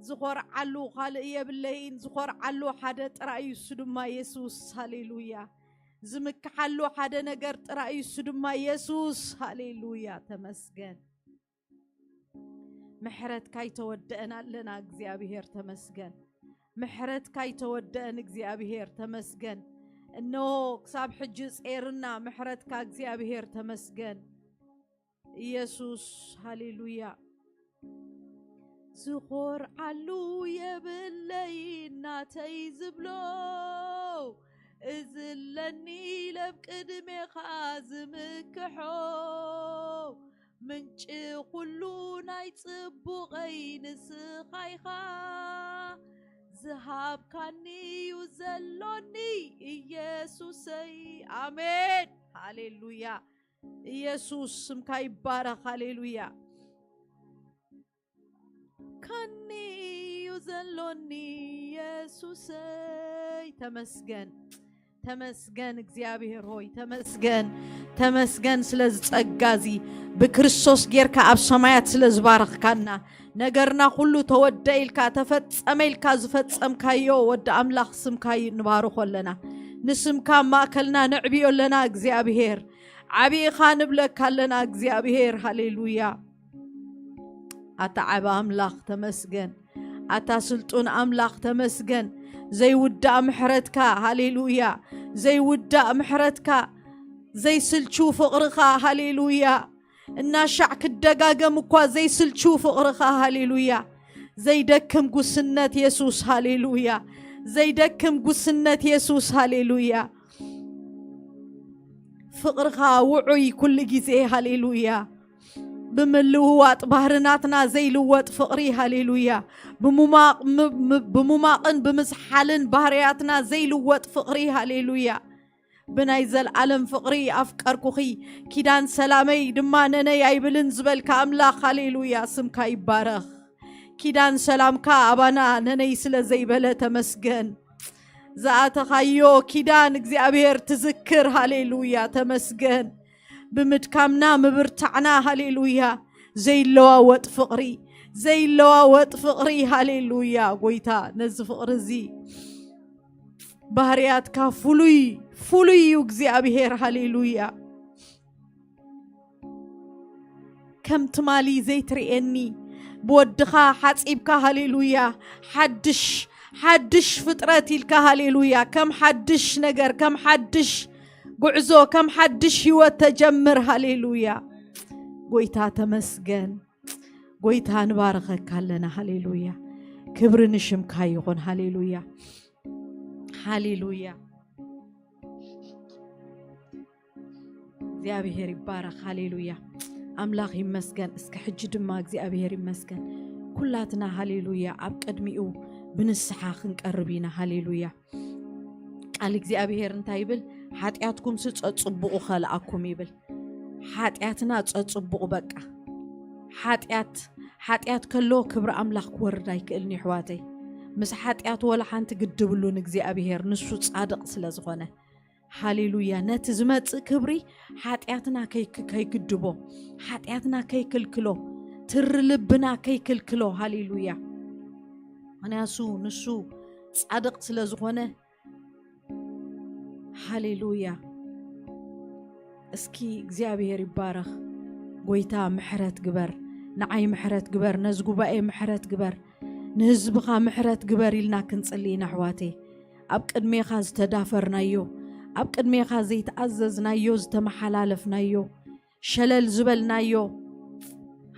ዝኾርዓሉ ካልእ የብለይን። ዝኾርዓሉ ሓደ ጥራይ እዩ፣ እሱ ድማ የሱስ። ሃሌሉያ። ዝምክሓሉ ሓደ ነገር ጥራይ እዩ፣ እሱ ድማ የሱስ። ሃሌሉያ። ተመስገን። ምሕረትካ ኣይተወደአን ኣለና፣ እግዚኣብሔር ተመስገን። ምሕረትካ ኣይተወደአን፣ እግዚኣብሔር ተመስገን። እነሆ ክሳብ ሕጂ ጼርና ምሕረትካ፣ እግዚኣብሔር ተመስገን። ኢየሱስ፣ ሃሌሉያ። ዝኾርዓሉ የብለይ እናተይ ዝብሎ፣ እዚ ኣለኒ ኢለ ኣብ ቅድሜኻ ዝምክሖ፣ ምንጪ ኩሉ ናይ ጽቡቐይ ንስኻ ኢኻ፣ ዝሃብካኒ እዩ ዘሎኒ ኢየሱሰይ። ኣሜን። ሃሌሉያ። ኢየሱስ ስምካ ይባረኽ። ሃሌሉያ። ካኒ እዩ ዘሎኒ ኢየሱሰይ። ተመስገን፣ ተመስገን እግዚኣብሔር ሆይ፣ ተመስገን፣ ተመስገን ስለዚ ጸጋ እዚ ብክርስቶስ ጌርካ ኣብ ሰማያት ስለ ዝባረኽካና፣ ነገርና ኩሉ ተወደ ኢልካ፣ ተፈጸመ ኢልካ ዝፈጸምካዮ ወዲ ኣምላኽ ስምካ ንባርኾ ኣለና። ንስምካ ኣብ ማእከልና ነዕብዮ ኣለና እግዚኣብሔር። ዓቢ ኢኻ ንብለካ ኣለና እግዚኣብሔር። ሃሌሉያ። ኣታ ዓቢ ኣምላኽ ተመስገን። ኣታ ስልጡን ኣምላኽ ተመስገን። ዘይውዳእ ምሕረትካ፣ ሃሌሉያ። ዘይውዳእ ምሕረትካ፣ ዘይስልቹ ፍቕርኻ፣ ሃሌሉያ። እናሻዕ ክደጋገም እኳ ዘይስልቹ ፍቕርኻ፣ ሃሌሉያ። ዘይደክም ጉስነት የሱስ፣ ሃሌሉያ። ዘይደክም ጉስነት የሱስ፣ ሃሌሉያ። ፍቕርኻ ውዑይ ኩሉ ግዜ፣ ሃሌሉያ። ብምልውዋጥ ባህርናትና ዘይልወጥ ፍቕሪ፣ ሃሌሉያ። ብሙማቕ፣ ም-፣ ም-፣ ብሙማቕን ብምዝሓልን ባህርያትና ዘይልወጥ ፍቕሪ፣ ሃሌሉያ። ብናይ ዘልኣለም ፍቕሪ ኣፍቀርኩኺ፣ ኪዳን ሰላመይ ድማ ነነይ ኣይብልን ዝበልካ ኣምላኽ፣ ሃሌሉያ፣ ስምካ ይባረኽ። ኪዳን ሰላምካ ኣባና ነነይ ስለ ዘይበለ ተመስገን። ዝኣተኻዮ ኪዳን እግዚኣብሔር ትዝክር፣ ሃሌሉያ፣ ተመስገን። ብምድካምና ምብርታዕና፣ ሃሌሉያ፣ ዘይለዋወጥ ፍቕሪ፣ ዘይለዋወጥ ፍቕሪ፣ ሃሌሉያ። ጎይታ፣ ነዚ ፍቕሪ እዚ ባህርያትካ ፍሉይ፣ ፍሉይ እዩ እግዚኣብሔር፣ ሃሌሉያ። ከም ትማሊ ዘይትርእየኒ ብወድኻ ሓጺብካ፣ ሃሌሉያ፣ ሓድሽ፣ ሓድሽ ፍጥረት ኢልካ፣ ሃሌሉያ፣ ከም ሓድሽ ነገር፣ ከም ሓድሽ ጉዕዞ፣ ከም ሓድሽ ህይወት ተጀምር፣ ሃሌሉያ። ጎይታ ተመስገን። ጎይታ ንባረኸካ ኣለና፣ ሃሌሉያ። ክብሪ ንሽምካ ይኹን፣ ሃሌሉያ፣ ሃሌሉያ። እግዚኣብሔር ይባረኽ። ሃሌሉያ። ኣምላኽ ይመስገን። እስከ ሕጂ ድማ እግዚኣብሔር ይመስገን። ኩላትና ሃሌሉያ ኣብ ቅድሚኡ ብንስሓ ክንቀርብ ኢና። ሃሌሉያ። ቃል እግዚኣብሔር እንታይ ይብል? ሓጢኣትኩምሲ ጸጽቡቑ ከልኣኩም ይብል። ሓጢኣትና ጸጽቡቑ በቃ። ሓጢኣት፣ ሓጢኣት ከሎ ክብሪ ኣምላኽ ክወርድ ኣይክእልን እዩ ኣሕዋተይ። ምስ ሓጢኣት ወላ ሓንቲ ግድብሉን እግዚኣብሔር፣ ንሱ ጻድቕ ስለ ዝኾነ። ሃሌሉያ። ነቲ ዝመጽእ ክብሪ ሓጢኣትና ከይክ-፣ ከይግድቦ፣ ሓጢኣትና ከይክልክሎ፣ ትሪ ልብና ከይክልክሎ። ሃሌሉያ። ምኽንያቱ ንሱ ጻድቕ ስለ ዝኾነ። ሃሌሉያ። እስኪ እግዚኣብሔር ይባረኽ። ጎይታ ምሕረት ግበር፣ ንዓይ ምሕረት ግበር፣ ነዚ ጉባኤ ምሕረት ግበር፣ ንህዝብኻ ምሕረት ግበር ኢልና ክንጽሊ ኢና ኣሕዋተይ። ኣብ ቅድሜኻ ዝተዳፈርናዮ፣ ኣብ ቅድሜኻ ዘይተኣዘዝናዮ፣ ዝተመሓላለፍናዮ፣ ሸለል ዝበልናዮ።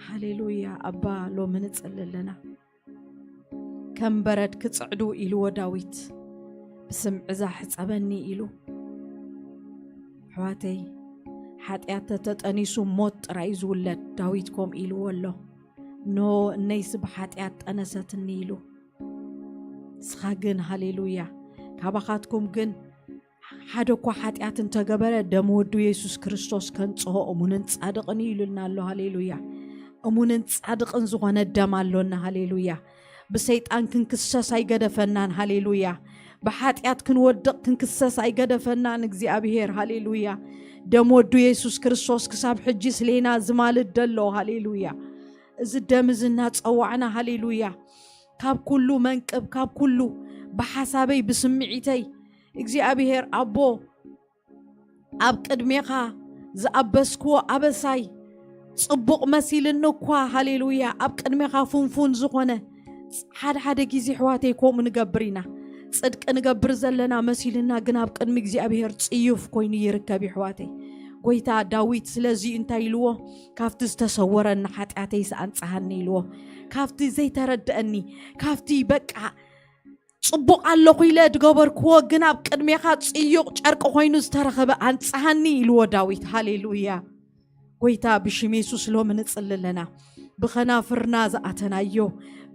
ሃሌሉያ ኣባ፣ ሎሚ ንጽሊ ኣለና። ከም በረድ ክጽዕዱ ኢልዎ ዳዊት፣ ብስም ዕዛ ሕጸበኒ ኢሉ። ኣሕዋተይ፣ ሓጢኣት ተተጠኒሱ ሞት ጥራይ እዩ ዝውለድ። ዳዊት ከምኡ ኢልዎ ኣሎ። ኖ እነይስ ብሓጢኣት ጠነሰትኒ ኢሉ። ንስኻ ግን፣ ሃሌሉያ፣ ካባኻትኩም ግን ሓደ እኳ ሓጢኣት እንተገበረ፣ ደም ወዱ የሱስ ክርስቶስ ከንጽሆ እሙንን ጻድቕን እዩ ኢሉልና ኣሎ። ሃሌሉያ። እሙንን ጻድቕን ዝኾነ ደም ኣሎና። ሃሌሉያ። ብሰይጣን ክንክሰስ ኣይገደፈናን። ሃሌሉያ። ብሓጢኣት ክንወድቕ ክንክሰስ ኣይገደፈናን እግዚኣብሔር። ሃሌሉያ። ደም ወዱ የሱስ ክርስቶስ ክሳብ ሕጂ ስሌና ዝማልድ ደሎ። ሃሌሉያ። እዚ ደም እዚ እናጸዋዕና፣ ሃሌሉያ፣ ካብ ኩሉ መንቅብ፣ ካብ ኩሉ ብሓሳበይ ብስምዒተይ እግዚኣብሔር ኣቦ ኣብ ቅድሜኻ ዝኣበስክዎ ኣበሳይ ጽቡቕ መሲልኒ እኳ፣ ሃሌሉያ፣ ኣብ ቅድሜኻ ፍንፉን ዝኾነ፣ ሓደ ሓደ ግዜ ኣሕዋተይ ከምኡ ንገብር ኢና። ጽድቂ ንገብር ዘለና መሲልና፣ ግን ኣብ ቅድሚ እግዚኣብሔር ጽዩፍ ኮይኑ ይርከብ ኣሕዋተይ። ጎይታ ዳዊት ስለዚ እንታይ ኢልዎ? ካብቲ ዝተሰወረኒ ሓጢኣተይስ ኣንጽሃኒ ኢልዎ። ካብቲ ዘይተረድአኒ፣ ካብቲ በቃ ጽቡቕ ኣለኹ ኢለ ድገበርክዎ፣ ግን ኣብ ቅድሜኻ ጽዩቕ ጨርቂ ኮይኑ ዝተረኸበ ኣንጽሃኒ ኢልዎ ዳዊት። ሃሌሉያ። ጎይታ ብሽም የሱስ ሎሚ ንጽሊ ኣለና። ብኸናፍርና ዝኣተናዮ፣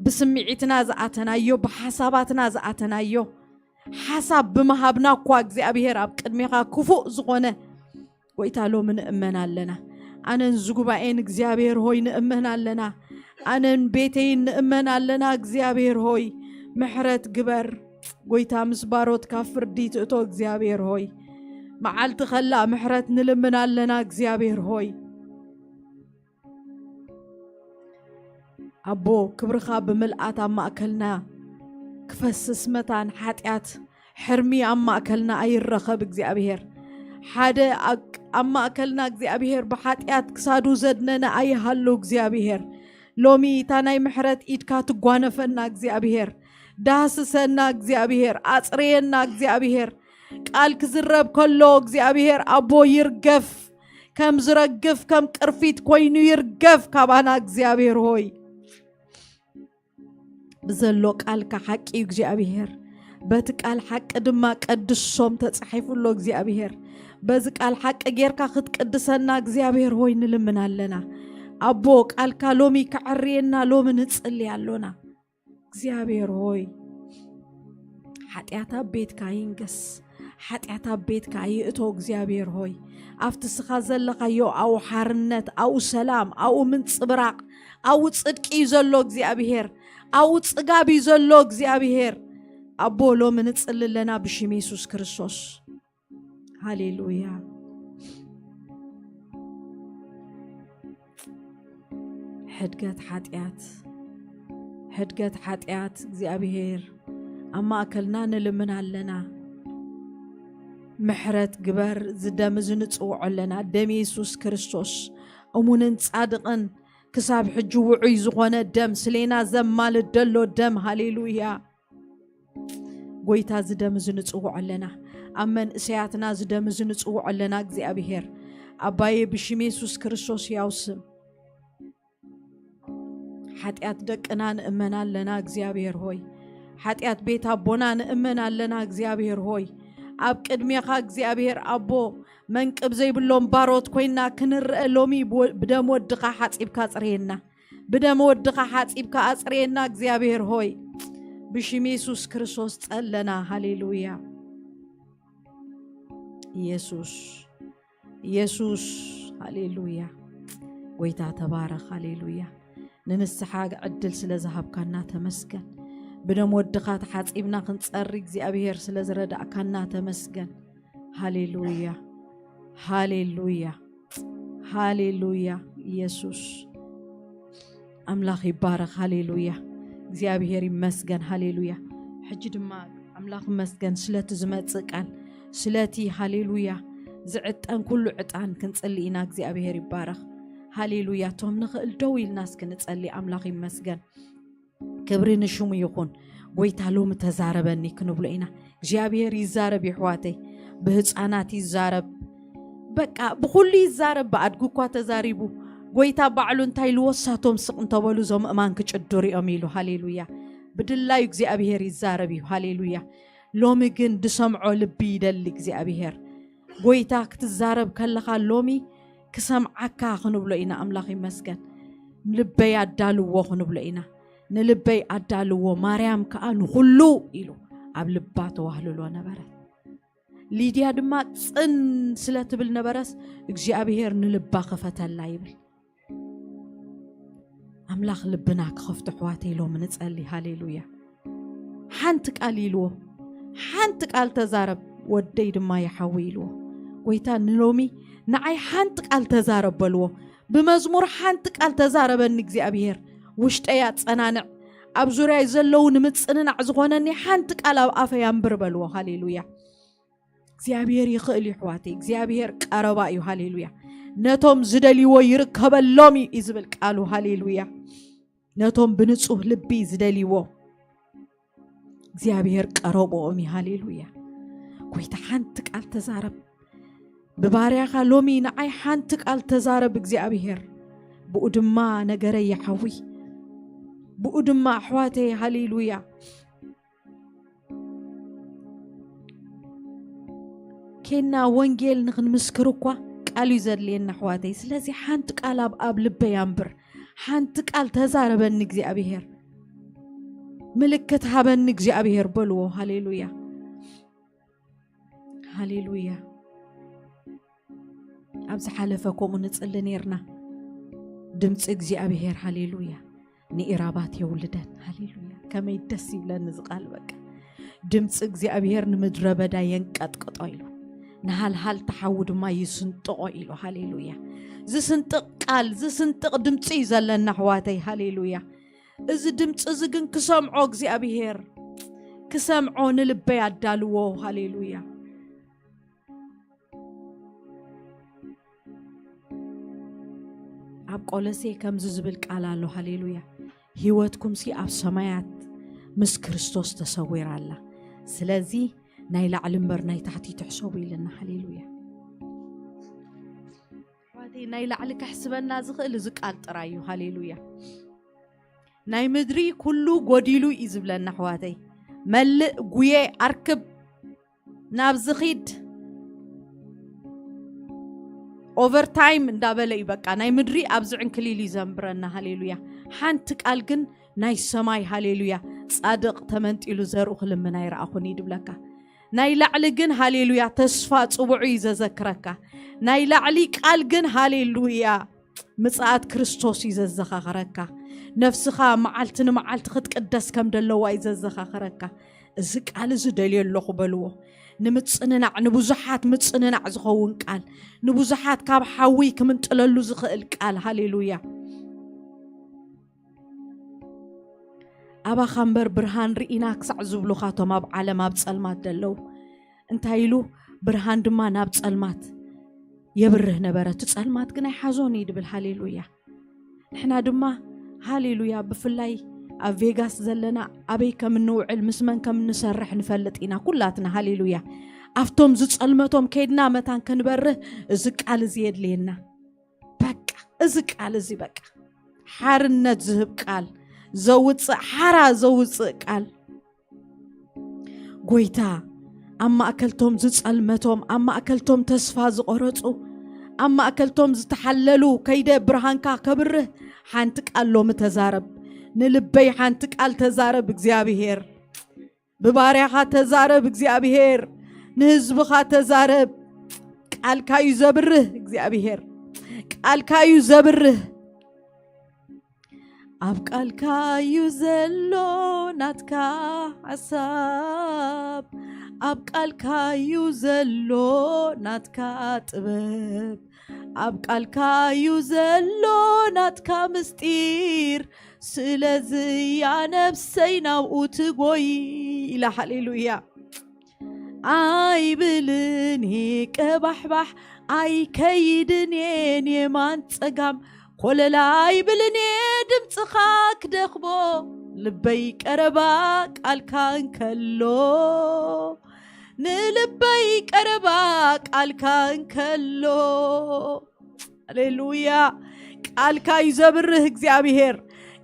ብስምዒትና ዝኣተናዮ፣ ብሓሳባትና ዝኣተናዮ፣ ሓሳብ ብምሃብና እኳ እግዚኣብሔር ኣብ ቅድሜኻ ክፉእ ዝኾነ ጎይታ ሎሚ ንእመን ኣለና። ኣነን ዝጉባኤን እግዚኣብሔር ሆይ ንእመን ኣለና። ኣነን ቤተይን ንእመን ኣለና። እግዚኣብሔር ሆይ ምሕረት ግበር። ጎይታ ምስ ባሮትካ ፍርዲ ትእቶ እግዚኣብሔር ሆይ፣ መዓልቲ ከላ ምሕረት ንልምን ኣለና እግዚኣብሔር ሆይ። ኣቦ ክብርኻ ብምልኣት ኣብ ማእከልና ክፈስስ መታን ሓጢኣት ሕርሚ ኣብ ማእከልና ኣይረኸብ እግዚኣብሔር። ሓደ ኣብ ኣብ ማእከልና እግዚኣብሔር ብሓጢኣት ክሳዱ ዘድነነ ኣይሃሉ እግዚኣብሔር። ሎሚ እታ ናይ ምሕረት ኢድካ ትጓነፈና እግዚኣብሔር። ዳህስሰና እግዚኣብሔር፣ ኣጽርየና እግዚኣብሔር። ቃል ክዝረብ ከሎ እግዚኣብሔር ኣቦ ይርገፍ፣ ከም ዝረግፍ ከም ቅርፊት ኮይኑ ይርገፍ ካባና እግዚኣብሔር ሆይ። ብዘሎ ቃልካ ሓቂ እዩ እግዚኣብሔር። በቲ ቃል ሓቂ ድማ ቀድሶም ተጻሒፉ ኣሎ እግዚኣብሔር። በዚ ቃል ሓቂ ጌርካ ክትቅድሰና እግዚኣብሔር ሆይ ንልምን ኣለና። ኣቦ ቃልካ ሎሚ ከዐርየና ሎሚ ንጽሊ ኣሎና። እግዚኣብሔር ሆይ ሓጢኣት ኣብ ቤትካ ይንገስ፣ ሓጢኣት ኣብ ቤትካ ይእቶ እግዚኣብሔር ሆይ። ኣብቲ ስኻ ዘለኻዮ ኣብኡ ሓርነት፣ ኣብኡ ሰላም፣ ኣብኡ ምንጽብራቕ፣ ኣብኡ ጽድቂ እዩ ዘሎ እግዚኣብሔር፣ ኣብኡ ጽጋብ እዩ ዘሎ እግዚኣብሔር። ኣቦ ሎሚ ንጽሊ ኣለና ብሽም የሱስ ክርስቶስ። ሃሌሉያ። ሕድገት ሓጢኣት፣ ሕድገት ሓጢኣት እግዚኣብሔር ኣብ ማእከልና ንልምን ኣለና። ምሕረት ግበር፣ ዝደም እዚ ንጽውዖ ኣለና። ደም የሱስ ክርስቶስ እሙንን ጻድቕን ክሳብ ሕጂ ውዑይ ዝኾነ ደም፣ ስሌና ዘማልድ ደሎ ደም። ሃሌሉያ። ጎይታ እዚ ደም እዚ ንጽውዖ ኣለና። ኣብ መንእሰያትና እዚ ደም እዚ ንጽውዖ ኣለና እግዚኣብሔር። ኣባዬ ብሽም የሱስ ክርስቶስ ያው ስም። ሓጢኣት ደቅና ንእመን ኣለና እግዚኣብሔር ሆይ። ሓጢኣት ቤት ኣቦና ንእመን ኣለና እግዚኣብሔር ሆይ። ኣብ ቅድሜኻ እግዚኣብሔር ኣቦ መንቅብ ዘይብሎም ባሮት ኮይና ክንረአ ሎሚ ብወ-፣ ብደም ወድኻ ሓጺብካ ጽርየና። ብደም ወድኻ ሓጺብካ ኣጽርየና እግዚኣብሔር ሆይ። ብሽም የሱስ ክርስቶስ ጸለና። ሃሌሉያ። የሱስ፣ የሱስ፣ ሃሌሉያ። ጎይታ ተባረኽ። ሃሌሉያ። ንንስሓ ዕድል ስለ ዝሃብካና ተመስገን። ብደም ወድኻ ተሓጺብና ክንጸሪ እግዚኣብሔር ስለ ዝረዳእካና ተመስገን። ሃሌሉያ፣ ሃሌሉያ፣ ሃሌሉያ። ኢየሱስ ኣምላኽ ይባረኽ። ሃሌሉያ፣ እግዚኣብሔር ይመስገን። ሃሌሉያ። ሕጂ ድማ ኣምላኽ ይመስገን ስለቲ ዝመጽእ ቃል፣ ስለቲ፣ ሃሌሉያ፣ ዝዕጠን ኩሉ ዕጣን ክንጽሊ ኢና። እግዚኣብሔር ይባረኽ። ሃሌሉያ። እቶም ንኽእል ደው ኢልና እስኪ ንጸሊ። ኣምላኽ ይመስገን። ክብሪ ንሽሙ ይኹን። ጎይታ ሎሚ ተዛረበኒ ክንብሎ ኢና። እግዚኣብሔር ይዛረብ ይሕዋተይ፣ ብህፃናት ይዛረብ፣ በቃ ብኹሉ ይዛረብ። ብኣድጊ እኳ ተዛሪቡ። ጎይታ ባዕሉ እንታይ ኢልዎ? እሳቶም ስቕ እንተበሉ እዞም እማን ክጭድሩ እዮም ኢሉ። ሃሌሉያ። ብድላዩ እግዚኣብሔር ይዛረብ እዩ። ሃሌሉያ። ሎሚ ግን ድሰምዖ ልቢ ይደሊ እግዚኣብሔር። ጎይታ ክትዛረብ ከለኻ ሎሚ ክሰምዓካ ክንብሎ ኢና። ኣምላኽ ይመስገን። ልበይ ኣዳልዎ ክንብሎ ኢና። ንልበይ ኣዳልዎ፣ ማርያም ከኣ ንኹሉ ኢሉ ኣብ ልባ ተዋህልሎ ነበረት። ሊድያ ድማ ጽን ስለ ትብል ነበረስ እግዚኣብሔር ንልባ ከፈተላ ይብል። ኣምላኽ ልብና ክኸፍቶ ኣሕዋተይ ሎሚ ንጸሊ። ሃሌሉያ። ሓንቲ ቃል ኢልዎ፣ ሓንቲ ቃል ተዛረብ፣ ወደይ ድማ ይሓዊ ኢልዎ። ጎይታ ንሎሚ ንዓይ ሓንቲ ቃል ተዛረብ በልዎ። ብመዝሙር ሓንቲ ቃል ተዛረበኒ እግዚኣብሔር፣ ውሽጠይ ኣጸናንዕ፣ ኣብ ዙርያይ ዘለዉ ንምጽንናዕ ዝኾነኒ ሓንቲ ቃል ኣብ ኣፈይ ኣንብር በልዎ። ሃሌሉያ። እግዚኣብሔር ይኽእል እዩ ኣሕዋተይ። እግዚኣብሔር ቀረባ እዩ። ሃሌሉያ። ነቶም ዝደልይዎ ይርከበሎም እዩ ዝብል ቃሉ። ሃሌሉያ። ነቶም ብንጹህ ልቢ ዝደልይዎ እግዚኣብሔር ቀረብኦም እዩ። ሃሌሉያ። ጎይታ ሓንቲ ቃል ተዛረብ። ብባርያኻ ሎሚ ንዓይ ሓንቲ ቃል ተዛረብ እግዚኣብሔር። ብኡ ድማ ነገረይ ይሓዊ። ብኡ ድማ ኣሕዋተይ፣ ሃሌሉያ፣ ኬና ወንጌል ንኽንምስክር እኳ ቃል እዩ ዘድልየና ኣሕዋተይ። ስለዚ ሓንቲ ቃል ኣብ ኣብ ልበይ ኣንብር። ሓንቲ ቃል ተዛረበኒ እግዚኣብሔር። ምልክት ሃበኒ እግዚኣብሔር በልዎ። ሃሌሉያ። ሃሌሉያ። ኣብ ዝሓለፈ ከምኡ ንጽሊ ኔርና። ድምፂ እግዚኣብሔር፣ ሃሌሉያ፣ ንኢራባት የውልደን። ሃሌሉያ። ከመይ ደስ ይብለኒ እዚ ቃል። በቃ ድምፂ እግዚኣብሔር ንምድረ በዳ የንቀጥቅጦ ኢሉ፣ ንሃልሃልታ ሓዊ ድማ ይስንጥቆ ኢሉ። ሃሌሉያ። ዝስንጥቕ ቃል፣ ዝስንጥቕ ድምፂ እዩ ዘለና ኣሕዋተይ። ሃሌሉያ። እዚ ድምፂ እዚ ግን ክሰምዖ እግዚኣብሔር፣ ክሰምዖ ንልበይ ኣዳልዎ። ሃሌሉያ። ኣብ ቆሎሴ ከምዚ ዝብል ቃል ኣሎ። ሃሌሉያ። ህይወትኩምሲ ኣብ ሰማያት ምስ ክርስቶስ ተሰዊራ ኣላ። ስለዚ ናይ ላዕሊ እምበር ናይ ታሕቲ ትሕሰቡ ኢልና። ሃሌሉያ። ኣሕዋተይ፣ ናይ ላዕሊ ከሕስበና ዝኽእል እዚ ቃል ጥራይ እዩ። ሃሌሉያ። ናይ ምድሪ ኩሉ ጎዲሉ እዩ ዝብለና ኣሕዋተይ። መልእ፣ ጉየ፣ ኣርክብ፣ ናብዚ ኺድ፣ ኦቨርታይም እንዳበለ እዩ። በቃ ናይ ምድሪ ኣብዚ ዕንክሊል እዩ ዘንብረና። ሃሌሉያ። ሓንቲ ቃል ግን ናይ ሰማይ፣ ሃሌሉያ፣ ጻድቕ ተመንጢሉ ዘርኡ ክልምን ኣይረኣኹን እዩ ድብለካ። ናይ ላዕሊ ግን፣ ሃሌሉያ፣ ተስፋ ጽውዑ እዩ ዘዘክረካ። ናይ ላዕሊ ቃል ግን፣ ሃሌሉያ፣ ምጽኣት ክርስቶስ እዩ ዘዘኻኽረካ። ነፍስኻ መዓልቲ ንመዓልቲ ክትቅደስ ከም ደለዋ እዩ ዘዘኻኽረካ። እዚ ቃል እዚ ደልዮ ኣለኹ በልዎ። ንምጽንናዕ፣ ንብዙሓት ምጽንናዕ ዝኸውን ቃል፣ ንብዙሓት ካብ ሓዊ ክምንጥለሉ ዝኽእል ቃል። ሃሌሉያ። ኣባኻ እምበር ብርሃን ርኢና ክሳዕ ዝብሉኻ እቶም ኣብ ዓለም ኣብ ጸልማት ዘለዉ። እንታይ ኢሉ? ብርሃን ድማ ናብ ጸልማት የብርህ ነበረ፣ እቲ ጸልማት ግን ኣይሓዞን እዩ ድብል። ሃሌሉያ። ንሕና ድማ፣ ሃሌሉያ፣ ብፍላይ ኣብ ቬጋስ ዘለና ኣበይ ከም እንውዕል ምስ መን ከም እንሰርሕ ንፈልጥ ኢና ኩላትና። ሃሌሉያ። ኣብቶም ዝጸልመቶም ከይድና መታን ክንበርህ እዚ ቃል እዚ የድልየና። በቃ እዚ ቃል እዚ በቃ ሓርነት ዝህብ ቃል፣ ዘውፅእ ሓራ ዘውፅእ ቃል። ጎይታ ኣብ ማእከልቶም ዝጸልመቶም፣ ኣብ ማእከልቶም ተስፋ ዝቆረጹ፣ ኣብ ማእከልቶም ዝተሓለሉ ከይደ ብርሃንካ ከብርህ ሓንቲ ቃል ሎሚ ተዛረብ። ንልበይ ሓንቲ ቃል ተዛረብ እግዚኣብሔር። ብባርያኻ ተዛረብ እግዚኣብሔር። ንህዝብኻ ተዛረብ። ቃልካ እዩ ዘብርህ እግዚኣብሔር። ቃልካ እዩ ዘብርህ። ኣብ ቃልካ እዩ ዘሎ ናትካ ሓሳብ፣ ኣብ ቃልካ እዩ ዘሎ ናትካ ጥበብ፣ ኣብ ቃልካ እዩ ዘሎ ናትካ ምስጢር። ስለዚ እያ ነፍሰይ ናብኡ ትጎይ ኢላ። ሃሌሉያ። ኣይብልን እየ ቀባሕባሕ፣ ኣይከይድን እየ የማን ጸጋም፣ ኮለል ኣይብልን እየ ድምፅኻ ክደኽሞ፣ ልበይ ቀረባ ቃልካ እንከሎ፣ ንልበይ ቀረባ ቃልካ እንከሎ። ሃሌሉያ። ቃልካ እዩ ዘብርህ እግዚኣብሔር።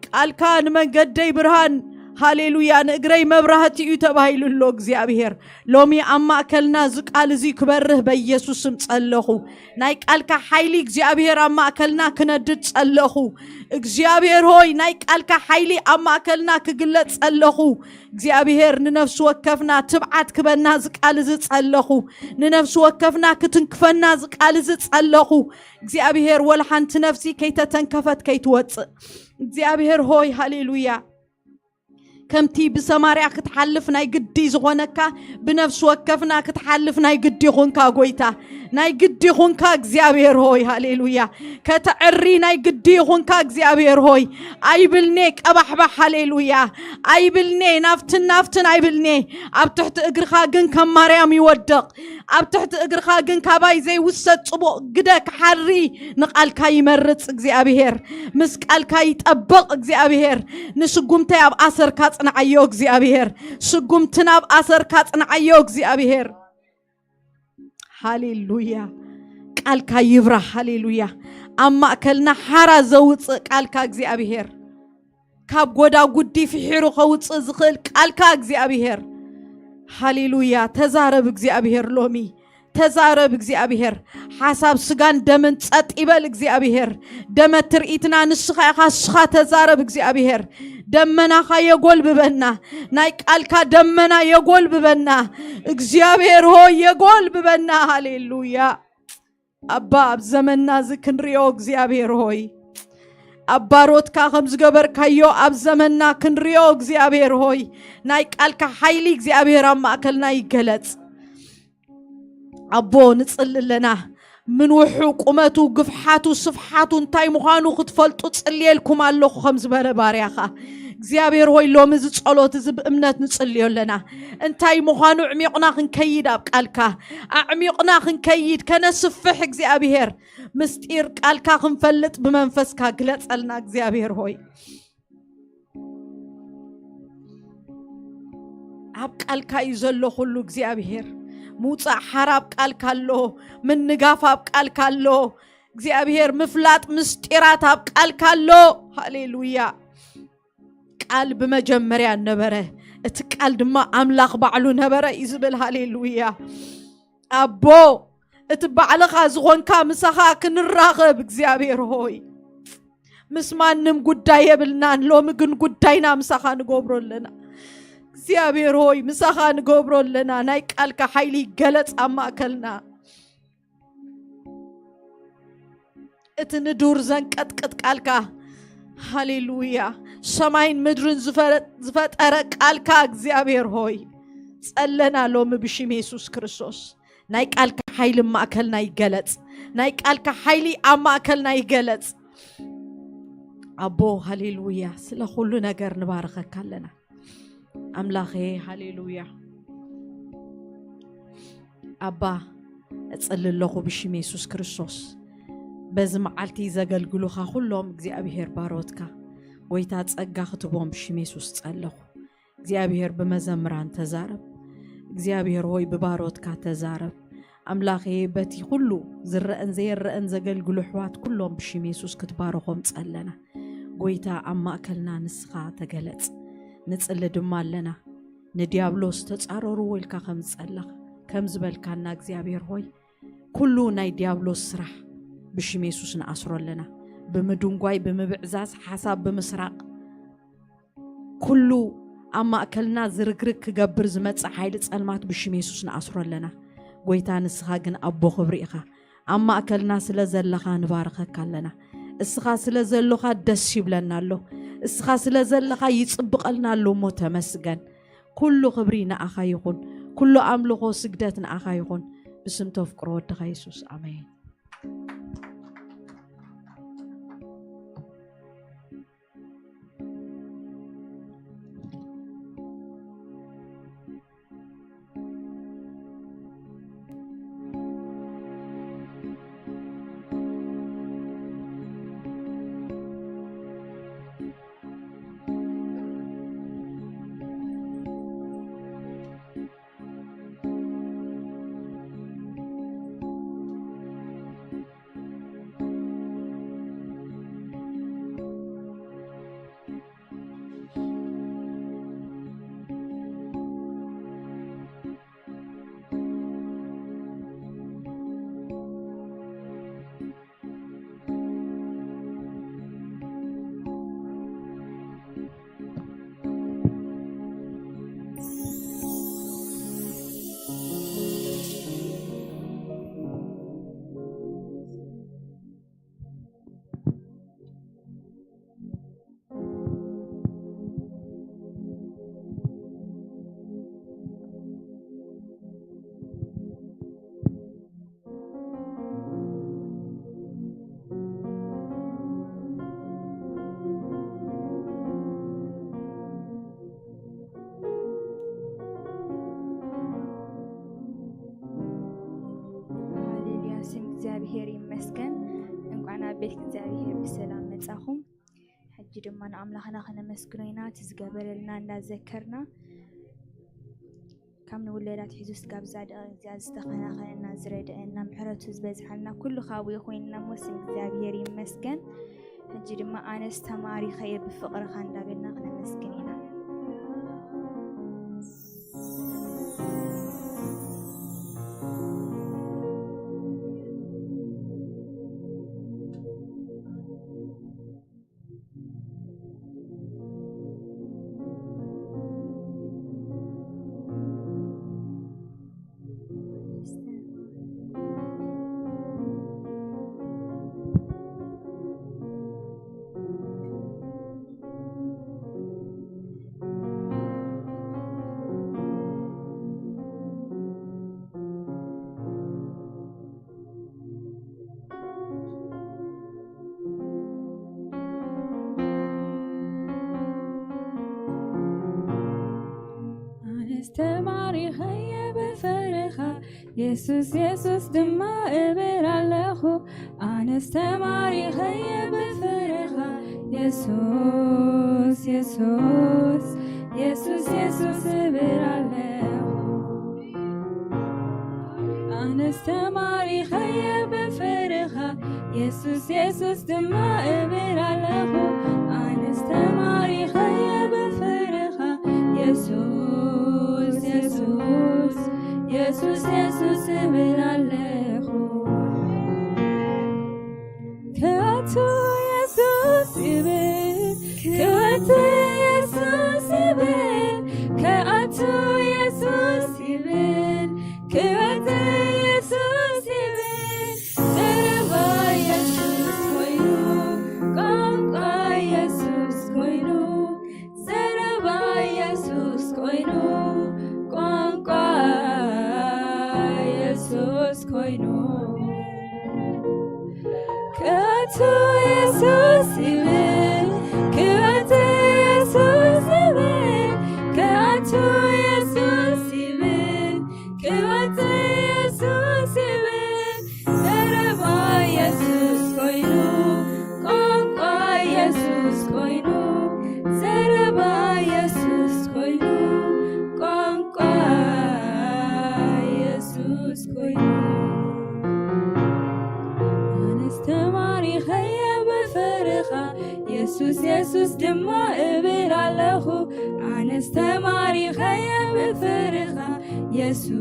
ቃልካ ንመንገደይ ብርሃን፣ ሃሌሉያ፣ ንእግረይ መብራህቲ እዩ ተባሂሉ ኣሎ እግዚኣብሔር። ሎሚ ኣብ ማእከልና እዚ ቃል እዚ ክበርህ በኢየሱስ ስም ጸለኹ። ናይ ቃልካ ሓይሊ እግዚኣብሔር ኣብ ማእከልና ክነድድ ጸለኹ። እግዚኣብሔር ሆይ፣ ናይ ቃልካ ሓይሊ ኣብ ማእከልና ክግለጽ ጸለኹ። እግዚኣብሔር ንነፍሲ ወከፍና ትብዓት ክበና እዚ ቃል እዚ ጸለኹ። ንነፍሲ ወከፍና ክትንክፈና እዚ ቃል እዚ ጸለኹ። እግዚኣብሔር ወላ ሓንቲ ነፍሲ ከይተተንከፈት ከይትወጽእ። እግዚኣብሔር ሆይ፣ ሃሌሉያ። ከምቲ ብሰማርያ ክትሓልፍ ናይ ግዲ ዝኾነካ፣ ብነፍሲ ወከፍና ክትሓልፍ ናይ ግዲ ይኹንካ ጎይታ። ናይ ግዲ ይኹንካ እግዚኣብሔር ሆይ፣ ሃሌሉያ። ከተዕሪ ናይ ግዲ ይኹንካ እግዚኣብሔር ሆይ። ኣይብልኔ ቀባሕባሕ፣ ሃሌሉያ። ኣይብልኔ ናፍትን ናፍትን ኣይብልኔ። ኣብ ትሕቲ እግርኻ ግን ከም ማርያም ይወድቕ። ኣብ ትሕቲ እግርኻ ግን ካባይ ዘይውሰድ ጽቡቕ ግደ ክሓሪ ንቓልካ ይመርጽ እግዚኣብሔር። ምስ ቃልካ ይጠብቕ እግዚኣብሔር። ንስጉምተይ ኣብ ኣሰርካ ጽንዓዮ እግዚኣብሔር። ስጉምትና ኣብ ኣሰርካ ጽንዓዮ እግዚኣብሔር። ሃሌሉያ። ቃልካ ይብራህ። ሃሌሉያ። ኣብ ማእከልና ሓራ ዘውፅእ ቃልካ እግዚኣብሔር፣ ካብ ጎዳጉዲ ፍሒሩ ከውፅእ ዝኽእል ቃልካ እግዚኣብሔር። ሃሌሉያ። ተዛረብ እግዚኣብሔር ሎሚ። ተዛረብ እግዚኣብሔር። ሓሳብ ስጋን ደምን ጸጥ ይበል እግዚኣብሔር። ደመ ትርኢትና ንስኻ ኢኻ፣ ንስኻ ተዛረብ እግዚኣብሔር። ደመናኻ የጎልብበና። ናይ ቃልካ ደመና የጎልብበና። እግዚኣብሔር ሆይ የጎልብበና። ሃሌሉያ። ኣባ ኣብ ዘመንና እዚ ክንሪኦ እግዚኣብሔር ሆይ፣ ኣብ ባሮትካ ከም ዝገበርካዮ ኣብ ዘመንና ክንሪኦ እግዚኣብሔር ሆይ፣ ናይ ቃልካ ሓይሊ እግዚኣብሔር ኣብ ማእከልና ይገለጽ። ኣቦ ንጽሊ ኣለና። ምንውሑ፣ ቁመቱ፣ ግፍሓቱ፣ ስፍሓቱ እንታይ ምዃኑ ክትፈልጡ ጽልየልኩም ኣለኹ ከም ዝበለ ባርያኻ እግዚኣብሔር ሆይ፣ ሎሚ እዚ ጸሎት እዚ ብእምነት ንጽልዮ ኣለና። እንታይ ምዃኑ ኣዕሚቕና ክንከይድ፣ ኣብ ቃልካ ኣዕሚቕና ክንከይድ፣ ከነስፍሕ እግዚኣብሔር፣ ምስጢር ቃልካ ክንፈልጥ ብመንፈስካ ግለጸልና እግዚኣብሔር ሆይ። ኣብ ቃልካ እዩ ዘሎ ኩሉ እግዚኣብሔር። ምውፃእ ሓራ ኣብ ቃልካ ኣሎ። ምንጋፍ ኣብ ቃልካ ኣሎ። እግዚኣብሔር ምፍላጥ ምስጢራት ኣብ ቃልካ ኣሎ። ሃሌሉያ። ቃል ብመጀመርያ ነበረ፣ እቲ ቃል ድማ ኣምላኽ ባዕሉ ነበረ እዩ ዝብል። ሃሌሉያ። ኣቦ፣ እቲ ባዕልኻ ዝኾንካ ምሳኻ ክንራኸብ እግዚኣብሔር ሆይ፣ ምስ ማንም ጉዳይ የብልናን። ሎሚ ግን ጉዳይና ምሳኻ ንገብሮ ኣለና። እግዚኣብሔር ሆይ፣ ምሳኻ ንገብሮ ኣለና። ናይ ቃልካ ሓይሊ ይገለጽ ኣብ ማእከልና። እቲ ንዱር ዘንቀጥቅጥ ቃልካ፣ ሃሌሉያ፣ ሰማይን ምድርን ዝፈረ-፣ ዝፈጠረ ቃልካ እግዚኣብሔር ሆይ፣ ጸለና ሎሚ ብሽም የሱስ ክርስቶስ። ናይ ቃልካ ሓይሊ ኣብ ማእከልና ይገለጽ። ናይ ቃልካ ሓይሊ ኣብ ማእከልና ይገለጽ። ኣቦ፣ ሃሌሉያ፣ ስለ ኩሉ ነገር ንባርኸካ ኣለና። ኣምላኸ፣ ሃሌሉያ። ኣባ፣ እጽሊ ኣለኹ ብሽም የሱስ ክርስቶስ። በዚ መዓልቲ ዘገልግሉኻ ኩሎም እግዚኣብሔር ባሮትካ፣ ጎይታ ጸጋ ክትቦም ብሽም የሱስ ጸለኹ። እግዚኣብሔር ብመዘምራን ተዛረብ። እግዚኣብሔር ሆይ ብባሮትካ ተዛረብ። ኣምላኸ በቲ ኩሉ ዝረአን ዘይረአን ዘገልግሉ ኣሕዋት ኩሎም ብሽም የሱስ ክትባርኾም ጸለና። ጎይታ ኣብ ማእከልና ንስኻ ተገለጽ። ንጽሊ ድማ ኣለና። ንዲያብሎስ ተጻረርዎ ኢልካ ከም ዝጸለኻ፣ ከም ዝበልካና እግዚኣብሔር ሆይ፣ ኩሉ ናይ ዲያብሎስ ስራሕ ብሽም የሱስ ንኣስሮ ኣለና። ብምድንጓይ፣ ብምብዕዛዝ፣ ሓሳብ ብምስራቕ፣ ኩሉ ኣብ ማእከልና ዝርግርግ ክገብር ዝመጽእ ሓይሊ ጸልማት ብሽም የሱስ ንኣስሮ ኣለና። ጎይታ ንስኻ ግን ኣቦ ክብሪ ኢኻ። ኣብ ማእከልና ስለ ዘለኻ ንባርኸካ ኣለና። እስኻ ስለ ዘሎኻ ደስ ይብለና ኣሎ። እስኻ ስለ ዘለኻ ይጽብቐልና ኣሎ እሞ ተመስገን። ኩሉ ክብሪ ንኣኻ ይኹን። ኩሉ ኣምልኾ ስግደት ንኣኻ ይኹን። ብስም ተፍቅሮ ወድኻ የሱስ፣ ኣሜን። እግዚኣብሔር ይመስገን። እንኳን ኣብ ቤት እግዚኣብሔር ብሰላም መጻኹም። ሕጂ ድማ ንኣምላኽና ከነመስግኖ ኢና፣ እቲ ዝገበረልና እንዳዘከርና። ካብ ንውለድ ኣትሒዙ እስካብ እዛ ደቂቕ እዚኣ ዝተኸናኸነና፣ ዝረድአና፣ ምሕረቱ ዝበዝሓልና፣ ኩሉ ካብኡ ኮይንና እሞ ስም እግዚኣብሔር ይመስገን። ሕጂ ድማ ኣነስ ተማሪኸ እየ ብፍቕርኻ እንዳበልና ክነመስግን ኢና። ኣነስ ተማሪኸየ ብፍቕርኻ የሱስ፣ የሱስ ድማ እብል ኣለኹ። ኣነስ ተማሪኸየ ብፍቕርኻ የሱስ፣ የሱስ፣ የሱስ፣ የሱስ እብል ኣለኹ። ኣነስ ተማሪኸየ ብፍቕርኻ የሱስ፣ የሱስ ድማ እብል ኣለኹ። ኣነስ ተማሪኸየ ብፍቕርኻ የሱስ፣ የሱስ፣ የሱስ፣ የሱስ እብል ኣለኹ። ክኣቱ የሱስ ይብል፣ ክወጽእ የሱስ ይብል፣ ክኣቱ የሱስ ይብል፣ ክወጽእ የሱስ ይብል። ዘረባ የሱስ ኮይኑ፣ ቋንቋ የሱስ ኮይኑ፣ ዘረባ የሱስ ኮይኑ፣ ቋንቋ የሱስ ኮይኑ። ክኣቱ የሱስ ይብል፣ ክወጽእ የሱስ ይብል፣ ክኣቱ የሱስ ይብል፣ ክወጽእ የሱስ ይብል። ዘረባ የሱስ ኮይኑ፣ ቋንቋ የሱስ ኮይኑ፣ ዘረባ የሱስ ኮይኑ፣ ቋንቋ የሱስ ኮይኑ። ኣነስ ተማሪኸየ ብፍቕርኻ የሱስ፣ የሱስ ድማ እብል ኣለኹ። ኣነስ ተማሪኸየ ብፍቕርኻ የሱስ፣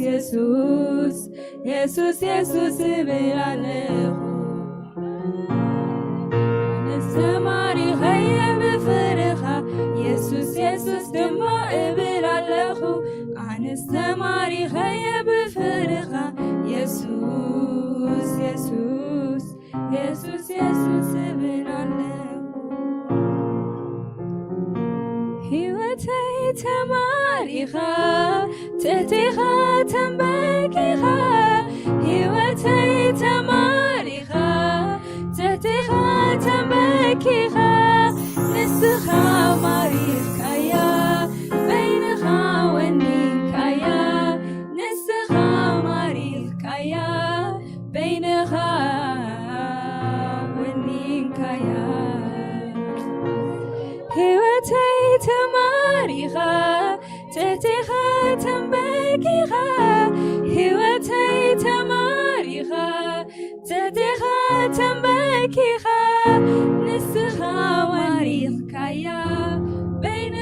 የሱስ፣ የሱስ፣ የሱስ እብል ኣለኹ። ኣነስ ተማሪኸየ ብፍቕርኻ የሱስ፣ የሱስ ድማ እብል ኣለኹ። ኣነስ ተማሪኸየ ብፍቕርኻ የሱስ፣ የሱስ፣ የሱስ፣ የሱስ እብል ኣለኹ። ህይወተይ ተማሪኻ፣ ትሕቴኻ ተንበርኪኻ፣ ህይወተይ ተማሪኻ፣ ትሕቴኻ ተንበርኪኻ፣ ንስኻ ማሪኽካያ፣ በይንኻ ወኒንካያ፣ ንስኻ ማሪኽካያ፣ በይንኻ ወኒንካያ። ህይወተይ ተማሪኻ፣ ትሕቴኻ ተንበርኪኻ፣ ህይወተይ ተማሪኻ፣ ትሕቴኻ ተንበርኪኻ፣ ንስኻ ማሪኽካያ፣ በይን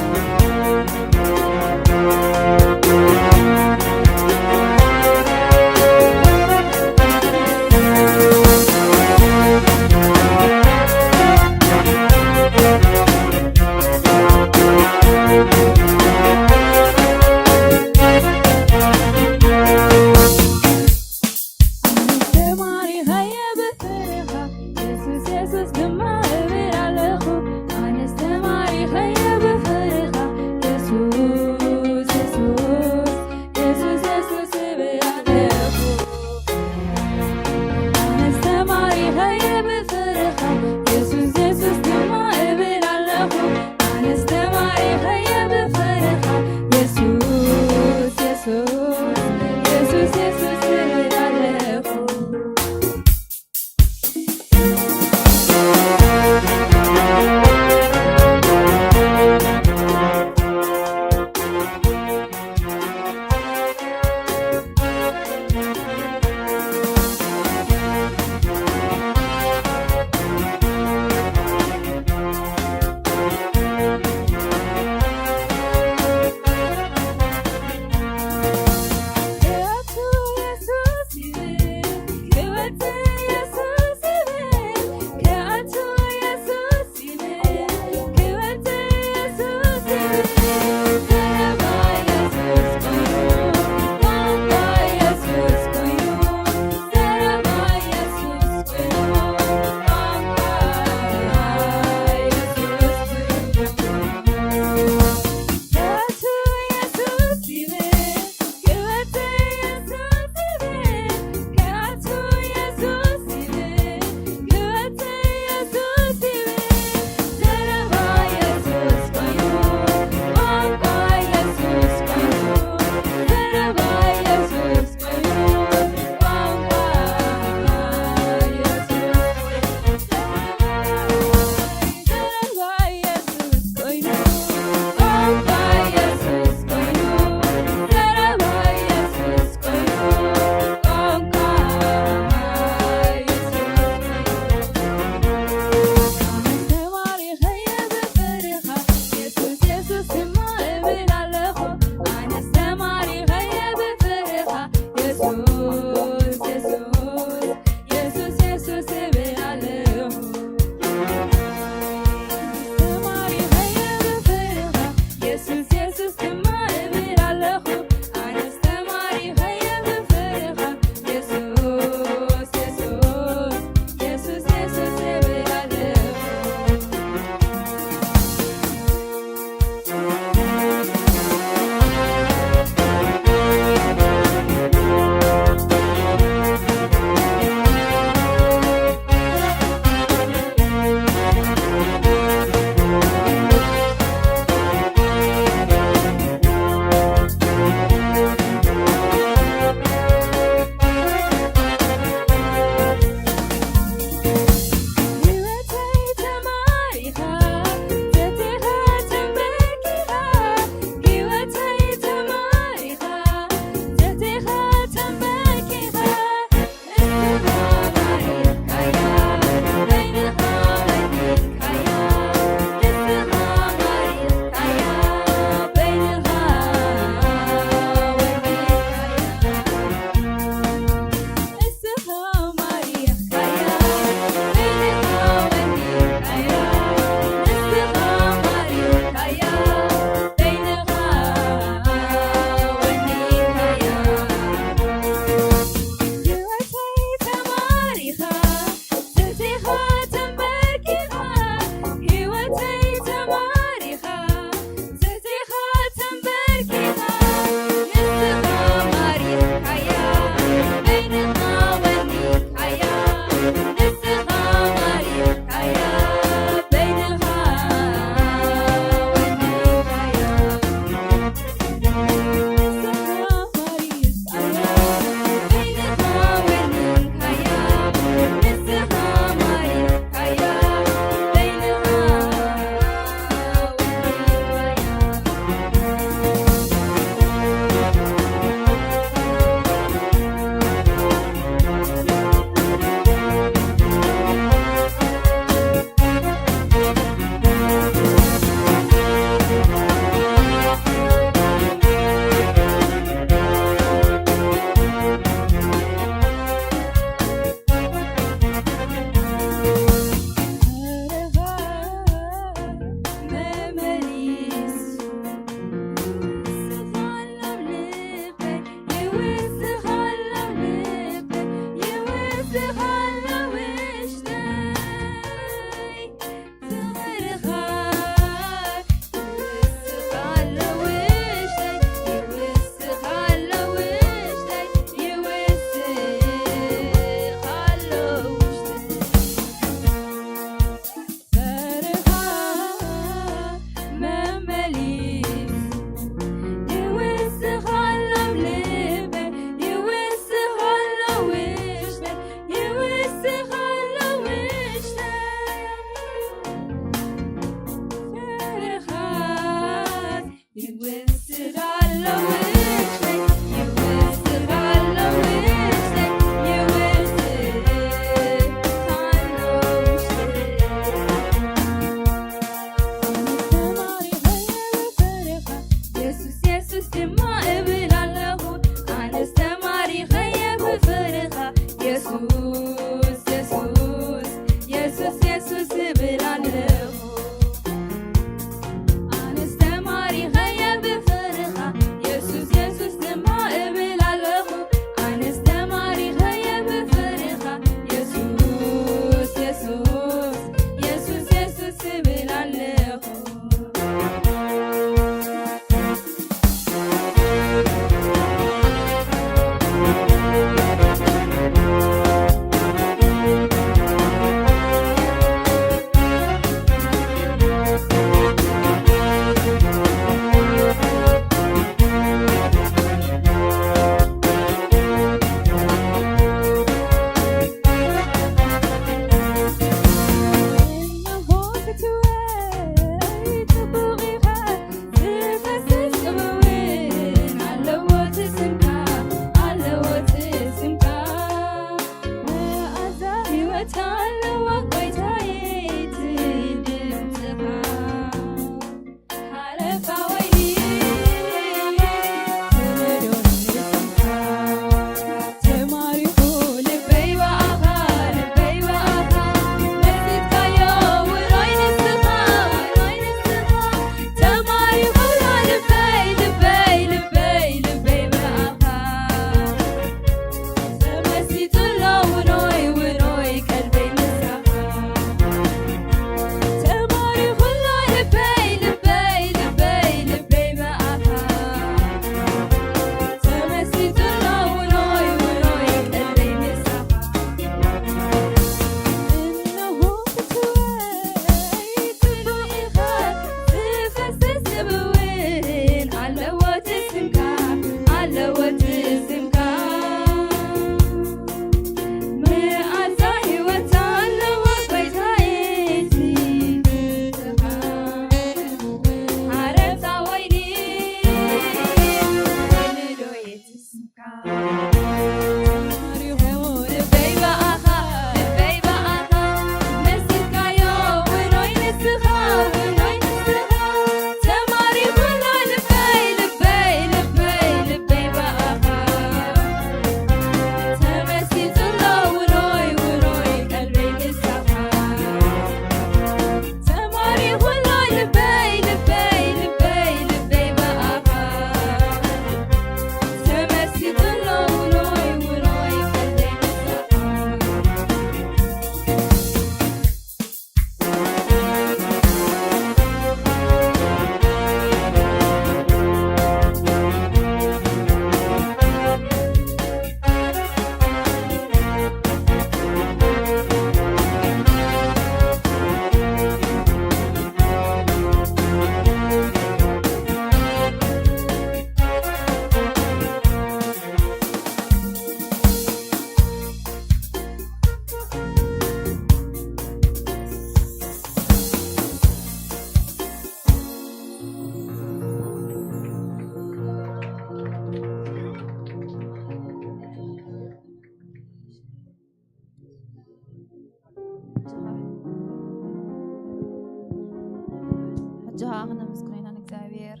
ከዓ ክነመስግኖ ኢና ንእግዚኣብሔር።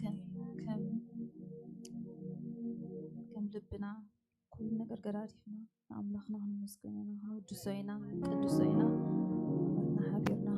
ከም ከም ከም ልብና ኩሉ ነገር ገዳዲፍና ንኣምላኽና ክነመስግኖ ኢና፣ ክነውድሶ ኢና፣ ክንቅድሶ ኢና ኩላትና ሓቢርና።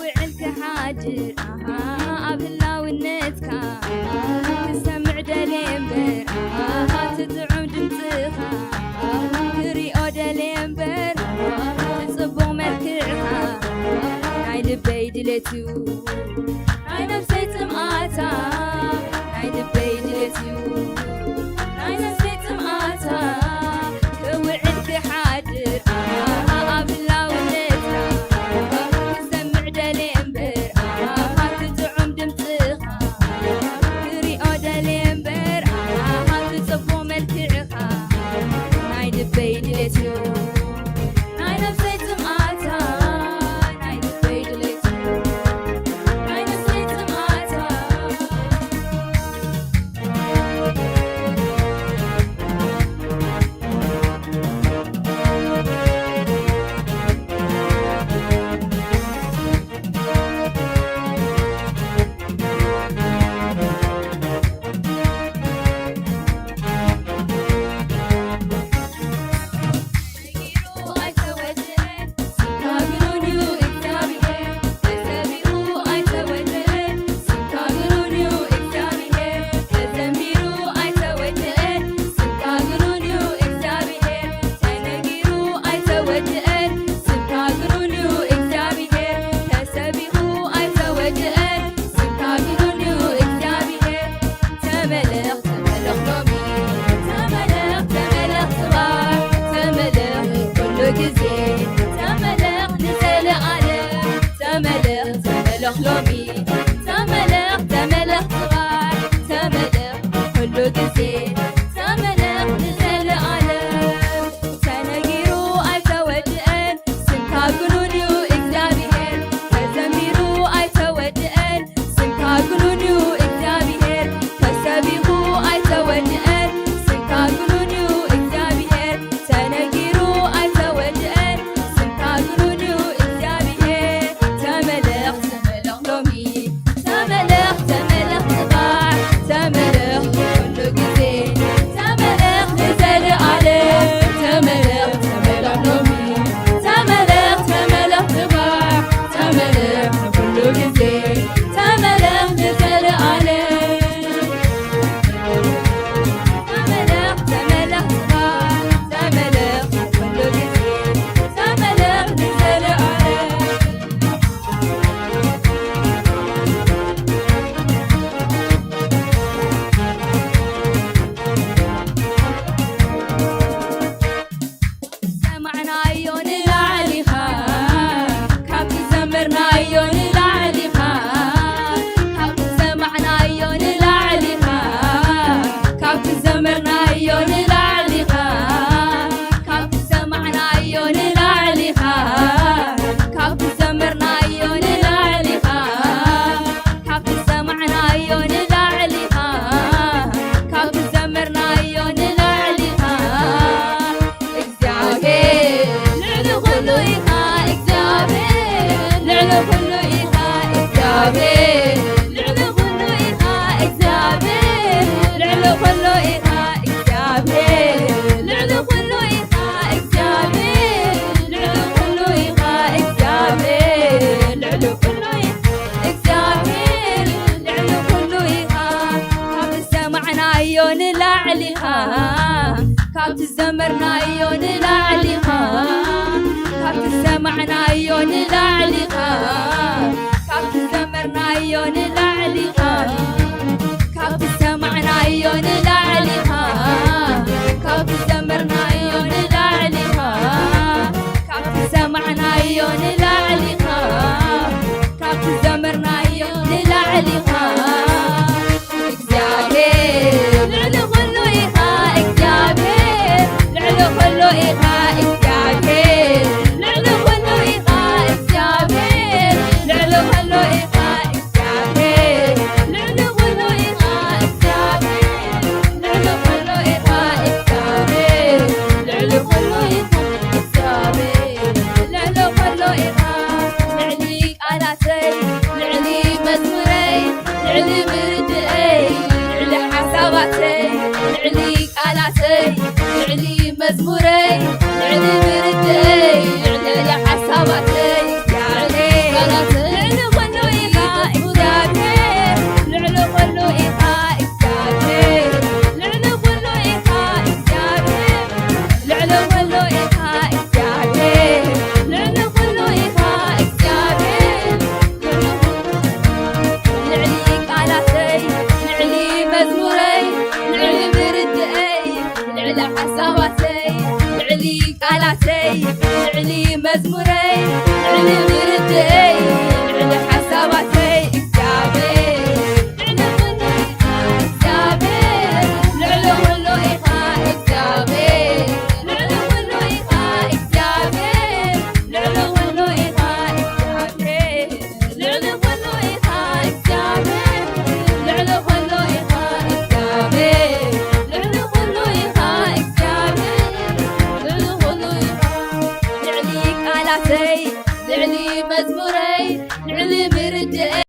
ውዕል ክሓድር ኣሃ ኣብ ህላውነትካ ክሰምዕ ደልየ እምበር ኣሃ ትጥዑም ድምፅኻ ክሪኦ ደልየ እምበር ኣሃ ትፅቡቕ መልክዕኻ ናይ ልበይ ድሌት እዩ ናይ ነፍሰይ ፅምኣታ ናይ ልበይ ድሌት እዩ ናይ ነፍሰይ ፅምኣታ ክውዕል ክሓድር ኣሃ ኣብ ህላውነትካ ክሰምዕ ደልየ እምበር ኣሃ ትጥዑም ድምፅኻ ክሪኦ ደልየ እምበር ኣሃ ትፅቡቕ መልክዕኻ ናይ ልበይ ድሌት እዩ ናይ ነፍሰይ ፅምኣታ ናይ ልበይ ድሌት እዩ ካብቲ ዘመርናዮ ንላዕሊኻ፣ ካብቲ ሰማዕናዮ ንላዕሊኻ፣ ካብቲ ዘመርናዮ ንላዕሊኻ፣ ካብቲ ሰማዕናዮ ንላዕሊኻ፣ ካብቲ ዘመርናዮ ንላዕሊኻ፣ ካብቲ ሰማዕናዮ ንላዕሊኻ፣ ካብቲ ዘመርናዮ ንላዕሊኻ። እግዚኣብሔር ልዕሊ ኩሉ ኢኻ፣ እግዚኣብሔር ልዕሊ ኩሉ ኢኻ፣ እግዚኣብሔር ልዕሊ ኩሉ ኢኻ፣ እግዚኣብሔር ልዕሊ ኩሉ ኢኻ፣ እግዚኣብሔር ልዕሊ ኩሉ ኢኻ፣ እግዚኣብሔር ልዕሊ ኩሉ ኢኻ፣ እግዚኣብሔር ልዕሊ ኩሉ ኢኻ፣ እግዚኣብሔር ልዕሊ ኩሉ ኢኻ። ልዕሊ ቃላተይ፣ ልዕሊ መዝሙረይ፣ ልዕሊ ምርድእይ፣ ልዕሊ ሓሳባተይ፣ ልዕሊ ቃላተይ፣ ልዕሊ መዝሙረይ፣ ልዕሊ ምርድእይ፣ ልዕሊ ሓሳባተይ፣ ልዕሊ ቃላተይ፣ ልዕሊ ኩሉ ኢኻ እግዚኣብሔር፣ ልዕሊ ኩሉ ኢኻ እግዚኣብሔር፣ ልዕሊ ኩሉ ኢኻ እግዚኣብሔር፣ ልዕሊ ኩሉ ኢኻ እግዚኣብሔር፣ ልዕሊ ኩሉ ኢኻ እግዚኣብሔር። ልዕሊ ቃላተይ፣ ልዕሊ መዝሙረይ፣ ልዕሊ ምርድእይ፣ ልዕሊ ሓሳባተይ፣ ልዕሊ ቃላተይ፣ ልዕሊ መዝሙረይ፣ ልዕሊ ምርድእይ፣ ልዕሊ ሓሳባተይ እግዚኣብሔር፣ ልዕሊ ኩሉ ኢኻ እግዚኣብሔር፣ ልዕሊ ኩሉ ኢኻ እግዚኣብሔር፣ ልዕሊ ኩሉ ኢኻ እግዚኣብሔር፣ ልዕሊ ኩሉ ኢኻ እግዚኣብሔር። ልዕሊ ኩሉ ኢኻ እግዚኣብሔር፣ ልዕሊ ኩሉ ኢኻ እግዚኣብሔር፣ ልዕሊ ኩሉ ኢኻ እግዚኣብሔር፣ ልዕሊ ኩሉ ኢኻ። ልዕሊ ቃላተይ፣ ልዕሊ መዝሙረይ፣ ልዕሊ ምርድእይ፣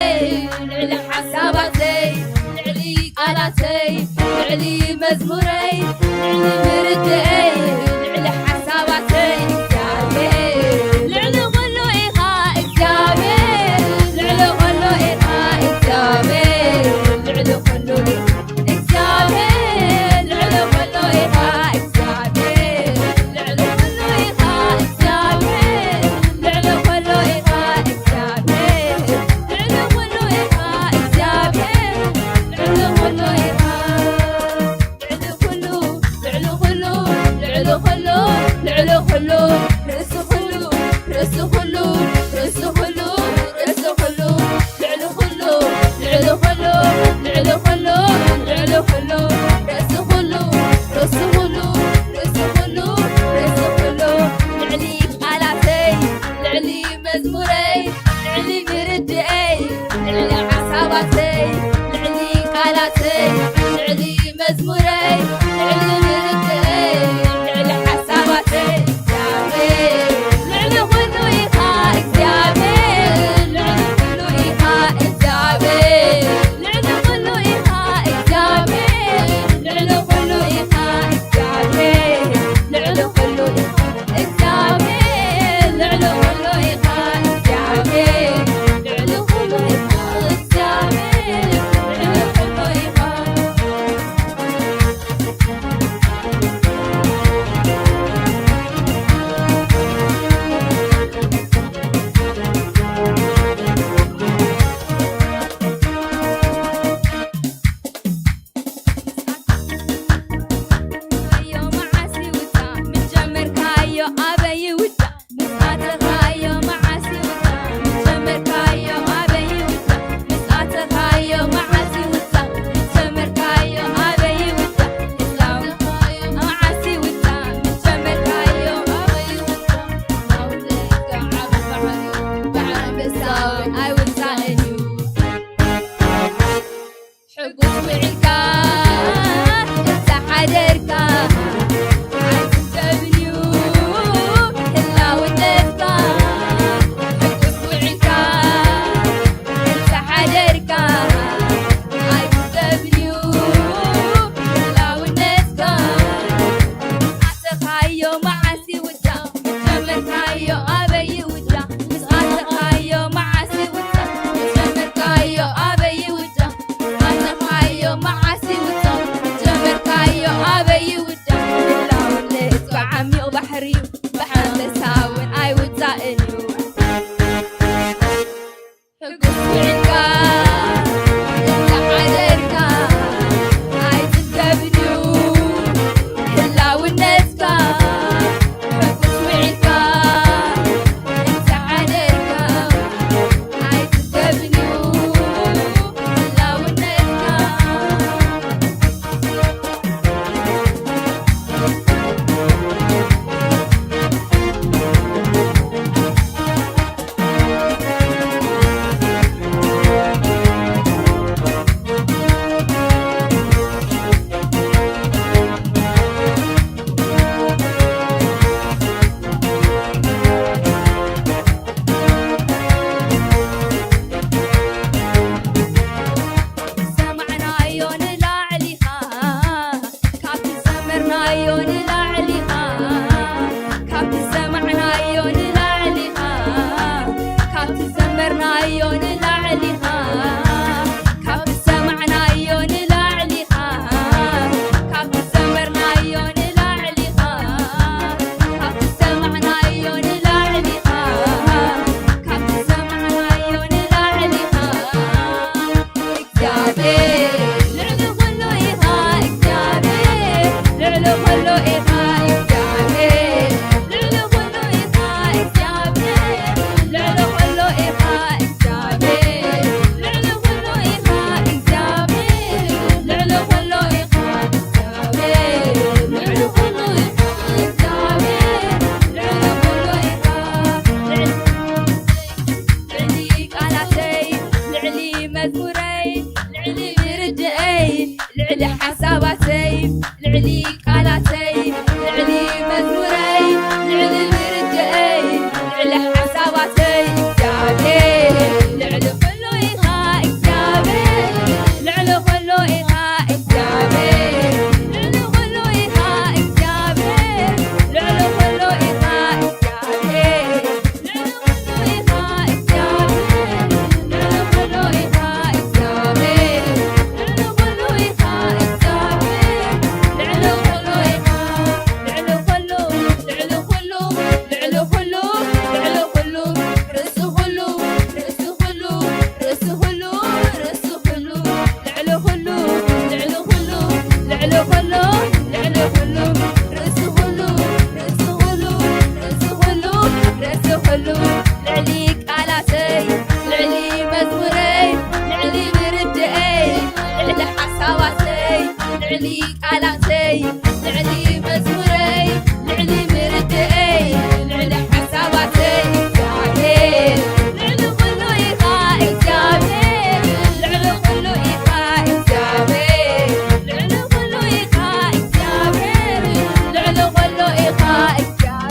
ናዮ ንላዕሊኻ ካብቲ ዝሰማዕናዮ ንላዕሊኻ ካብቲ ዘመርናዮ ንላዕሊኻ ካብቲ ዝሰማዕናዮ ንላዕሊኻ ካብቲ ዘመርናዮ ንላዕሊኻ ካብቲ ዝሰማዕናዮ ንላዕሊኻ ካብቲ ዝሰማዕናዮ ንላዕሊኻ እግዚኣብሔር ልዕሊ ኩሉ ኢኻ እግዚኣብሔር ልዕሊ ኩሉ ኢኻ እግዚኣብሔር ልዕሊ ኩሉ ኢኻ እግዚኣብሔር ልዕሊ ኩሉ ኢኻ እግዚኣብሔር ልዕሊ ኩሉ ኢኻ እግዚኣብሔር ልዕሊ ኩሉ ኢኻ እግዚኣብሔር ልዕሊ ኩሉ ኢኻ እግዚኣብሔር ልዕሊ ኩሉ ኢኻ ልዕሊ ቃላተይ ልዕሊ መዝሙረይ ልዕሊ ምርድእይ ልዕሊ ሓሳባተይ ልዕሊ ቃላተይ ልዕሊ መዝሙረይ ልዕሊ ምርድእይ ልዕሊ ሓሳባተይ እግዚኣብሔር ልዕሊ ኩሉ ኢኻ እግዚኣብሔር ልዕሊ ኩሉ ኢኻ እግዚኣብሔር ልዕሊ ኩሉ ኢኻ እግዚኣብሔር ልዕሊ ኩሉ ኢኻ እግዚኣብሔር ልዕሊ ቃላተይ ልዕሊ መዝሙረይ ልዕሊ ምርድእይ ልዕሊ ሓሳባተይ ልዕሊ ቃላተይ ልዕሊ መዝሙረይ ልዕሊ ምርድእይ ልዕሊ ሓሳባተይ እግዚኣብሔር ልዕሊ ኩሉ ኢኻ እግዚኣብሔር ልዕሊ ኩሉ ኢኻ እግዚኣብሔር ልዕሊ ኩሉ ኢኻ እግዚኣብሔር ልዕሊ ኩሉ ኢኻ እግዚኣብሔር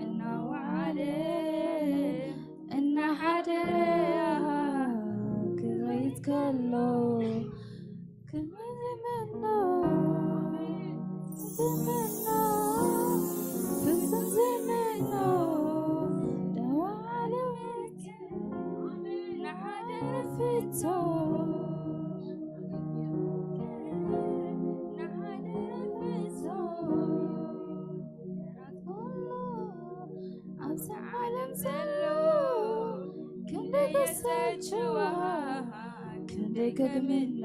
እናወዓለ እናሓደረ ክረይት ከሎ ኣብዚ ዓለም ዘሎ ክንደይ ከሰችዋ ክንደይ ከግምኖ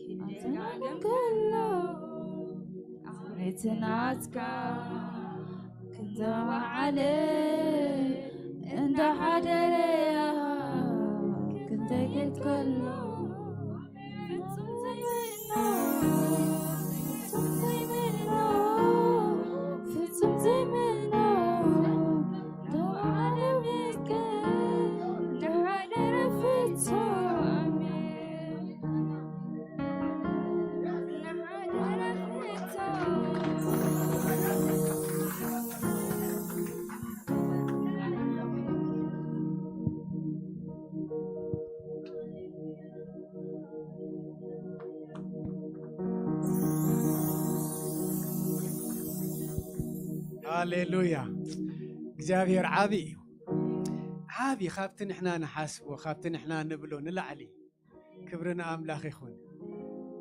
ክንደይ ዓለም ከሎ ኣቤት ናትካ ክንተባዓለ እንዳሓደረ ክንደይ ከሎ ሃሌሉያ። እግዚኣብሔር ዓቢ እዩ። ዓቢ ካብቲ ንሕና ንሓስቦ፣ ካብቲ ንሕና ንብሎ ንላዕሊ። ክብሪ ንኣምላኽ ይኹን።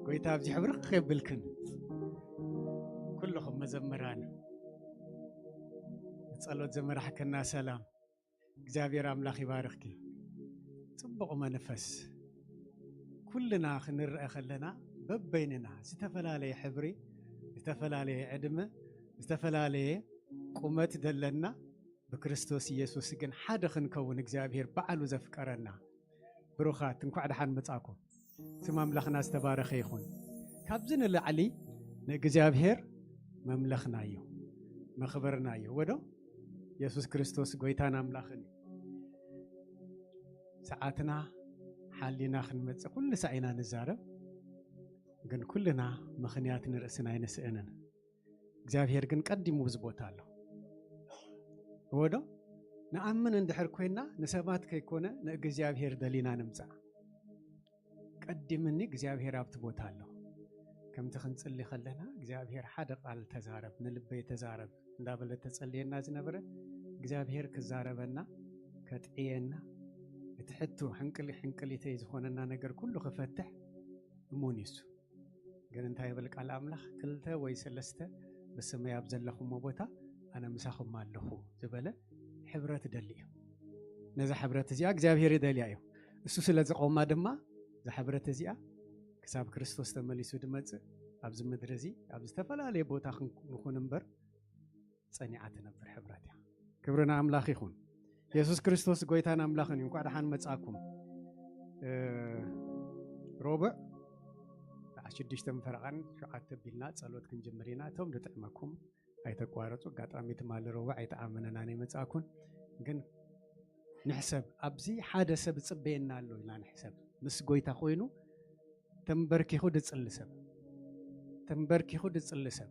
ጎይታ ኣብዚ ሕብርቕ የብልክን። ኩልኹም መዘምራን፣ ንጸሎት ዘመራሕከና ሰላም። እግዚኣብሔር ኣምላኽ ይባርኽኪ። ጽቡቕ መንፈስ። ኩልና ክንረአ ከለና በበይንና ዝተፈላለየ ሕብሪ፣ ዝተፈላለየ ዕድመ፣ ዝተፈላለየ ቁመት ዘለና ብክርስቶስ ኢየሱስ ግን ሓደ ክንከውን እግዚኣብሔር ባዕሉ ዘፍቀረና። ብሩኻት እንኳዕ ደሓን መጻእኩም። ስም ኣምላኽና ዝተባረኸ ይኹን። ካብዚ ንላዕሊ ንእግዚኣብሔር መምለኽናዮ፣ መኽበርናዮ። ወዶ ኢየሱስ ክርስቶስ ጎይታን ኣምላኽን እዩ። ሰዓትና ሓሊና ክንመጽእ ኩሉ ሳዕ ኢና ንዛረብ፣ ግን ኩልና ምኽንያት ንርእስና ኣይንስእንን። እግዚኣብሔር ግን ቀዲሙ ኣብዚ ቦታ ኣሎ። እወ ዶ? ንኣምን እንድሕር ኮይና ንሰባት ከይኮነ ንእግዚኣብሔር ደሊና ንምጻእ። ቀዲምኒ እግዚኣብሔር ኣብቲ ቦታ ኣሎ። ከምቲ ክንጽሊ ከለና እግዚኣብሔር ሓደ ቃል ተዛረብ፣ ንልበይ ተዛረብ እንዳበለ ተጸልየና ዝነበረ እግዚኣብሔር ክዛረበና፣ ከጥዕየና፣ እቲ ሕቶ ሕንቅሊ ሕንቅሊተይ ዝኾነና ነገር ኩሉ ክፈትሕ እሙን እዩ እሱ። ግን እንታይ ይብል ቃል ኣምላኽ? ክልተ ወይ ሰለስተ ብስመይ ኣብ ዘለኹሞ ቦታ ኣነ ምሳኹም ኣለኹ ዝበለ ሕብረት ደሊ እዩ። ነዛ ሕብረት እዚኣ እግዚኣብሔር ይደልያ እዩ። እሱ ስለ ዝቐውማ ድማ እዛ ሕብረት እዚኣ ክሳብ ክርስቶስ ተመሊሱ ድመጽእ ኣብዚ ምድሪ እዚ ኣብ ዝተፈላለየ ቦታ ክን-፣ ንኹን እምበር ጸኒዓ ትነብር ሕብረት እያ። ክብሪ ንኣምላኽ ይኹን። የሱስ ክርስቶስ ጎይታን ኣምላኽን እዩ። እንኳዕ ደሓን መጻእኩም። እ፣ ሮብዕ ሰዓት ሽዱሽተ ፈረቓን ሸውዓተ ቢልና ጸሎት ክንጅምር ኢና። እቶም ዝጥዕመኩም ኣይተቋረጹ። ኣጋጣሚ ትማሊ ሮብዕ ኣይተኣመነናን ኣይመጻእኩን። ግን ንሕሰብ፣ ኣብዚ ሓደ ሰብ ይጽበየና ኣሎ ኢልና ንሕሰብ። ምስ ጎይታ ኮይኑ ተንበርኪኹ ድጽሊ ሰብ፣ ተንበርኪኹ ድጽሊ ሰብ።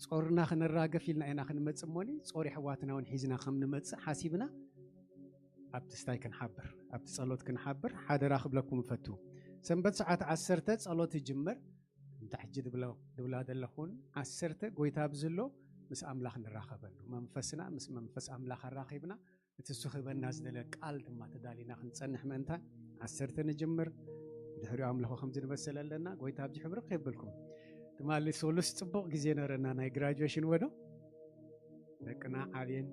ጾርና ክንራገፍ ኢልና ኢና ክንመጽእ እሞኒ፣ ጾር የሕዋትና እውን ሒዝና ከም ንመጽእ ሓሲብና ኣብቲ ስታይ ክንሓብር፣ ኣብቲ ጸሎት ክንሓብር ሓደራ ክብለኩም እፈቱ። ሰንበት ሰዓት ዓሰርተ ጸሎት ይጅመር። እንተ ሕጂ ድብሎ-፣ ድብላ ዘለኹን ዓሰርተ ጎይታ ኣብዚ ኣሎ፣ ምስ ኣምላኽ ንራኸበሉ። መንፈስና ምስ መንፈስ ኣምላኽ ኣራኺብና፣ እቲ እሱ ክህበና ዝደለ ቃል ድማ ተዳሊና ክንጸንሕ ምእንታን ዓሰርተ ንጅምር። ድሕሪኡ ኣምልኾ ከም ዝንበሰለ ኣለና። ጎይታ ኣብዚ ሕብርኽ የብልኩም። ትማሊ ሶሉስ ጽቡቕ ግዜ ነረና፣ ናይ ግራጁዌሽን ወዶ ደቅና ዓብየን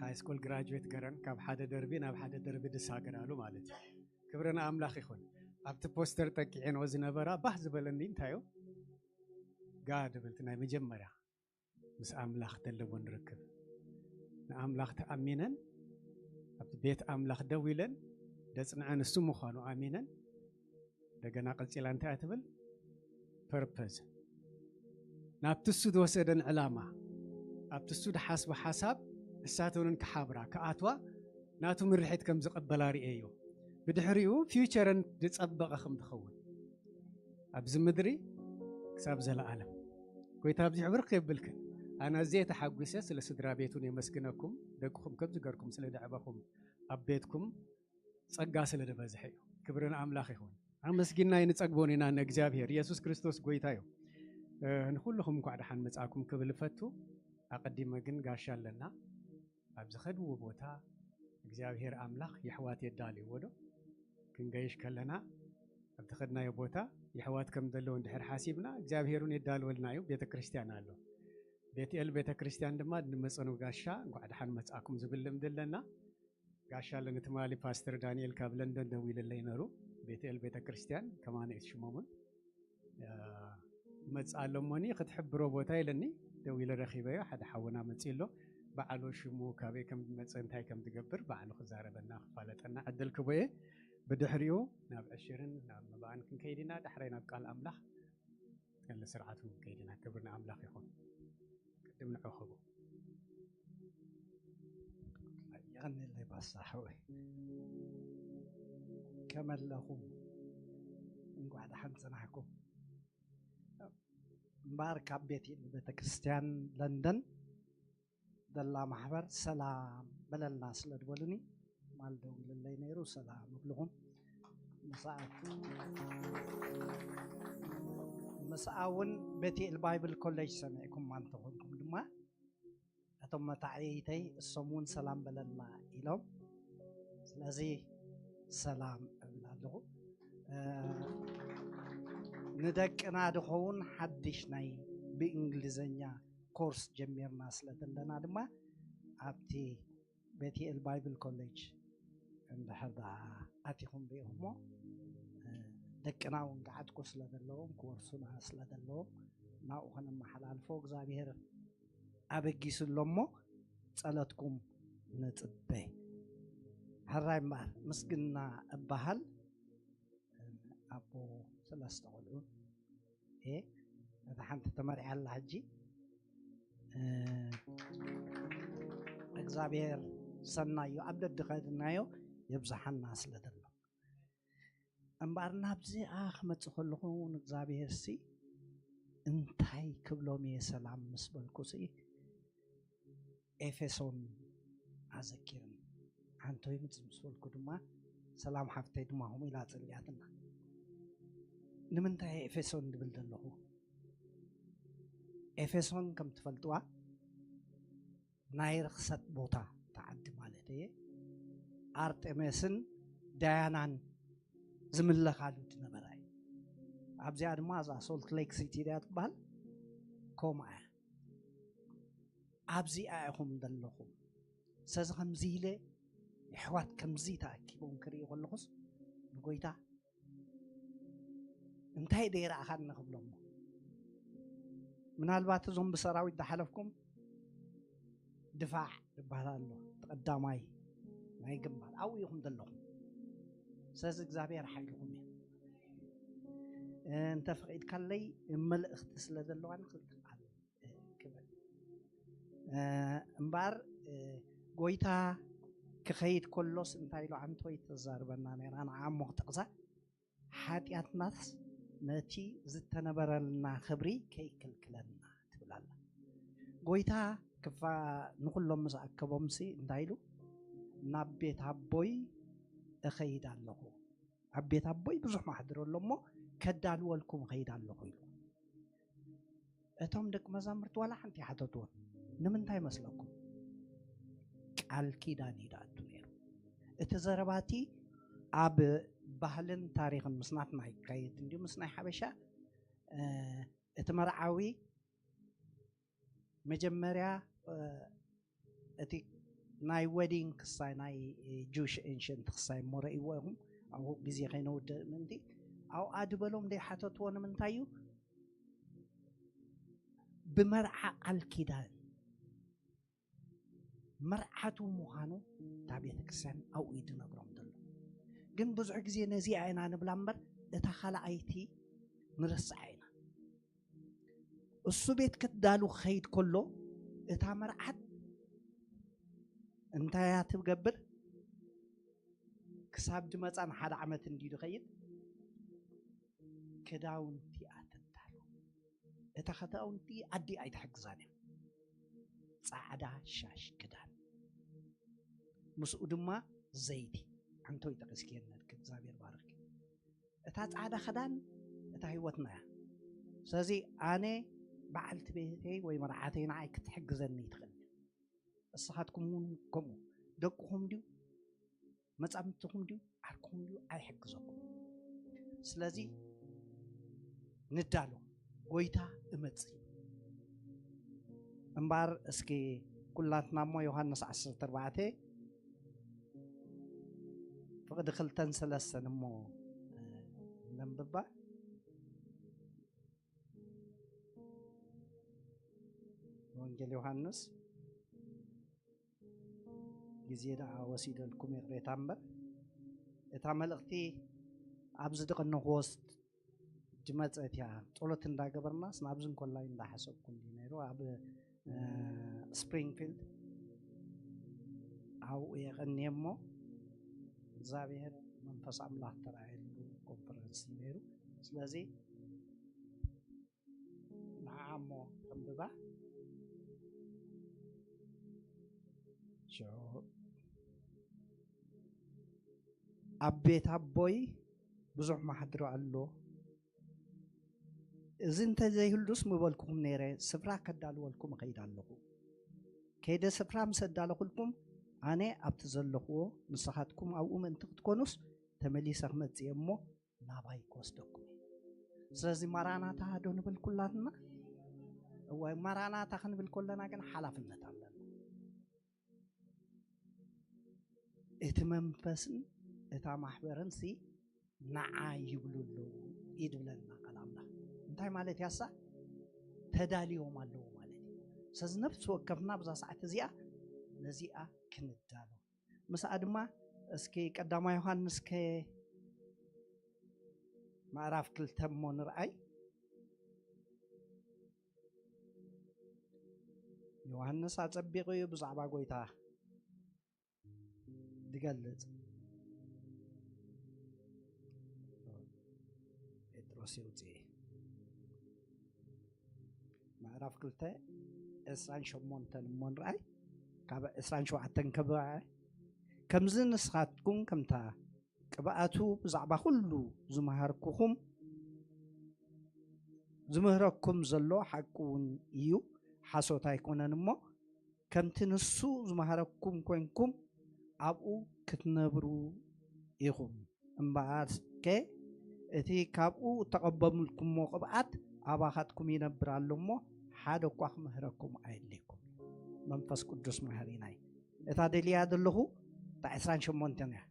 ሃይ ስኩል ግራጁዌት ገረን ካብ ሓደ ደርቢ ናብ ሓደ ደርቢ ድሳገራሉ ማለት እዩ። ክብሪ ንኣምላኽ ይኹን። ኣብቲ ፖስተር ጠቂዐንኦ ዝነበራ ባህ ዝበለኒ እንታዩ? ጋድ እብል፣ እቲ ናይ መጀመርያ ምስ ኣምላኽ ዘለወን ርክብ። ንኣምላኽ ተኣሚነን ኣብቲ ቤት ኣምላኽ ደው ኢለን ደጽንዐን እሱ ምዃኑ ኣሚነን። እንደገና ቀጺላ እንታይ እያ ትብል? ፐርፐዝ። ናብቲ እሱ ዝወሰደን ዕላማ፣ ኣብቲ እሱ ዝሓስቦ ሓሳብ እሳተውንን ክሓብራ፣ ክኣትዋ ናቱ ምርሒት ከም ዝቐበላ ርእየዮ። ብድሕሪኡ ፊውቸረን ዝጸበቐ ከም ዝኸውን ኣብዚ ምድሪ ክሳብ ዘለኣለም። ጎይታ ኣብዚ ሕብርኽ የብልክን። ኣነ ኣዝየ ተሓጒሰ ስለ ስድራ ቤቱን የመስግነኩም፣ ደቅኹም ከምዚ ገርኩም ስለ ደዕበኹም፣ ኣብ ቤትኩም ጸጋ ስለ ዝበዝሐ እዩ። ክብሪ ንኣምላኽ ይኹን። ኣመስጊናይ ንጸግቦን ኢና ንእግዚኣብሔር። የሱስ ክርስቶስ ጎይታ እዩ። እ፣ ንኹልኹም እንኳዕ ደሓን መጻእኩም ክብል እፈቱ። ኣቐዲመ ግን ጋሻ ኣለና። ኣብ ዝኸድዎ ቦታ እግዚኣብሔር ኣምላኽ የሕዋት የዳልይዎ ዶ? ክንገይሽ ከለና ኣብቲ ኸድናዮ ቦታ የሕዋት ከም ዘለዉ እንድሕር ሓሲብና እግዚኣብሔር እውን የዳልወልና እዩ። ቤተ ክርስቲያን ኣሎ። ቤትኤል ቤተ ክርስቲያን ድማ ንመጸኑ ጋሻ እንኳዕ ደሓን መጻእኩም ዝብል ልምዲ ኣለና። ጋሻ ኣለኒ። ትማሊ ፓስተር ዳንኤል ካብ ለንደን ደዊልለይ ነሩ። ቤትኤል ቤተ ክርስቲያን ከማነ እዩ ሽሞምን። እ፣ ይመጽእ ኣሎ እሞኒ ክትሕብሮ ቦታ ኢለኒ ደዊለ ረኺበዮ። ሓደ ሓውና መጺእ ኣሎ። ባዕሉ ሽሙ ካበይ ከም ዝመጽእ እንታይ ከም ዝገብር ባዕሉ ክዛረበና ክፋለጠና ዕድል ክቦ እየ። ብድሕሪኡ ናብ ዕሽርን ናብ መባእን ክንከይድ ኢና። ዳሕራይ ናብ ቃል ኣምላኽ ገለ ስርዓቱ ክንከይድ ኢና። ክብሪ ንኣምላኽ ይኹን። ቅድም ንዑ ክቡ። የቐንየለይ ባሳ ሓወይ። ከመለኹም? እንኳዕ ደሓን ጽናሕኩም። እምበኣር ካብ ቤት ቤተ ክርስቲያን ለንደን ዘላ ማሕበር ሰላም በለልና ስለ ዝበሉኒ ማል ደዊልለይ ነይሩ። ሰላም እብልኹም። ምስኣ፣ ምስኣ እውን ቤትኤል ባይብል ኮሌጅ ሰሚዕኩማ እንተኾንኩም ድማ መታዕየይተይ እሶም እውን ሰላም በለና ኢሎም። ስለዚ ሰላም እብል ኣለኹ። ንደቅና ድኸውን ሓድሽ ናይ ብእንግሊዘኛ ኮርስ ጀሚርና ስለ ዘለና ድማ ኣብቲ ቤትኤል ባይብል ኮሌጅ እንድሕር ደኣ ኣቲኹም ሪኢኹሞ፣ ደቅና እውን ክዓጥቁ ስለ ዘለዎም ክወርሱና ስለ ዘለዎም ናብኡ ከነመሓላልፎ እግዚኣብሔር ኣበጊሱ ኣሎ እሞ ጸሎትኩም ንጽበ። ሕራይ እምበኣር ምስግና እበሃል። ኣቦ ሰለስተ ቆልዑ እየ። እታ ሓንቲ ተመርዕያ ኣላ ሕጂ። እግዚኣብሔር ሰናዩ ኣብ ደድኸድናዮ የብዝሓና ስለ ዘሎ እምበኣር ናብዚኣ ክመፅእ ከለኹ ንእግዚኣብሔር ሲ እንታይ ክብሎም እየ ሰላም ምስ በልኩ ሲ ኤፌሶን ኣዘኪርኒ። ሓንቶ ይምፅ ምስ በልኩ ድማ ሰላም ሓፍተይ ድማ ከምኡ ኢላ ፀሊኣትና። ንምንታይ ኤፌሶን ድብል ዘለኹ? ኤፌሶን ከም ትፈልጥዋ ናይ ርኽሰት ቦታ ተዓዲ ማለት እየ። ኣርጤሜስን ዳያናን ዝምለኻሉ ዝነበራ እዩ። ኣብዚኣ ድማ እዛ ሶልት ሌክ ሲቲ ድያ ትበሃል ከምኡ እያ። ኣብዚኣ ኢኹም ዘለኹም። ስለዚ ከምዚ ኢለ የሕዋት ከምዚ ተኣኪቦም ክርኢ ከለኹስ ንጎይታ እንታይ ደይ ረኣኻኒ ክብሎሞ። ምናልባት እዞም ብሰራዊት ዝሓለፍኩም ድፋዕ ይበሃል ኣሎ። ተቐዳማይ ናይ ግንባር ኣብኡ ኢኹም ዘለኹም። ስለዚ እግዚኣብሔር ሓይልኹም እዩ። እንተ ፈቒድካለይ መልእኽቲ ስለ ዘለዋ ንክልተ ቃል ክብል እምበኣር ጎይታ ክኸይድ ከሎስ እንታይ ኢሉ ዓንቶይ ተዛርበና ነራ ንዓሞ ክጠቕሳ ሓጢኣትናስ ነቲ ዝተነበረልና ክብሪ ከይክልክለና ትብል ኣላ። ጎይታ ክፋ ንኩሎም ምስ ኣከቦምሲ እንታይ ኢሉ ናብ ቤት ኣቦይ እኸይድ ኣለኹ ኣብ ቤት ኣቦይ ብዙሕ ማሕድሮ ኣሎ እሞ ከዳልወልኩም እኸይድ ኣለኹ ኢሉ። እቶም ደቂ መዛምርቲ ዋላ ሓንቲ ሓተትዎ። ንምንታይ መስለኩም? ቃል ኪዳን እዩ ዳኣቱ ነይሩ። እቲ ዘረባቲ ኣብ ባህልን ታሪኽን ምስ ናትና ይካየድ እንዲሁ ምስ ናይ ሓበሻ እቲ መርዓዊ መጀመርያ እቲ ናይ ዌዲንግ ክሳይ ናይ ጁሽ ኤንሽንት ክሳይ እሞ ረእይዎ ኢኹም ኣብኡ ግዜ ከይነውድእ ምእንቲ ኣብኣ ድበሎም ደይሓተትዎ ንምንታይ እዩ ብመርዓ ቃል ኪዳን መርዓቱ ምዃኑ እታ ቤተ ክርስቲያን ኣብኡ እዩ ድነግሮም ዘሎ ግን ብዙሕ ግዜ ነዚኣ ኢና ንብላ እምበር እታ ካልኣይቲ ንርስዓ ኢና እሱ ቤት ክትዳሉ ክኸይድ ከሎ እታ መርዓት እንታይ እያ ትገብር? ክሳብ ድመፃ ንሓደ ዓመት እንዲ ዝኸይድ ክዳውንቲ እያ ትዳሉ። እታ ክዳውንቲ ኣዲኣ ኣይትሕግዛን እያ። ፃዕዳ ሻሽ ክዳን ምስኡ ድማ ዘይቲ። ኣንቶይ ጠቂስክየን ነርኪ እግዚኣብሔር ባርኪ። እታ ፃዕዳ ክዳን እታ ህይወትና እያ። ስለዚ ኣነ በዓልቲ ቤተይ ወይ መርዓተይ ንዓይ ክትሕግዘኒ ትኽእል። እያ። እስኻትኩም እውን ከምኡ ደቅኹም ድዩ መፃምድትኹም ድዩ ዓርክኹም ድዩ ኣይሕግዘኩም። ስለዚ ንዳሎ ጎይታ እመፅ እምበር እስኪ ኩላትና እሞ ዮሃንስ ዓሰርተ ኣርባዕተ ፍቕዲ ክልተን ሰለስተን እሞ ነንብባ። ወንጌል ዮሃንስ ግዜ ደኣ ወሲደልኩም ይቕሬታ እምበር እታ መልእኽቲ ኣብዚ ድቕንኹ ወስድ ድመፀት እያ። ጸሎት እንዳገበርናስ ናብዚ እንኮላይ እንዳሓሰብኩ እንዲ ነይሩ ኣብ ስፕሪንግፊልድ ኣብኡ የቐንየ እሞ እግዚኣብሔር መንፈስ ኣምላኽ ተራእየሉ ኮንፈረንስ እዩ ነይሩ። ስለዚ ንዓ እሞ ከንብባ። ሽዑ ኣብ ቤት ኣቦይ ብዙሕ ማሕድሮ ኣሎ። እዚ እንተዘይህሉስ ምበልኩኹም ነይረ፣ ስፍራ ከዳልወልኩም እኸይድ ኣለኹ። ከይደ ስፍራ ምስ ኣዳለኹልኩም፣ ኣነ ኣብቲ ዘለኽዎ ንስኻትኩም ኣብኡ ምእንቲ ክትኮኑስ፣ ተመሊሰ ክመጽእ እየ እሞ ናባይ ክወስደኩም እየ። ስለዚ ማራናታ ዶ ንብል ኩላትና? እወ፣ ማራናታ ክንብል ከለና ግን ሓላፍነት ኣለና። እቲ መንፈስን እታ ማሕበርን ሲ ንዓ ይብሉ ኣለዉ ይድብለና ቃል ኣምላኽ። እንታይ ማለት ያሳ? ተዳልዮም ኣለዉ ማለት እዩ። ስለዚ ነፍሲ ወከፍና ብዛ ሰዓት እዚኣ ነዚኣ ክንዳሎ። ምስኣ ድማ እስኪ ቀዳማይ ዮሃንስ ከ ምዕራፍ ክልተ እሞ ንርኣይ። ዮሃንስ ኣጸቢቑ እዩ ብዛዕባ ጎይታ ዝገልጽ። ጴጥሮስ የውፅኤ ምዕራፍ ክልተ ዕስራን ሸሞንተን እሞ ንርኣይ። ካብ ዕስራን ሸውዓተን ከብርኣ። ከምዚ ንስኻትኩም ከምታ ቅብኣቱ ብዛዕባ ኩሉ ዝመሃርኩኹም ዝምህረኩም ዘሎ ሓቂ እውን እዩ፣ ሓሶት ኣይኮነን እሞ፣ ከምቲ ንሱ ዝመሃረኩም ኮይንኩም ኣብኡ ክትነብሩ ኢኹም። እምበኣርከ እቲ ካብኡ እተቐበልኩሞ ቅብኣት ኣባኻትኩም ይነብር ኣሎ እሞ፣ ሓደ እኳ ክምህረኩም ኣየድልየኩም። መንፈስ ቅዱስ መሃሪና እዩ። እታ ደልያ ዘለኹ እታ ዕስራን ሸሞንተን እያ።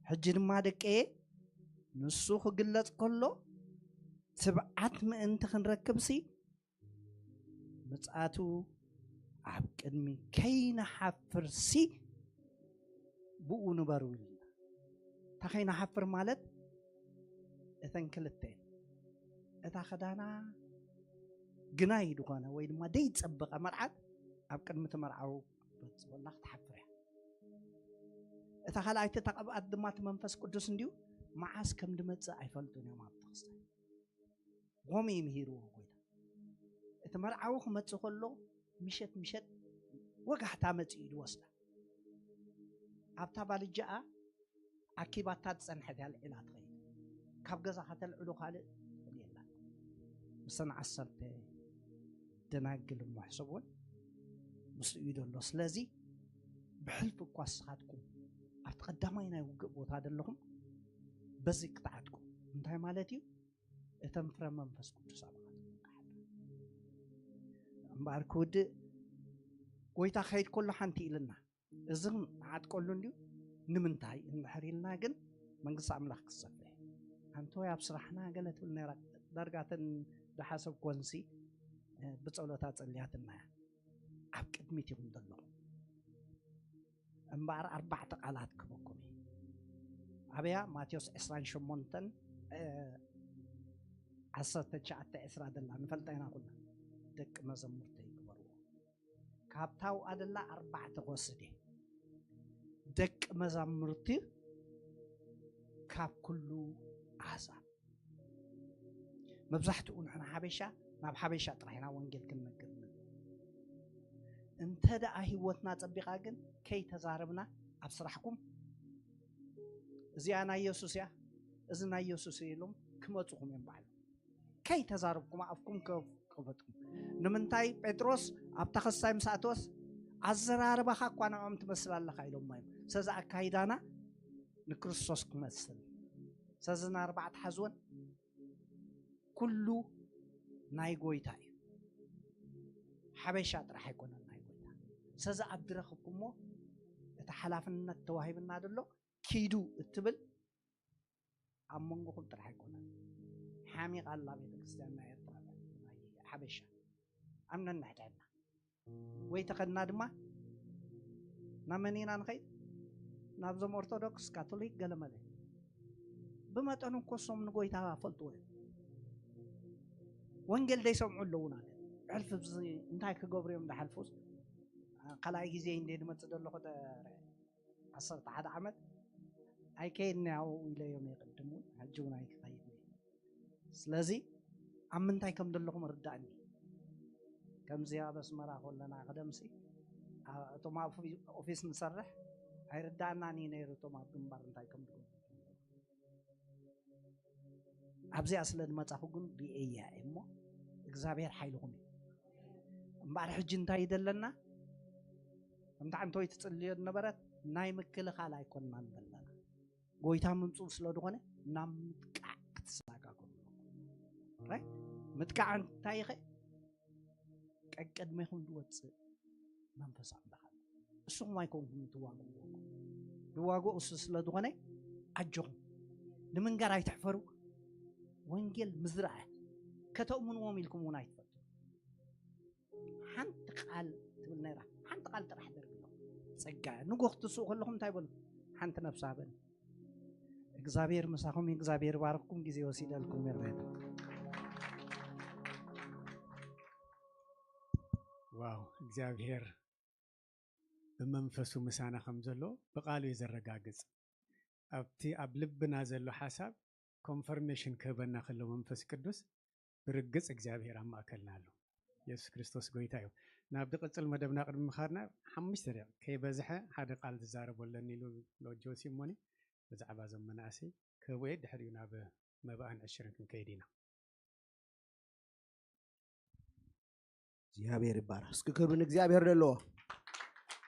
ሕጂ ድማ ደቀየ፣ ንሱ ክግለጽ ከሎ ትብዓት ምእንቲ ክንረክብሲ፣ ምጽኣቱ ኣብ ቅድሚ ከይንሓፍርሲ ብኡ ንበሩ ኢልና። እታ ከይንሓፍር ማለት እተን ክልተ እየን። እታ ክዳና ግናይ ዝኾነ ወይ ድማ ደይጸበቐ መርዓት ኣብ ቅድሚ እቲ መርዓዊ ክትበጽእ ከላ ክትሓፍር እያ። እታ ካልኣይቲ እታ ቅብኣት ድማ እቲ መንፈስ ቅዱስ እንድዩ መዓስ ከም ድመጽእ ኣይፈልጡን እዮም ኣብቲ ክስታይ። ከምኡ እዩ ምሂርዎ ጎይታ። እቲ መርዓዊ ክመጽእ ከሎ ምሸት ምሸት ወጋሕታ መጺኡ እዩ ዝወስዳ። ኣብታ ባልጃኣ ኣኪባታ ዝጸንሐት እያ ልዒላ ትኸይድ። ካብ ገዛ ከተልዕሎ ካልእ ትኽእል የላን። ምሰን ዓሰርተ ደናግል እሞ ሕሰብወን ምስኡ እዩ ዘሎ። ስለዚ ብሕልፊ እኳ ንስኻትኩም ኣብቲ ቀዳማይ ናይ ውግእ ቦታ ዘለኹም በዚ ክትዓጥቁ እንታይ ማለት እዩ? እተን ፍረ መንፈስ ቅዱስ ኣባኻትኩም ክሓድራ። እምበኣር ክውድእ ጎይታ ክኸይድ ከሎ ሓንቲ ኢልና፣ እዚ ንዓጥቀሉ እንድዩ። ንምንታይ እንድሕር ኢልና ግን መንግስቲ ኣምላኽ ክሰፍሕ። ኣንተ ወይ ኣብ ስራሕና ገለ ትብል ነይራ፣ ዳርጋ እተን ዝሓሰብኮንሲ፣ እ፣ ብጸሎታ ጸልያትና እያ። ኣብ ቅድሚት ኢኹም ዘለኹም። እምበኣር ኣርባዕተ ቃላት ክበኩም እዩ። ኣበያ? ማቴዎስ ዕስራን ሸሞንተን፣ እ፣ ዓሰርተ ትሽዓተ ዕስራ ደላ ንፈልጣ ኢና ኩልና። ደቂ መዘሙርተይ ግበርዎ። ካብታ ኣብኣ ደላ ኣርባዕተ ክወስድ እየ። ደቂ መዛሙርቲ ካብ ኩሉ ኣህዛብ። መብዛሕትኡ ንሕና ሓበሻ ናብ ሓበሻ ጥራሕ ኢና ወንጌል ክንነግር ንብል። እንተ ደኣ ህይወትና ጸቢቓ ግን ከይተዛረብና ኣብ ስራሕኩም እዚኣ ናይ የሱስ እያ፣ እዚ ናይ የሱስ እዩ ኢሎም ክመጹኹም እዮም ባዕሎም። ከይተዛረብኩም ኣፍኩም ከ-፣ ከፈትኩም። ንምንታይ ጴጥሮስ ኣብታ ክሳይ ምስ ኣተወስ ኣዘራርባኻ እኳ ንዕኦም ትመስል ኣለኻ ኢሎሞ እዮም። ስለዚ ኣካይዳና ንክርስቶስ ክመስል። ስለዚ ንኣርባዕተ ሓዝወን ኩሉ ናይ ጎይታ እዩ። ሓበሻ ጥራሕ ኣይኮነን ናይ ጎይታ። ስለዚ ኣብ ዝረኽብኩሞ እቲ ሓላፍነት ተዋሂብና ዘሎ ኪዱ እትብል ኣብ መንጎኹም ጥራሕ ኣይኮነን። ሓሚቓ ኣላ ቤተ ክርስቲያን ናይ ኤርትራ፣ ናይ ሓበሻ። ኣብ ነንሕድሕድና ወይ ተኸድና ድማ ናብ መን ኢና ንኸይድ? ናብዞም ኦርቶዶክስ፣ ካቶሊክ፣ ገለመለ። ብመጠኑ እኮ እሶም ንጎይታ ፈልጥዎ እዮም። ወንጌል ዘይሰምዑ ኣለዉና። ሕልፊ ብዚ እንታይ ክገብሩ እዮም ዝሓልፉስ? ካልኣይ ግዜ እንደ ዝመጽእ ዘለኹ ተ-፣ ዓሰርተ ሓደ ዓመት ኣይከይድን እየ ኣብኡ ኢለዮም እየ ቅድም እውን፣ ሕጂ እውን ኣይክኸይድን እየ። ስለዚ ኣብ ምንታይ ከም ዘለኹም ርዳእኒ። ከምዚ ኣብ ኣስመራ ከለና ቀደምሲ፣ ኣ-፣ እቶም ኣብ ኦፊ-፣ ኦፊስ ንሰርሕ ኣይርዳእናን እዩ ነይሩ፣ እቶም ኣብ ግንባር እንታይ ከም ዝገብሩ። ኣብዚኣ ስለ ዝመጻኹ ግን ርእየያ እየ እሞ፣ እግዚኣብሔር ሓይልኹም እዩ። እምበኣር ሕጂ እንታይ እዩ ዘለና? እንተ ሓንቲ ወይ ትጽልዮ ዝነበረት ናይ ምክልኻል ኣይኮንናን ዘለና። ጎይታ ምምፅኡ ስለ ዝኾነ ናብ ምጥቃዕ ክትሰጋገሩ ኣለኩም። ራይት? ምጥቃዕ እንታይ ይኸ? ቀቅድሜኹም ዝወፅእ መንፈስ ኣምላኽ ኣሎ። እሱኹም ኣይኮንኩም ትዋግእዎ። ዝዋግኦ እሱ ስለ ዝኾነ ኣጆኹም። ንምንጋር ኣይትሕፈሩ። ወንጌል ምዝራእ ከተእምንዎም ኢልኩም እውን ኣይትፈልጡ። ሓንቲ ቃል ትብል ነይራ። ሓንቲ ቃል ጥራሕ ደርግሎ። ጸጋ ንጎ ክትስኡ ከለኹም እንታይ በሉ? ሓንቲ ነፍሲ ሃበኒ። እግዚኣብሔር ምሳኹም፣ እግዚኣብሔር ባርኽኩም። ግዜ ወሲደልኩም ይቕሬታ። ዋው፣ እግዚኣብሔር ብመንፈሱ ምሳና ከም ዘሎ ብቃሉ እዩ ዘረጋግጽ። ኣብቲ ኣብ ልብና ዘሎ ሓሳብ ኮንፈርሜሽን ክህበና ከሎ መንፈስ ቅዱስ ብርግጽ እግዚኣብሔር ኣብ ማእከልና ኣሎ። የሱስ ክርስቶስ ጎይታ እዩ። ናብ ዝቕጽል መደብና ቅድሚ ምኻድና ሓሙሽተ ደቂቕ ከይበዝሐ ሓደ ቃል ዝዛረቦ ኣለኒ ኢሉ ኣሎ ጆሲ እሞኒ ብዛዕባ እዞም መናእሰይ ክህቦ እየ። ድሕሪኡ ናብ መባእን ዕሽርን ክንከይድ ኢና። እግዚኣብሔር ይባረኽ። እስኪ ክብሪ ንእግዚኣብሔር ደለዎ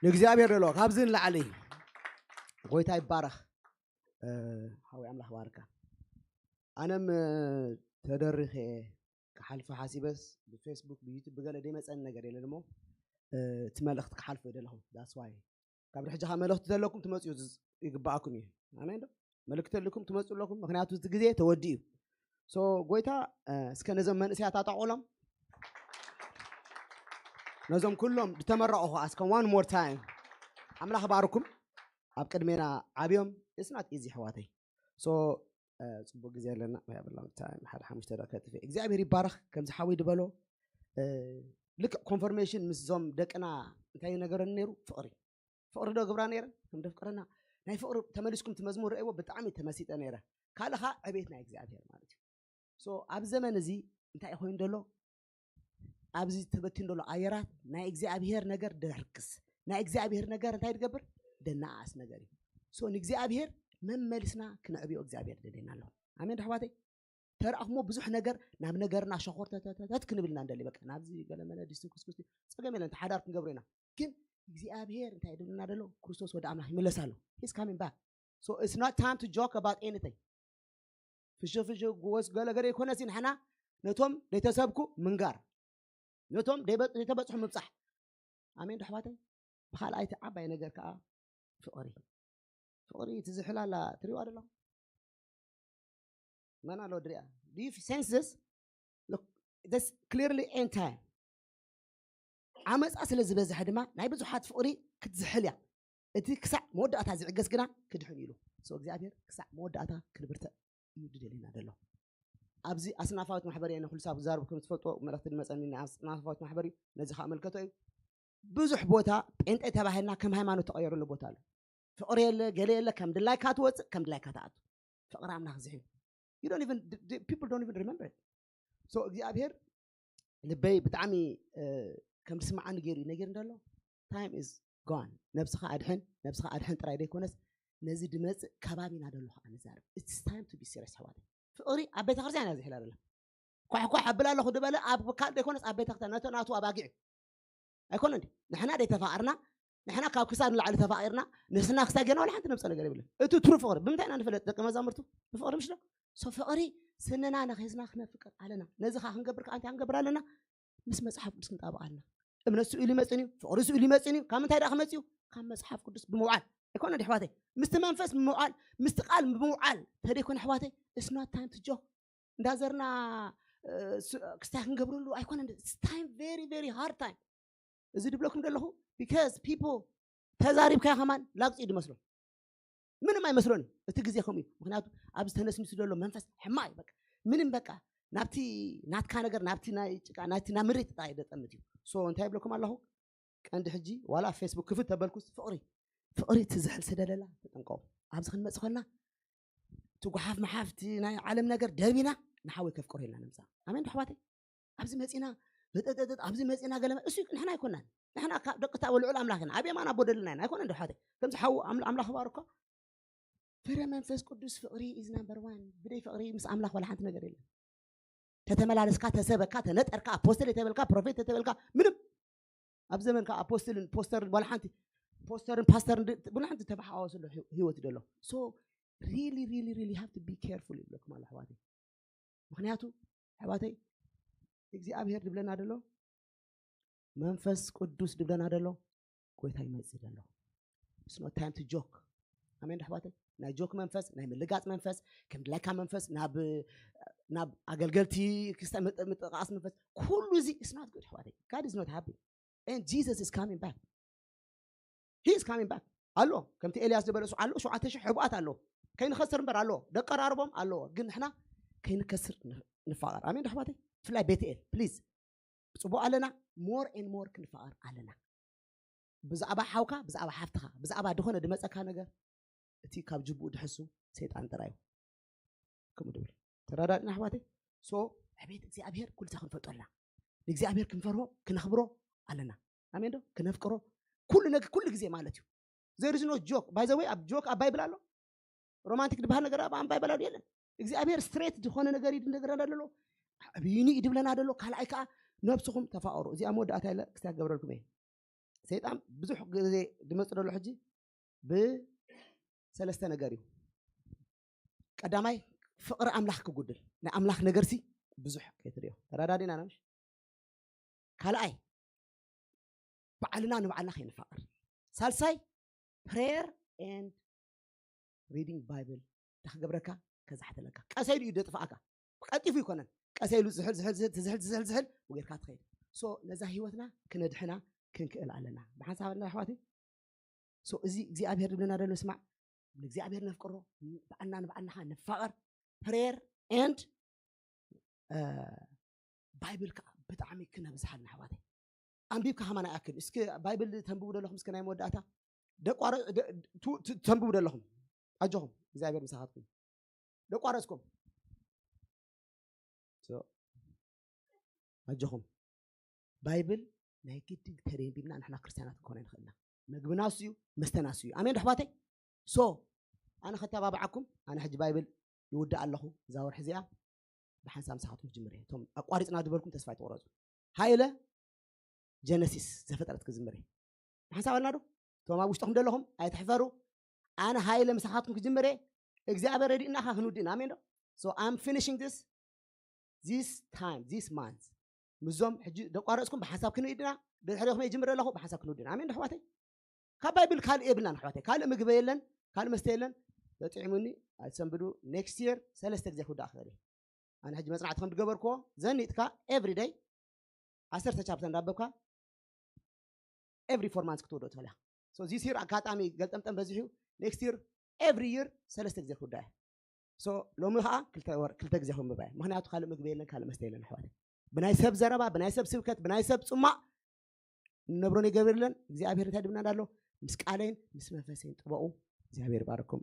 ንእግዚኣብሔር ደለዎ ካብዚ ንላዕሊ ጎይታ ይባረኽ። ሓዊ ኣምላኽ ባርካ። ኣነም ተደሪኸ ክሓልፈ ሓሲበስ ብፌስቡክ ብዩቱብ ብገለ ደይመፀኒ ነገር የለን እሞ እቲ መልእኽቲ ክሓልፎ ይደለኹ። ዳስዋይ ካብ ድሕጂ ካብ መልእኽቲ ዘለኩም ትመፅኡ ይግባኣኩም እዩ። ኣሜን ዶ? መልእክቲ ኣለኩም ትመፅኡ ኣለኩም። ምክንያቱ እቲ ግዜ ተወዲኡ እዩ። ጎይታ እስከ ነዞም መንእሰያት ኣጣቆሎም ነዞም ኩሎም ዝተመረቑ ከዓ እስከ one more time ኣምላኽ ባርኩም ኣብ ቅድሜና ዓብዮም። It's not easy ኣሕዋተይ። So ፅቡቅ ግዜ ኣለና። We have a long time ሓደ ሓሙሽተ ደቂቃ ከጥፍእ እግዚኣብሔር ይባረኽ። ከምዚ ሓወይ ዝበሎ ልክዕ ኮንፈርሜሽን ምስዞም ደቅና እንታይ ነገረኒ ነይሩ? ፍቅሪ ፍቅሪ ዶ ግብራ ነይረ? ከም ደፍቅረና ናይ ፍቅሪ ተመሊስኩም እቲ መዝሙር ረእይዎ ብጣዕሚ ተመሲጠ ነይረ። ካልእ ከዓ ዕቤት ናይ እግዚኣብሔር ማለት እዩ። ኣብ ዘመን እዚ እንታይ ኮይኑ ዘሎ ኣብዚ ተበቲን ዘሎ ኣየራት ናይ እግዚኣብሔር ነገር ደርክስ ናይ እግዚኣብሔር ነገር እንታይ ትገብር ደናኣስ ነገር እዩ። ንእግዚኣብሔር መመሊስና ክነዕብዮ እግዚኣብሔር ደልየና ኣሎ። ኣሜን ኣሕዋተይ። ተረኣኹሞ ብዙሕ ነገር ናብ ነገርና ሸኾርተተተት ክንብልና እንደሊ በቃ ናብዚ ገለመለ ዲስቲ ኩስኩስቲ ፀገም የለን ተሓዳር ክንገብሮ ኢና። ግን እግዚኣብሔር እንታይ ድብልና ደሎ ክርስቶስ ወደ ኣምላኽ ይምለስ ኣሎ። He's coming back. So it's not time to joke about anything. ፍሽ ፍሽ ጎስ ገለገለ ይኮነሲ ንሕና ነቶም ዘይተሰብኩ ምንጋር ነቶም ዘይተበፅሑ ምብፃሕ። ኣሜን ዶ ኣሕዋተይ? ብካልኣይቲ ዓባይ ነገር ከዓ ፍቅሪ ፍቅሪ ትዝሕላላ ትሪዋ ደሎ መን ኣሎ ድሪያ? Do you sense this? Look, this clearly end time. ዓመፃ ስለ ዝበዝሐ ድማ ናይ ብዙሓት ፍቅሪ ክትዝሕል እያ። እቲ ክሳዕ መወዳእታ ዝዕገስ ግና ክድሕን ኢሉ። እግዚኣብሔር ክሳዕ መወዳእታ ክንብርትዕ እዩ ድደልየና ዘሎ። ኣብዚ ኣስናፋዊት ማሕበር እየ ኩሉ ሳብ ዛርብ ከም ትፈልጦ መልእክቲ ድመፀኒ ናይ ኣስናፋዊት ማሕበር እዩ። ነዚ ከዓ መልከቶ እዩ። ብዙሕ ቦታ ጴንጤ ተባሂልና ከም ሃይማኖት ተቀየረሉ ቦታ ኣሎ። ፍቅሪ የለ ገለ የለ ከም ድላይካ ትወፅእ ከም ድላይካ ትኣቱ። ፍቅሪ ኣምላኽ ዝሕ people don't even remember it. So እግዚኣብሔር ልበይ ብጣዕሚ ከም ዝስማዓኒ ገይሩ እዩ ነጊር እንደሎ። Time is gone። ነብስኻ ኣድሕን ነብስኻ ኣድሕን ጥራይ ዘይኮነስ ነዚ ድመፅእ ከባቢና ደሎ ከዓ ንዛረብ። It's time to be serious ኣሕዋተይ። ፍቅሪ ኣብ ቤተክርስትያን እያ ዝሕላ ደላ። ኳሕኳሕ ኣብላ ኣለኹ ድበለ ኣብ ካልእ ዘይኮነስ ኣብ ቤተክርስትያን ነቶ ናቱ ኣባጊዕ ኣይኮነ እንዲ ንሕና ደይ ተፋቅርና ንሕና ካብ ክሳድ ንላዕሊ ተፋቂርና ንስና ክሳድ ጌርና ዋላ ሓንቲ ነብፀ ነገር የብለን። እቲ ትሩ ፍቅሪ ብምንታይ ኢና ንፍለጥ ደቂ መዛምርቱ? ብፍቅሪ ምሽ ዶ? So ፍቅሪ ስንና ነኺስና ክነፍቅር ኣለና። ነዚ ከዓ ክንገብር ከዓ እንታይ ክንገብር ኣለና? ምስ መፅሓፍ ቅዱስ ክንጣበቅ ኣለና። እምነት ስኡ ኢሉ ይመፅን እዩ፣ ፍቅሪ ስኡ ኢሉ ይመፅን እዩ። ካብ ምንታይ ደኣ ክመፅእ እዩ? ካብ መፅሓፍ ቅዱስ ብምውዓል ኣይኮነ ዲ ኣሕዋተይ? ምስቲ መንፈስ ብምውዓል ምስቲ ቃል ብምውዓል ተደይኮነ ኣሕዋተይ? It's not time to joke። እንዳዘርና ክስታይ ክንገብረሉ ኣይኮነ። It's time very very hard time። እዚ ድብለኩም ዘለኹ because people ተዛሪብካ ከማን ላግፂ ድመስሎ ምንም ኣይመስሎን። እቲ ግዜ ከምኡ እዩ። ምክንያቱ ኣብዚ ተነስኒሱ ዘሎ መንፈስ ሕማይ በቃ ምንም በቃ ናብቲ ናትካ ነገር ናብቲ ናይ ጭቃ ናብቲ ናብ ምሬት ጥራይ ደጠምት እዩ። So እንታይ ይብለኩም ኣለኹ? ቀንዲ ሕጂ ዋላ ኣብ ፌስቡክ ክፍት ተበልኩስ ፍቅሪ ፍቅሪ ትዝሕል ስደለላ ተጠንቀቁ። ኣብዚ ክንመፅእ ከልና እቲ ጓሓፍ መሓፍቲ ናይ ዓለም ነገር ደርቢና ንሓወይ ከፍቅሮ ኢልና ነምፃ። ኣሜን ዶ ኣሕዋተይ? ኣብዚ መፂና በጠጠጠጥ ኣብዚ መፂና ገለመ እሱ ንሕና ኣይኮናን። ንሕና ካብ ደቅታ ወልዑል ኣምላኽ ኢና ኣብ የማን ኣቦ ደልና ኢና ኣይኮነ ዶ ኣሕዋተይ? ከምዚ ሓው ኣምላኽ ባርኮ ፍረ መንፈስ ቅዱስ ፍቅሪ is number one። ብደይ ፍቅሪ ምስ ኣምላኽ ዋላ ሓንቲ ነገር የለን። ተተመላለስካ ተሰበካ ተነጠርካ ኣፖስትል የተበልካ ፕሮፌት የተበልካ ምንም ኣብ ዘመንካ ኣፖስትልን ፖስተርን ዋላ ሓንቲ ፖስተርን ፓስተርን ትብሉ ሓንቲ ተበሓዋወስሉ ህይወት ደሎ። So really really really have to be careful ይብለኩም ኣሎ ኣሕዋተይ። ምክንያቱ ኣሕዋተይ እግዚኣብሔር ድብለና ደሎ፣ መንፈስ ቅዱስ ድብለና ደሎ፣ ጎይታ ይመጽእ ደሎ። It's not time to joke። ኣሜን ኣሕዋተይ። ናይ ጆክ መንፈስ፣ ናይ ምልጋጽ መንፈስ፣ ከም ድላይካ መንፈስ ናብ ናብ ኣገልገልቲ ክስተ ምጥቃስ መንፈስ፣ ኩሉ እዚ it's not good ኣሕዋተይ። God is not happy and Jesus is coming back። He is coming back ኣሎ። ከምቲ ኤልያስ ዝበለ እሱ ኣሎ። ሸውዓተ ሽሕ ሕቡኣት ኣሎ። ከይንኸስር እምበር ኣሎ። ደቀራርቦም ኣለዎ። ግን ንሕና ከይንከስር ንፋቐር። ኣሜን ኣሕዋተይ። ብፍላይ ቤትኤል please፣ ጽቡቅ ኣለና። More and more ክንፋቐር ኣለና። ብዛዕባ ሓውካ፣ ብዛዕባ ሓፍትኻ፣ ብዛዕባ ድኾነ ድመጸካ ነገር እቲ ካብ ጅቡኡ ድሕሱ ሰይጣን ጥራዩ ከምኡ ድብል። ተረዳድና ኣሕዋተይ። So ዕቤት እግዚኣብሔር ኩልታ ክንፈልጦ ኣለና። ንእግዚኣብሔር ክንፈርሆ ክነኽብሮ ኣለና። ኣሜን ዶ? ክነፍቅሮ ኩሉ ነገር ኩሉ ግዜ ማለት እዩ። There is no joke by the way። ኣብ ጆክ ኣብ ባይብል ኣሎ? ሮማንቲክ ድበሃል ነገር ኣብ ባይብል ኣሎ የለን። እግዚኣብሔር ስትሬት ዝኾነ ነገር እዩ ነገር ኣሎ። ኣብዩኒ እዩ ድብለና ደሎ። ካልኣይ ከዓ ነብስኹም ተፋቐሩ። እዚኣ መወዳእታ ኢለ ክስታ ክገብረልኩም እየ። ሰይጣን ብዙሕ ግዜ ድመፅ ደሎ ሕጂ ብሰለስተ ነገር እዩ። ቀዳማይ ፍቕሪ ኣምላኽ ክጉድል፣ ናይ ኣምላኽ ነገርሲ ብዙሕ ከይትሪኦ። ተረዳዲና ነምሽ ካልኣይ ባዕልና ንባዕልና ከይንፋቐር። ሳልሳይ prayer and reading Bible እንታይ ክገብረካ? ከዛሕተለካ። ቀሰ ኢሉ እዩ ደጥፍኣካ። ቀልጢፉ ይኮነን። ቀሰ ኢሉ ዝሕል ዝሕል ዝሕል ዝሕል ዝሕል ዝሕል ወጌርካ ትኸይድ። So ነዛ ህይወትና ክነድሕና ክንክእል ኣለና። ብሓንሳብ ኣለና ኣሕዋተይ። So እዚ እግዚኣብሔር ድብለና ደሎ ስማዕ፣ ንእግዚኣብሔር ነፍቅሮ፣ ባዕልና ንባዕልናኻ ንፋቐር። Prayer and ባይብል ከዓ ብጣዕሚ ክነብዝሓልና ኣሕዋተይ። ኣንቢብካ ከማን ኣይኣክል። እስኪ ባይብል ተንብቡ ደለኹም እስኪ ናይ መወዳእታ ደቋረ ተንብቡ ደለኹም። ኣጆኹም እግዚኣብሔር ምሳኻትኩም። ደቋረጽኩም። ኣጆኹም። ባይብል ናይ ግድን ተደንቢብና ንሕና ክርስትያናት ክንኮነ ንኽእልና። መግብና እሱ እዩ፣ መስተና እሱ እዩ። ኣሜን ዶ ኣሕዋተይ? So ኣነ ከተባብዓኩም። ኣነ ሕጂ ባይብል ይውድእ ኣለኹ። እዛ ወርሒ እዚኣ ብሓንሳብ ምሳኻትኩም ክጅምር እየ። እቶም ኣቋሪፅና ዝበልኩም ተስፋ ኣይትቆረፁ። ሃይለ ጀነሲስ ዘፈጥረት ክዝምር እየ። ብሓንሳብ ኣለና ዶ? እቶም ኣብ ውሽጥኹም ዘለኹም ኣይትሕፈሩ። ኣነ ሃይለ ምሳኻትኩም ክጅምር እየ። እግዚኣብሔር ረዲእና ካ ክንውድእና። ኣሜን ዶ? So I'm finishing this this time this month። ምዞም ሕጂ ደቋረፅኩም ብሓንሳብ ክንውድና። ድሕሪኹም እየ ጅምር ኣለኹ ብሓንሳብ ክንውድና። ኣሜን ዶ ኣሕዋተይ? ካብ ባይብል ካልእ የብልናን ኣሕዋተይ። ካልእ ምግቢ የለን፣ ካልእ መስተ የለን። ተጥዒሙኒ ኣይትሰንብዱ። Next year ሰለስተ ግዜ ክውዳእ ክኽእል እየ። ኣነ ሕጂ መፅናዕቲ ከም ዝገበርክዎ ዘኒጥካ every day ዓሰርተ ቻፕተር እንዳበብካ every four months ክትወደኦ ትኽእል ኢኻ። So this year ኣጋጣሚ ገልጠምጠም በዚሑ እዩ። Next year every year ሰለስተ ግዜ ክውዳእ እየ። So ሎሚ ከዓ ክልተ ወር ክልተ ግዜ ከንብባ እየ። ምክንያቱ ካልእ ምግቢ የለን፣ ካልእ መስተ የለን ኣሕዋተይ። ብናይ ሰብ ዘረባ፣ ብናይ ሰብ ስብከት፣ ብናይ ሰብ ፅማቕ ንነብሮ ነገር የለን። እግዚኣብሔር እንታይ ድብና እንዳሎ ምስ ቃለይን ምስ መንፈሰይን ጥበቑ። እግዚኣብሔር ይባርኩም።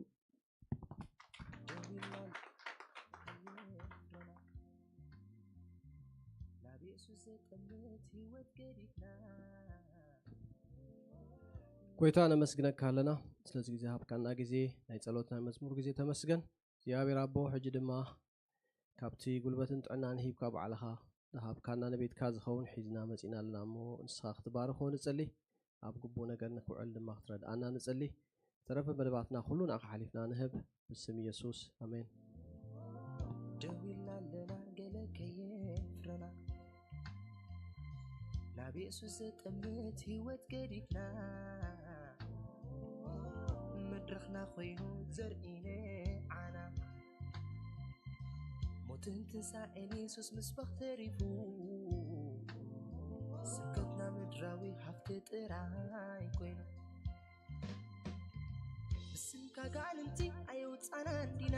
ጎይታ ነመስግነካ ኣለና ስለዚ ግዜ ሃብካና ግዜ ናይ ጸሎት ናይ መዝሙር ግዜ ተመስገን እግዚኣብሔር ኣቦ። ሕጂ ድማ ካብቲ ጉልበትን ጥዕናን ሂብካ ባዕልኻ ዝሃብካና ንቤትካ ዝኸውን ሒዝና መጺና ኣለና እሞ ንስኻ ክትባርኾ ንጸሊ። ኣብ ግቡእ ነገር ንክውዕል ድማ ክትረድኣና ንጸሊ። ዝተረፈ መደባትና ኩሉ ንኣኻ ሓሊፍና ንህብ። ብስም ኢየሱስ ኣሜን። ደው ኢልና ኣለና ገለ ከየፍረና ናብ የሱስ ዘጠምት ህይወት ገዲፍና መድረኽና ኮይኑ ዘርኢነ ዓና ሞትን ትንሳኤን የሱስ ምስባኽ ተሪፉ ስብከትና ምድራዊ ሃፍቲ ጥራይ ኮይኑ ብስምካ ጋንንቲ ኣየውፃና እንዲና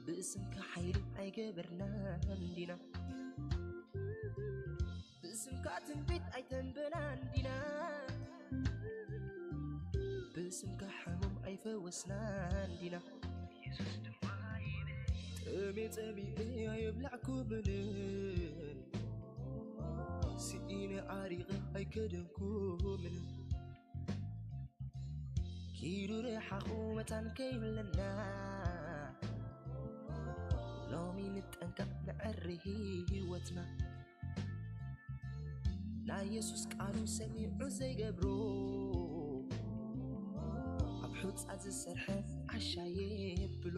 ብስምካ ሓይሊ ኣይገበርና እንዲና ብስምካ ትንቢት ኣይተንበና እንዲና ብስምካ ሕሙም ኣይፈወስና እንዲና ጠሜ ጸሚኤ ኣይብላዕኩምን ስኢነ ዓሪቐ ኣይከደንኩምን ኪዱ ርሓቑ መታን ከይብለና ሎሚ ንጠንቀቕ ንዕሪ ህይወትና ናይ የሱስ ቃሉ ሰሚዑ ዘይገብሮ፣ ኣብ ሑጻ ዝሰርሐ ዓሻ የብሎ።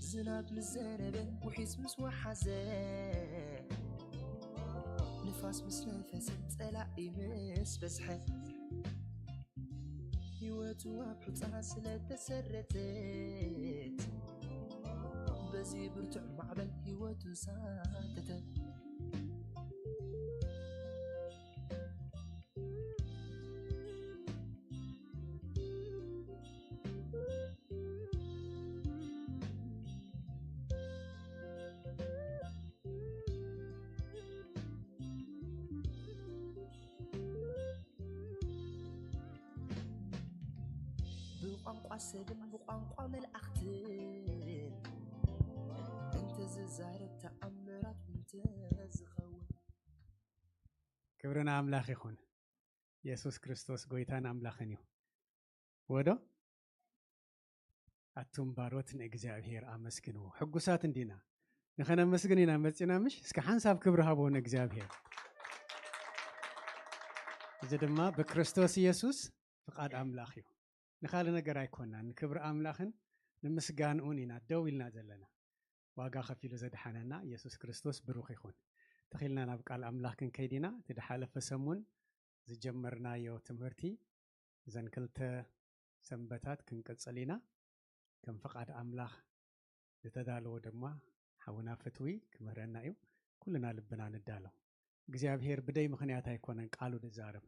ዝናብ ምስ ዘነበ፣ ውሒዝ ምስ ወሓዘ፣ ንፋስ ምስ ነፈሰ፣ ጸላኢ ምስ በዝሐ፣ ህይወቱ ኣብ ሑጻ ስለ ተሰረተት፣ በዚ ብርቱዕ ማዕበል ህይወቱ ሳተተ። ብቋንቋ ሰብን ብቋንቋ መላእኽትን እንተ ዝዛረብ፣ ተኣምራት እንተ ዝኸውን። ክብሪ ንኣምላኽ ይኹን። የሱስ ክርስቶስ ጎይታን ኣምላኽን እዩ። ወዶ ኣቱም ባሮት ንእግዚኣብሔር ኣመስግንዎ። ሕጉሳት እንዲና፣ ንኸነመስግን ኢና መጺና፣ ምሽ? እስከ ሓንሳብ ክብሪ ሃቦ ንእግዚኣብሔር። እዚ ድማ ብክርስቶስ ኢየሱስ ፍቓድ ኣምላኽ እዩ። ንኻልእ ነገር ኣይኮንናን። ንክብሪ ኣምላኽን ንምስጋንኡን ኢና ደው ኢልና ዘለና። ዋጋ ከፊሉ ዘድሓነና ኢየሱስ ክርስቶስ ብሩኽ ይኹን። ተኺልና ናብ ቃል ኣምላኽ ክንከይድ ኢና። እቲ ዝሓለፈ ሰሙን ዝጀመርናዮ ትምህርቲ፣ እዘን ክልተ ሰንበታት ክንቅጽል ኢና። ከም ፍቓድ ኣምላኽ ዝተዳለወ ድማ ሓውና ፍትዊ ክምህረና እዩ። ኩልና ልብና ንዳሎ። እግዚኣብሔር ብደይ ምኽንያት ኣይኮነን ቃሉ ዝዛረብ፣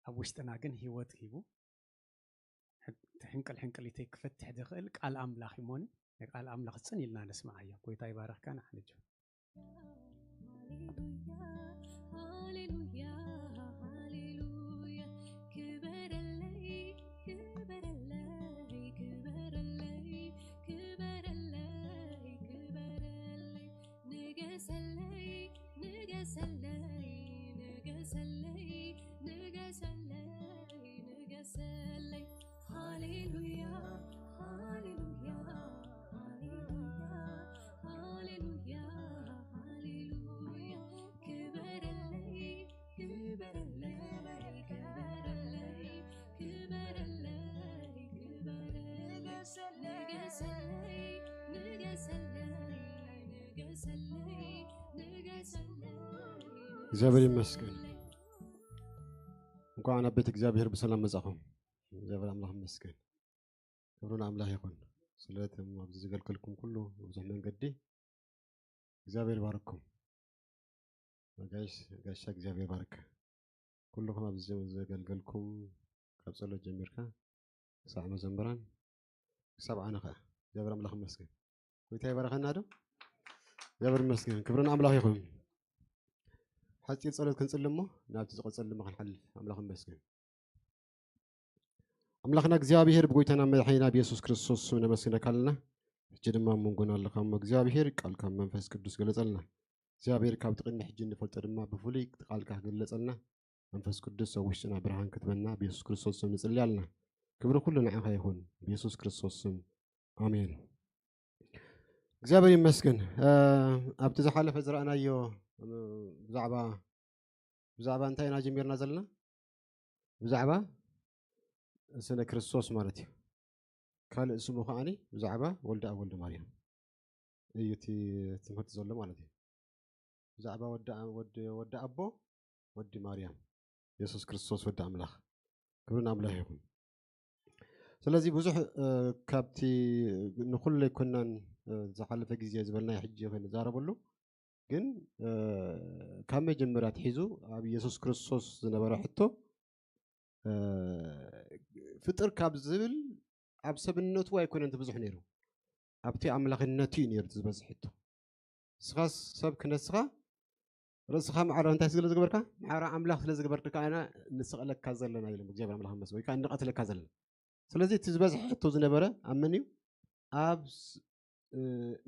ኣብ ውሽጥና ግን ህይወት ሂቡ፣ ሕንቅል ሕንቅሊተይ ክፈትሕ ዝኽእል ቃል ኣምላኽ እዩሞኒ፣ ንቃል ኣምላኽ ጽን ኢልና ንስምዓዮ። ጎይታ ይባረኽካ። ንሓንጆ። ሃሌሉያ፣ ሃሌሉያ፣ ክበረለይ፣ ክበረለይ፣ ክበረለይ፣ ክበረለይ፣ ክበረለይ፣ ንገሰለይ፣ ንገሰለይ፣ ንገሰለይ፣ ንገሰለይ፣ ንገሰለይ። ሃሌሉያ፣ ሃሌሉያ፣ ሃሌሉያ፣ ሃሌሉያ፣ ሃሌሉያ። ክበረለይ፣ ክበረለይ፣ ክበረለይ፣ ክበረለይ፣ ክበረለይ። ንገሰለይ፣ ንገሰለይ፣ ንገሰለይ፣ ንገሰለይ። እግዚኣብሔር ይመስገን። እንኳን ኣብ ቤት እግዚኣብሔር ብሰላም መጻኹም። እግዚኣብሔር ኣምላኽ ይመስገን። ክብሪ ንኣምላኽ ይኹን። ስለቶም ኣብዚ ዘገልገልኩም ኩሉ ብብዙሕ መንገዲ እግዚኣብሔር ይባርኩም። ጋሽ፣ ጋሻ እግዚኣብሔር ይባርክ። ኩልኹም ኣብዚ ዘገልገልኩም ካብ ጸሎት ጀሚርካ ክሳዕ መዘምራን ክሳብ ኣነ ኸኣ እግዚኣብሔር ኣምላኽ ይመስገን። ጎይታ ይባርኸና ዶ? እግዚኣብሔር ይመስገን። ክብሪ ንኣምላኽ ይኹን። ሓጺር ጸሎት ክንጽሊ እሞ ናብቲ ዝቐጸል ድማ ክንሓልፍ። ኣምላኽ ይመስገን። ኣምላኽና እግዚኣብሔር ብጎይታና መድሓኒና ብየሱስ ክርስቶስ ስም ነመስግነካ ኣለና። ሕጂ ድማ ኣብ መንጎና ኣለኻ እሞ እግዚኣብሔር ቃልካ መንፈስ ቅዱስ ገለጸልና። እግዚኣብሔር ካብቲ ቅድሚ ሕጂ እንፈልጦ ድማ ብፍሉይ ቃልካ ክግለጸልና መንፈስ ቅዱስ ኣብ ውሽጥና ብርሃን ክትበና ብየሱስ ክርስቶስ ስም ንጽሊ ኣለና። ክብሪ ኩሉ ንዓኻ ይኹን ብየሱስ ክርስቶስ ስም ኣሜን። እግዚኣብሔር ይመስገን። እ፣ ኣብቲ ዝሓለፈ ዝረኣናዮ፣ እ፣ ብዛዕባ ብዛዕባ እንታይ ኢና ጀሚርና ዘለና? ብዛዕባ ስለ ክርስቶስ ማለት እዩ። ካልእ ስሙ ከዓኒ ብዛዕባ ወልደ ኣብ ወልደ ማርያም እዩ እቲ ትምህርቲ ዘሎ ማለት እዩ። ብዛዕባ ወዲ ኣ-፣ ወዲ፣ ወዲ ኣቦ፣ ወዲ ማርያም፣ የሱስ ክርስቶስ ወዲ ኣምላኽ። ክብሪ ንኣምላኽ ይኹን። ስለዚ ብዙሕ፣ እ፣ ካብቲ ንኹሉ ኣይኮናን፣ እ፣ ዝሓለፈ ግዜ ዝበልናዮ ሕጂ ከይንዛረበሉ፣ ግን፣ እ፣ ካብ መጀመርያ ኣትሒዙ ኣብ የሱስ ክርስቶስ ዝነበረ ሕቶ፣ እ፣ ፍጥር ካብ ዝብል ኣብ ሰብነቱ ኣይኮነን እቲ ብዙሕ ነይሩ፣ ኣብቲ ኣምላኽነቱ እዩ ነይሩ እቲ ዝበዝሕ ሕቶ። ንስኻስ ሰብ ክነስኻ ርእስኻ ማዕረ እንታይ ስለ ዝገበርካ? ማዕረ ኣምላኽ ስለ ዝገበርካ ኢና ንስቐለካ ዘለና ኢሎም እግዚኣብሔር ኣምላኽ ይመስገን፣ ወይ ከዓ ንቐትለካ ዘለና። ስለዚ እቲ ዝበዝሐ ሕቶ ዝነበረ ኣብ መን እዩ? ኣብ ስ-፣ እ፣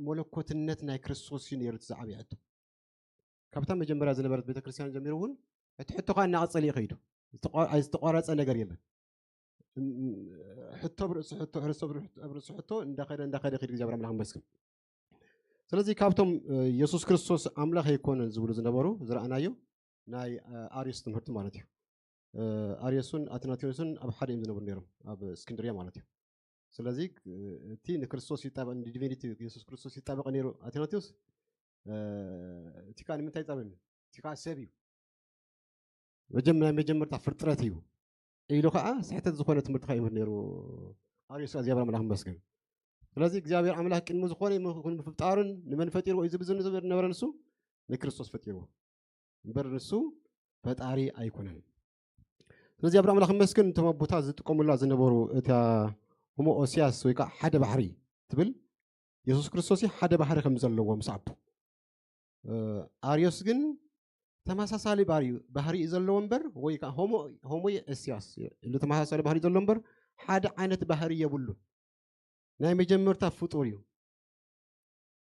መለኮትነት ናይ ክርስቶስ እዩ ነይሩ እቲ ዝዓበየ ሕቶ። ካብታ መጀመርያ ዝነበረት ቤተክርስትያን ጀሚሩ እውን እቲ ሕቶ ከዓ እናቐጸለ እዩ ከይዱ። ዝተቋ-፣ ኣይ፣ ዝተቋረጸ ነገር የለን። እን-፣ ሕቶ ኣብ ርእሲ ሕቶ፣ ሕቶ ኣብ ርእሲ ሕቶ እንዳኸደ፣ እንዳኸደ ከይዱ እግዚኣብሔር ኣምላኽ ይመስገን። ስለዚ ካብቶም፣ እ፣ የሱስ ክርስቶስ ኣምላኽ ኣይኮነን ዝብሉ ዝነበሩ ዝረኣናዮ፣ ናይ ኣርዮስ ትምህርቲ ማለት እዩ። ኣርዮስን ኣትናቴዎስን ኣብ ሓደ እዮም ዝነብሩ ነይሮም፣ ኣብ እስክንድርያ ማለት እዩ። ስለዚ እቲ ንክርስቶስ ይጣበቕ፣ ንዲቪኒቲ የሱስ ክርስቶስ ይጣበቕ ነይሩ ኣትናቴዎስ። እቲ ከዓ ንምንታይ ይጣበቕ? እቲ ከዓ ሰብ እዩ፣ ናይ መጀመርታ ፍጥረት እዩ ኢሉ ከዓ ስሕተት ዝኾነ ትምህርቲ ከዓ ይምህር ነይሩ ኣርዮስ። እግዚኣብሔር ኣምላኽ ይመስገን። ስለዚ እግዚኣብሔር ኣምላኽ ቅድሚ ዝኾነ ይኹን ምፍጣሩን ንመን ፈጢርዎ እዩ ዝብል ዝነበረ ንሱ ንክርስቶስ ፈጢርዎ እምበር ንሱ ፈጣሪ ኣይኮነን። ስለዚ ኣብር ኣምላኽ ይመስገን፣ እቶም ኣቦታት ዝጥቀሙላ ዝነበሩ እታ ሆሞኦሲያስ ወይ ከዓ ሓደ ባህሪ ትብል የሱስ ክርስቶስ ሓደ ባህሪ ከም ዘለዎ ምስ ኣቦ። ኣርዮስ ግን ተመሳሳሊ ባህሪ እዩ ዘለዎ እምበር ወይ ከዓ ሆሞ ኦሲያስ ኢሉ ተመሳሳሊ ባህሪ ዘሎ እምበር ሓደ ዓይነት ባህሪ የብሉን። ናይ መጀመርታ ፍጡር እዩ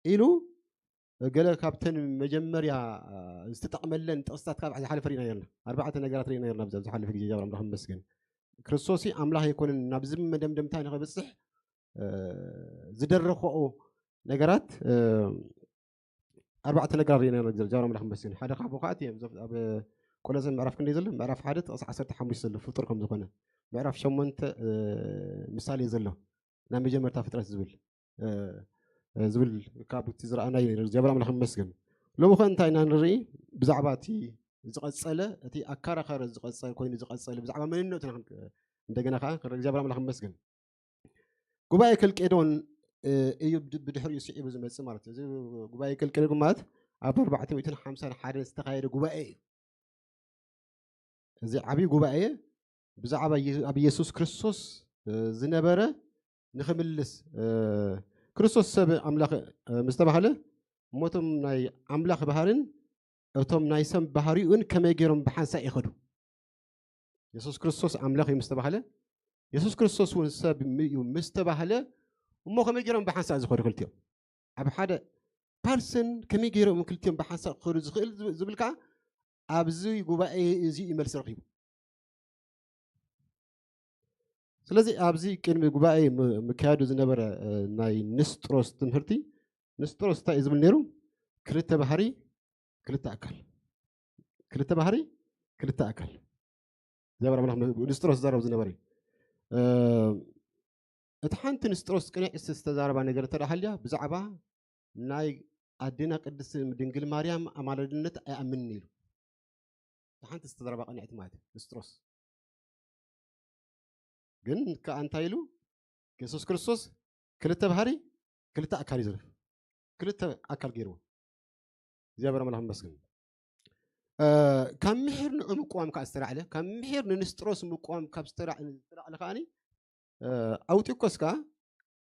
ኢሉ ገለ ካብተን መጀመርያ ዝተጠቕመለን ጥቕስታት ካብ ዝሓለፈ ርኢና ነርና። ኣርባዕተ ነገራት ርኢና ነርና ብዛ ዝሓለፈ ግዜ። ጃብር ኣምላኽ ይመስገን። ክርስቶስ ኣምላኽ ኣይኮነን ናብዚ መደምደምታ ንኸበፅሕ ዝደረኸኦ ነገራት ኣርባዕተ ነገራት ርኢና ነርና። ጃብር ኣምላኽ ይመስገን። ሓደ ካብኡ ከዓ እቲ ኣብ ቆሎሰ ምዕራፍ ክንደይ ዘሎ? ምዕራፍ ሓደ ጥቕሲ ዓሰርተ ሓሙሽተ ዘሎ ፍጡር ከም ዝኾነ፣ ምዕራፍ ሸሞንተ ምሳሌ ዘሎ ናይ መጀመርታ ፍጥረት ዝብል ዝብል ካብ እቲ ዝረኣናዮ ነይሩ። እግዚኣብሔር ኣምላኽ ይመስገን። ሎሚ ኸ እንታይ ኢና ንርኢ? ብዛዕባ እቲ ዝቐጸለ፣ እቲ ኣካራኻሪ ዝቐጸለ ኮይኑ ዝቐጸለ ብዛዕባ መንነቱ ኢና ክንክ-፣ እንደገና ኸዓ ክንርኢ። እግዚኣብሔር ኣምላኽ ይመስገን። ጉባኤ ከልቄዶን እዩ ብድ-፣ ብድሕሪኡ ስዒቡ ዝመጽእ ማለት እዩ። እዚ ጉባኤ ከልቄዶን ማለት ኣብ ኣርባዕተ ሚእትን ሓምሳን ሓደን ዝተኻየደ ጉባኤ እዩ። እዚ ዓብዪ ጉባኤ ብዛዕባ የ-፣ ኣብ ኢየሱስ ክርስቶስ ዝነበረ ንኽምልስ፣ ክርስቶስ ሰብ ኣምላኽ ምስ ተባህለ፣ እሞ እቶም ናይ ኣምላኽ ባህርን እቶም ናይ ሰብ ባህሪኡን ከመይ ገይሮም ብሓንሳእ ይኸዱ? የሱስ ክርስቶስ ኣምላኽ እዩ ምስ ተባህለ፣ የሱስ ክርስቶስ እውን ሰብ እዩ ምስ ተባህለ፣ እሞ ከመይ ገይሮም ብሓንሳእ ዝኸዱ ክልቲኦም? ኣብ ሓደ ፐርሰን ከመይ ገይሮም ክልቲኦም ብሓንሳእ ክኸዱ ዝኽእል ዝብል ከዓ ኣብዚ ጉባኤ እዚ እዩ መልሲ ረኺቡ። ስለዚ ኣብዚ ቅድሚ ጉባኤ ም-፣ ምክያዱ ዝነበረ፣ እ፣ ናይ ንስጥሮስ ትምህርቲ፣ ንስጥሮስ እንታይ እዩ ዝብል ነይሩ? ክልተ ባህሪ፣ ክልተ ኣካል። ክልተ ባህሪ፣ ክልተ ኣካል። እግዚኣብሔር ኣምላኽ ን-፣ ንስጥሮስ ዝዛረብ ዝነበረ እዩ። እ፣ እቲ ሓንቲ ንስጥሮስ ቅንዕ ዝተዛረባ ነገር እንተ ደኣ ሃልያ፣ ብዛዕባ ናይ ኣዴና ቅድስቲ ድንግል ማርያም ኣማላድነት ኣይኣምንን ኢሉ። እቲ ሓንቲ ዝተዛረባ ቅንዕቲ ማለት እዩ፣ ንስጥሮስ። ግን ከኣ እንታይ ኢሉ? የሱስ ክርስቶስ ክልተ ባህሪ፣ ክልተ ኣካል እዩ ዝብል። ክልተ ኣካል ገይርዎ። እግዚኣብሔር ኣምላኽ ይመስገን። እ፣ ካብ ምሒር ንዑ ምቅዋም ከኣ ዝተላዕለ፣ ካብ ምሒር ንንስጥሮስ ምቅዋም ካብ ዝተላ-፣ ዝተላዕለ ከኣኒ፣ እ፣ ኣውጢቆስ ከኣ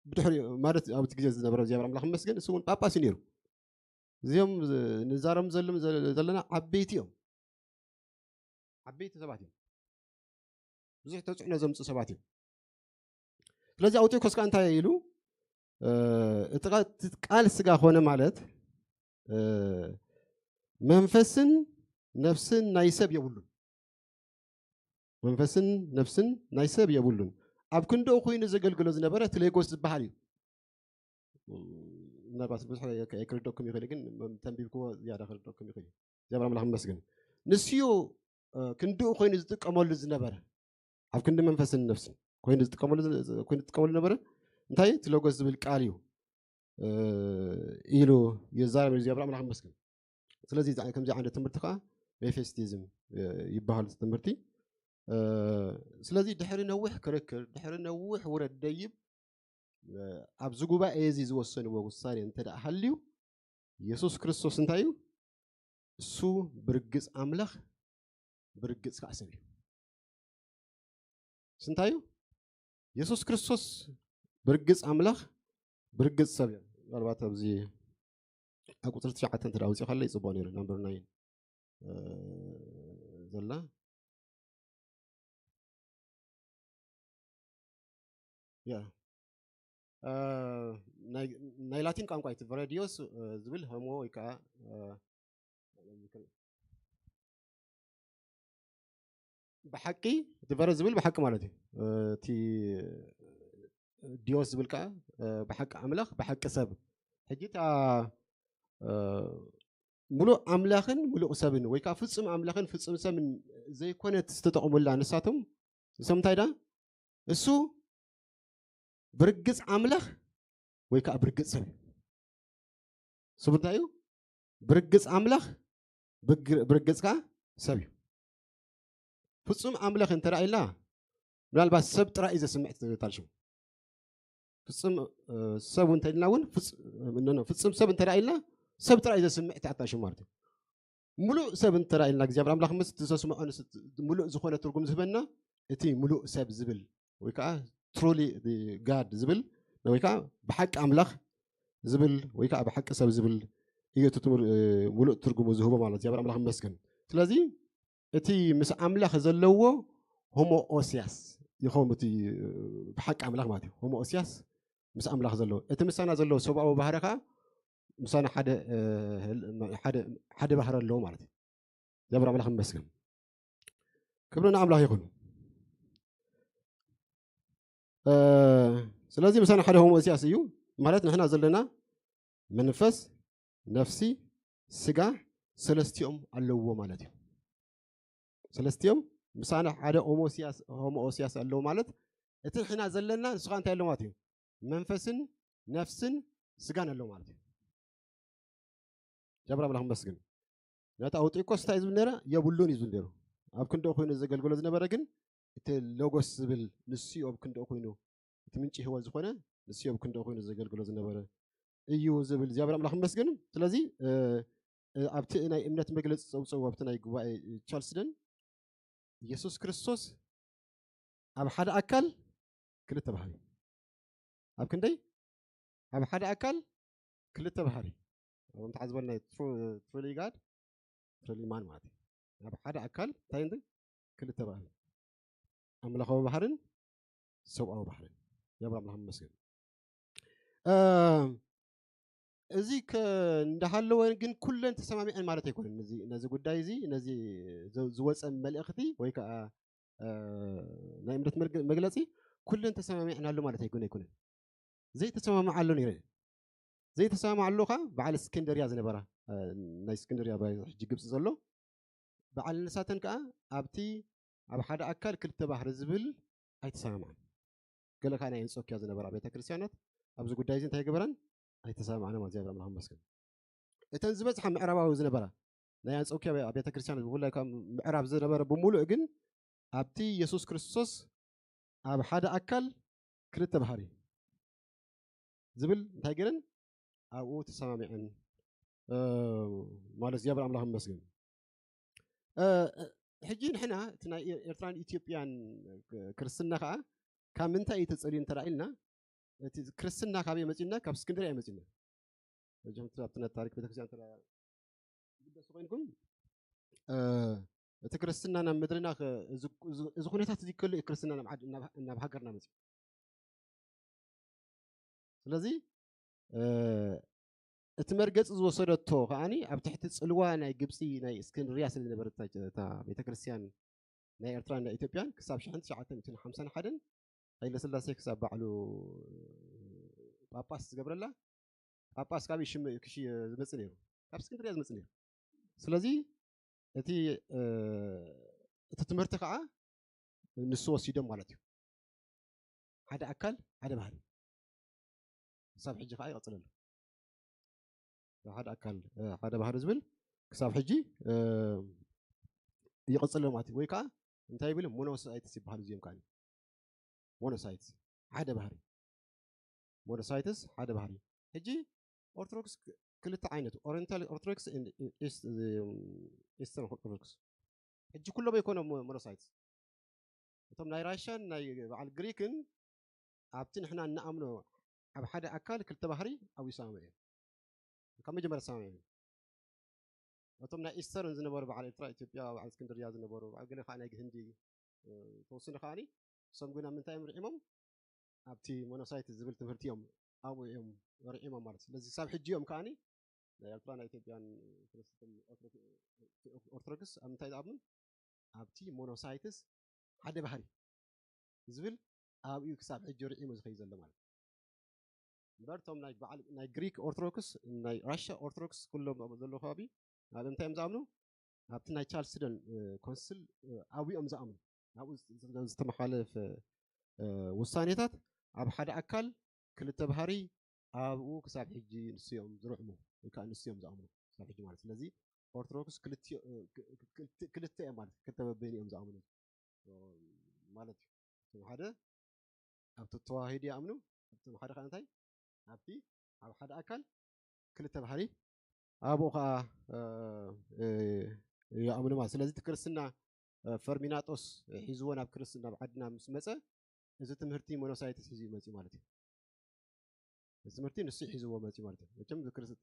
ብድሕሪኡ፣ ማለት ኣብቲ ግዜ ዝነበረ እግዚኣብሔር ኣምላኽ ይመስገን፣ እሱ እውን ጳጳስ እዩ ነይሩ። እዚኦም ዝ-፣ ንዛረም ዘሎም ዘ-፣ ዘለና ዓበይቲ እዮም። ዓበይቲ ሰባት እዮም። ብዙሕ ተጽዕኖ ዘምጽኡ ሰባት እዮም። ስለዚ ኣውጢቆስ ከኣ እንታይ ኢሉ? እ፣ እቲ ቃ-፣ እቲ ቃል ስጋ ኾነ ማለት፣ እ፣ መንፈስን ነፍስን ናይ ሰብ የብሉን። መንፈስን ነፍስን ናይ ሰብ የብሉን። ኣብ ክንድኡ ኮይኑ ዘገልግሎ ዝነበረ እቲ ሌጎስ ዝበሃል እዩ። ምናልባት ብዙሕ ኣይ-፣ ኣይክርደኩም ይኽእል፣ ግን ተንቢብክዎ ዝያዳ ክርደኩም ይኽእል እዩ። እግዚኣብሔር ኣምላኽ ይመስገን። ንስዩ፣ እ፣ ክንድኡ ኮይኑ ዝጥቀመሉ ዝነበረ፣ ኣብ ክንዲ መንፈስን ነፍስን ኮይኑ ዝጥቀመሉ ዝ-፣ ኮይኑ ዝጥቀመሉ ነበረ። እንታይ? እቲ ሎጎስ ዝብል ቃል እዩ፣ እ፣ ኢሉ ይዛረብ እዩ። እግዚኣብሔር ኣምላኽ ይመስገን። ስለዚ እዚ፣ ከምዚ ዓይነት ትምህርቲ ከዓ ሜፌስቲዝም፣ እ፣ ይበሃል እቲ ትምህርቲ። እ፣ ስለዚ ድሕሪ ነዊሕ ክርክር፣ ድሕሪ ነዊሕ ውረድ ደይብ፣ እ፣ ኣብዚ ጉባኤ እዚ ዝወሰንዎ ውሳኔ እንተ ደኣ ሃልዩ፣ የሱስ ክርስቶስ እንታይ እዩ? እሱ ብርግጽ ኣምላኽ፣ ብርግጽ ከዓ ሰብ እዩ። እሱ እንታይ እዩ? የሱስ ክርስቶስ ብርግጽ ኣምላኽ፣ ብርግጽ ሰብ እዩ። ምናልባት ኣብዚ ኣብ ቁጽሪ ትሽዓተ እንተ ደኣ ኣውጺእካለይ ጽቡቕ ነይሩ፣ ናምበር ናይን፣ እ፣ ዘላ። ያ። እ፣ ናይ፣ ናይ ላቲን ቋንቋ እዩ። እቲ ቨረ ዲዮስ፣ እ፣ ዝብል ሆሞ ወይ ከዓ፣ እ፣ ብሓቂ፣ እቲ ቨረ ዝብል ብሓቂ ማለት እዩ። እ፣ እቲ ዲዮስ ዝብል ከዓ፣ እ፣ ብሓቂ ኣምላኽ፣ ብሓቂ ሰብ። ሕጂ እታ፣ እ፣ ምሉእ ኣምላኽን ምሉእ ሰብን ወይ ከዓ ፍጹም ኣምላኽን ፍጹም ሰብን ዘይኮነት ዝተጠቕሙላ ንሳቶም፣ ንሶም እንታይ ዳ? እሱ ብርግጽ ኣምላኽ ወይ ከዓ ብርግጽ ሰብ እዩ። ስሙ እንታይ እዩ? ብርግጽ ኣምላኽ፣ ብግር- ብርግጽ ከዓ ሰብ እዩ። ፍጹም ኣምላኽ እንተ ኢልና ምናልባት ሰብ ጥራይ እዩ ዘስምዕ ትታልሽም። ፍጹም እ፣ ሰብ እንተ ኢልና እውን ፍጹ- እ፣ ኖ፣ ኖ፣ ፍጹም ሰብ እንተ ኢልና ሰብ ጥራይ እዩ ዘስምዕ ትኣታሽም ማለት እዩ። ሙሉእ ሰብ እንተ ኢልና እግዚኣብሔር ኣምላኽ ምስ ዘስምዖ ንስ- ሙሉእ ዝኾነ ትርጉም ዝህበና እቲ ሙሉእ ሰብ ዝብል ወይ ከዓ ትሩሊ ጋድ ዝብል ወይ ከዓ ብሓቂ ኣምላኽ ዝብል ወይ ከዓ ብሓቂ ሰብ ዝብል እዩ እቲ ትምህር- እ፣ ሙሉእ ትርጉሙ ዝህቦ ማለት እግዚኣብሔር ኣምላኽ ይመስገን። ስለዚ እቲ ምስ ኣምላኽ ዘለዎ ሆሞኦሲያስ ይኸውን እቲ እ፣ ብሓቂ ኣምላኽ ማለት እዩ። ሆሞኦሲያስ ምስ ኣምላኽ ዘለዎ እቲ ምሳና ዘለዎ ሰብኣዊ ባህሪ ከዓ ምሳና ሓደ እ፣ ህል- ሓደ ሓደ ባህሪ ኣለዎ ማለት እዩ። እግዚኣብሔር ኣምላኽ ይመስገን። ክብሪ ንኣምላኽ ይኹን። እ፣ ስለዚ ምሳና ሓደ ሆሞኦሲያስ እዩ ማለት ንሕና ዘለና መንፈስ፣ ነፍሲ፣ ስጋ ሰለስቲኦም ኣለዎ ማለት እዩ። ሰለስቲኦም ምሳና ሓደ ሆሞሲያስ ሆሞኦሲያስ ኣለዎ ማለት እቲ ንሕና ዘለና ንስኻ እንታይ ኣለዎ ማለት እዩ? መንፈስን ነፍስን ስጋን ኣለዎ ማለት እዩ። ጃብር ኣምላኽ መስግን። ነቲ ኣውጢእኮስ እንታይ እዩ ዝብል ነረ? የብሉን እዩ ዝብል ነሩ። ኣብ ክንደኡ ኮይኑ ዘገልግሎ ዝነበረ ግን እቲ ሎጎስ ዝብል ንሱ እዩ ኣብ ክንደኡ ኮይኑ እቲ ምንጪ ህይወት ዝኾነ ንሱ እዩ ኣብ ክንደኡ ኮይኑ ዘገልግሎ ዝነበረ እዩ ዝብል እግዚኣብሔር ኣምላኽ ይመስገን። ስለዚ እ፣ እ፣ ኣብቲ ናይ እምነት መግለፂ ፀውፀው ኣብቲ ናይ ጉባኤ ቻልስደን ኢየሱስ ክርስቶስ ኣብ ሓደ ኣካል ክልተ ባህሪ ኣብ ክንደይ ኣብ ሓደ ኣካል ክልተ ባህሪ እም ተዓዝበልና ትሩሊ ጋድ ትሩሊ ማን ማለት እዩ። ኣብ ሓደ ኣካል እንታይ እንትን ክልተ ባህሪ ኣምላኻዊ ባህርን ሰብኣዊ ባህርን። የብር ኣምላኽ ይመስገን። እ፣ እዚ ከ እንዳሃለወ ግን ኩለን ተሰማሚዐን ማለት ኣይኮነን። ነዚ ነዚ ጉዳይ እዚ ነዚ ዝ- ዝወፀ መልእኽቲ ወይ ከዓ እ፣ ናይ እምነት መልግ- መግለፂ ኩለን ተሰማሚዐን ኣሎ ማለት ኣይኮነ ኣይኮነን። ዘይተሰማማዓ ኣሎ ነይረ ዘይተሰማማዓ ኣሎ ከዓ በዓል እስክንድርያ ዝነበራ እ፣ ናይ እስክንድርያ ባይ- ሕጂ ግብፂ ዘሎ በዓል ንሳተን ከዓ ኣብቲ ኣብ ሓደ ኣካል ክልተ ባህሪ ዝብል ኣይተሰማማዓን። ገለ ከዓ ናይ ኣንጾኪያ ዝነበራ ቤተ ክርስቲያናት ኣብዚ ጉዳይ እዚ እንታይ ገበራን ኣይተሰማማዓን ማለት እግዚኣብሔር ኣምላኽ ይመስገን። እተን ዝበዝሓ ምዕራባዊ ዝነበራ ናይ ኣንጾኪያ ቤተ ክርስቲያናት ብፍላይ ካብ ምዕራብ ዝነበረ ብምሉእ ግን ኣብቲ ኢየሱስ ክርስቶስ ኣብ ሓደ ኣካል ክልተ ባህሪ ዝብል እንታይ ገይረን ኣብኡ ተሰማሚዐን እ፣ ማለት እግዚኣብሔር ኣምላኽ ይመስገን። እ፣ ሕጂ ንሕና እቲ ናይ ኤርትራን ኢትዮጵያን ክርስትና ከዓ ካብ ምንታይ እዩ ተፀልዩ እንተረኣ ኢልና እቲ ክርስትና ካበይ መፂና? ካብ እስክንድርያ እዩ መፂና። ሕጂ ከምቲ ኣብቲ ናይ ታሪክ ቤተክርስትያን እንተ ትግደሱ ኮይንኩም እ፣ እቲ ክርስትና ናብ ምድርና ከ- እዚ እዚ- እዚ ኩነታት እዚ ከሉ እዩ ክርስትና ናብ ዓድ- ናብ ናብ ሃገርና መፅኡ። ስለዚ እ፣ እቲ መርገፂ ዝወሰደቶ ከዓኒ ኣብ ትሕቲ ፅልዋ ናይ ግብፂ ናይ እስክንድርያ ስለ ዝነበረት እታ- እታ ቤተክርስትያን ናይ ኤርትራን ናይ ኢትዮጵያን ክሳብ ሽሕን ትሽዓተ ሚእትን ሓምሳን ሓደን ሃይለ ስላሴ ክሳብ ባዕሉ ጳጳስ ዝገብረላ ጳጳስ ካብ ሽም ክሽ ዝመፅእ ነይሩ ካብ እስክንድርያ ዝመፅእ ነይሩ። ስለዚ እቲ እ፣ እቲ ትምህርቲ ከዓ ንሱ ወሲዶም ማለት እዩ። ሓደ ኣካል ሓደ ባህሪ ክሳብ ሕጂ ከዓ ይቐፅለሉ። ሓደ ኣካል እ፣ ሓደ ባህሪ ዝብል ክሳብ ሕጂ እ፣ ይቐፅለሉ ማለት እዩ። ወይ ከዓ እንታይ ይብል ሞኖሳይትስ ይበሃሉ እዚኦም ከዓ ሞኖሳይትስ ሓደ ባህሪ ሞኖሳይትስ ሓደ ባህሪ። ሕጂ ኦርቶዶክስ ክ- ክልተ ዓይነት ኦሪንታል ኦርቶዶክስ ኢስተርን ኦርቶዶክስ። ሕጂ ኩሎም ኣይኮኖም ሞኖሳይትስ እቶም ናይ ራሽያን ናይ በዓል ግሪክን ኣብቲ ንሕና እንኣምኖ ኣብ ሓደ ኣካል ክልተ ባህሪ ኣብኡ ይሰማምዑ እዮም። ካብ መጀመርያ ተሰማሚዖም እዮም። እቶም ናይ ኢስተርን ዝነበሩ በዓል ኤርትራ ኢትዮጵያ በዓል እስክንድርያ ዝነበሩ በዓል ገለ ከዓ ናይ ህንዲ እ፣ ተወስኑ ከዓኒ እሶም ግን ኣብ ምንታይ እዮም ርዒሞም ኣብቲ ሞኖሳይት ዝብል ትምህርቲ እዮም ኣብኡ እዮም ርዒሞም ማለት ስለዚ ሳብ ሕጂ እዮም ከዓኒ ናይ ኤርትራ ናይ ኢትዮጵያን ክርስትን ኦርቶዶክስ ኣብ ምንታይ ዝኣምን ኣብቲ ሞኖሳይትስ ሓደ ባህሪ ዝብል ኣብኡ ክሳብ ሕጂ ርዒሙ ዝኸይ ዘሎ ማለት እምበር እቶም ናይ በዓል ናይ ግሪክ ኦርቶዶክስ ናይ ራሽያ ኦርቶዶክስ ኩሎም ኣብ ዘለዎ ከባቢ ኣብ እንታይ እዮም ዝኣምኑ? ኣብቲ ናይ ቻልስደን ኮንስል ኣብኡ እዮም ዝኣምኑ። ኣብኡ ዝተመሓለፈ ውሳኔታት ኣብ ሓደ ኣካል ክልተ ባህሪ ኣብኡ ክሳብ ሕጂ ንሱ እዮም ዝርዕሙ ወይ ከዓ ንሱ እዮም ዝኣምኑ ክሳብ ሕጂ ማለት። ስለዚ ኦርቶዶክስ ክልተ እዮም ማለት ክልተ በበይኑ እዮም ዝኣምኑ ማለት እዩ። እቶም ሓደ ኣብቲ ተዋሂዱ ይኣምኑ፣ እቶም ሓደ ከዓ እንታይ ኣብቲ ኣብ ሓደ ኣካል ክልተ ባህሪ ኣብኡ ከዓ ይኣምኑ ማለት። ስለዚ እቲ ክርስትና ፈርሚናጦስ ሒዝዎ ናብ ክርስትና ናብ ዓድና ምስ መፀ እዚ ትምህርቲ ሞኖሳይትስ ሒዙ መፅኡ ማለት እዩ። እዚ ትምህርቲ ንሱ ሒዝዎ መፅኡ ማለት እዩ። መቸም ክርስቲ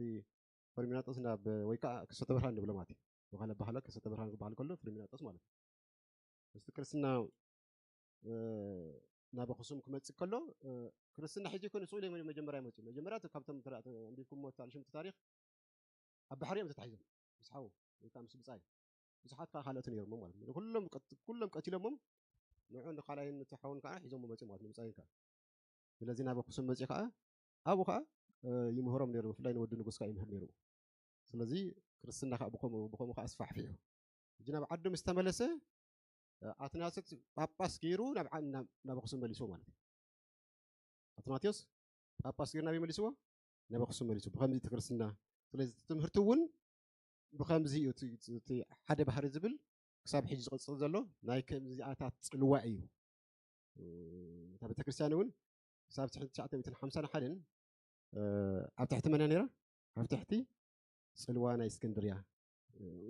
ፈርሚናጦስ ናብ ወይ ከዓ ክሰተ ብርሃን ንብሎ ማለት እዩ። ብኻለ ባህላ ክሰተ ብርሃን ክበሃል ከሎ ፈርሚናጦስ ማለት እዩ። ምስቲ ክርስትና ናብ ኣኽሱም ክመፅእ ከሎ ክርስትና ሕጂ ኮነ ስኡል መጀመርያ ይመፅኡ። መጀመርያ ካብቶም ኣንቢብኩም ሞ ታልሽምቲ ታሪክ ኣብ ባሕሪ እዮም ተታሒዞም ምስ ሓዉ ወይ ከዓ ምስ ብፃይ ብዙሓት ከዓ ካልኦት ነይሮም ማለት ነው። ኩሎም ኩሎም ቀቲሎሞም ንዑ ንካልኣይን ንተሓውን ከዓ ሒዞም መፅኡ ማለት ነው። ብፃይን ከዓ ስለዚ ናብ ኣኽሱም መፅኡ ከዓ ኣብኡ ከዓ ይምህሮም ነይሩ። ብፍላይ ንወዲ ንጉስ ከዓ ይምህር ነይሩ። ስለዚ ክርስትና ከዓ ብከምኡ ብከምኡ ከዓ ኣስፋሕፊሑ ሕጂ ናብ ዓዱ ምስ ተመለሰ ኣትናስዮስ ጳጳስ ገይሩ ናብ ኣኽሱም መሊስዎ ማለት እዩ። ኣትናቴዎስ ጳጳስ ገይሩ ናበይ መሊስዎ? ናብ ኣኽሱም መሊሱ። ብከምዚ እቲ ክርስትና ስለዚ ትምህርቲ እውን ብከምዚ እዩ እቲ ሓደ ባህሪ ዝብል ክሳብ ሕጂ ዝቕፅል ዘሎ ናይ ከምዚኣታት ፅልዋ እዩ። እታ ቤተክርስትያን እውን ክሳብ ትሽዓተ ሚእትን ሓምሳን ሓደን ኣብ ትሕቲ መን እያ ነይራ? ኣብ ትሕቲ ፅልዋ ናይ እስክንድርያ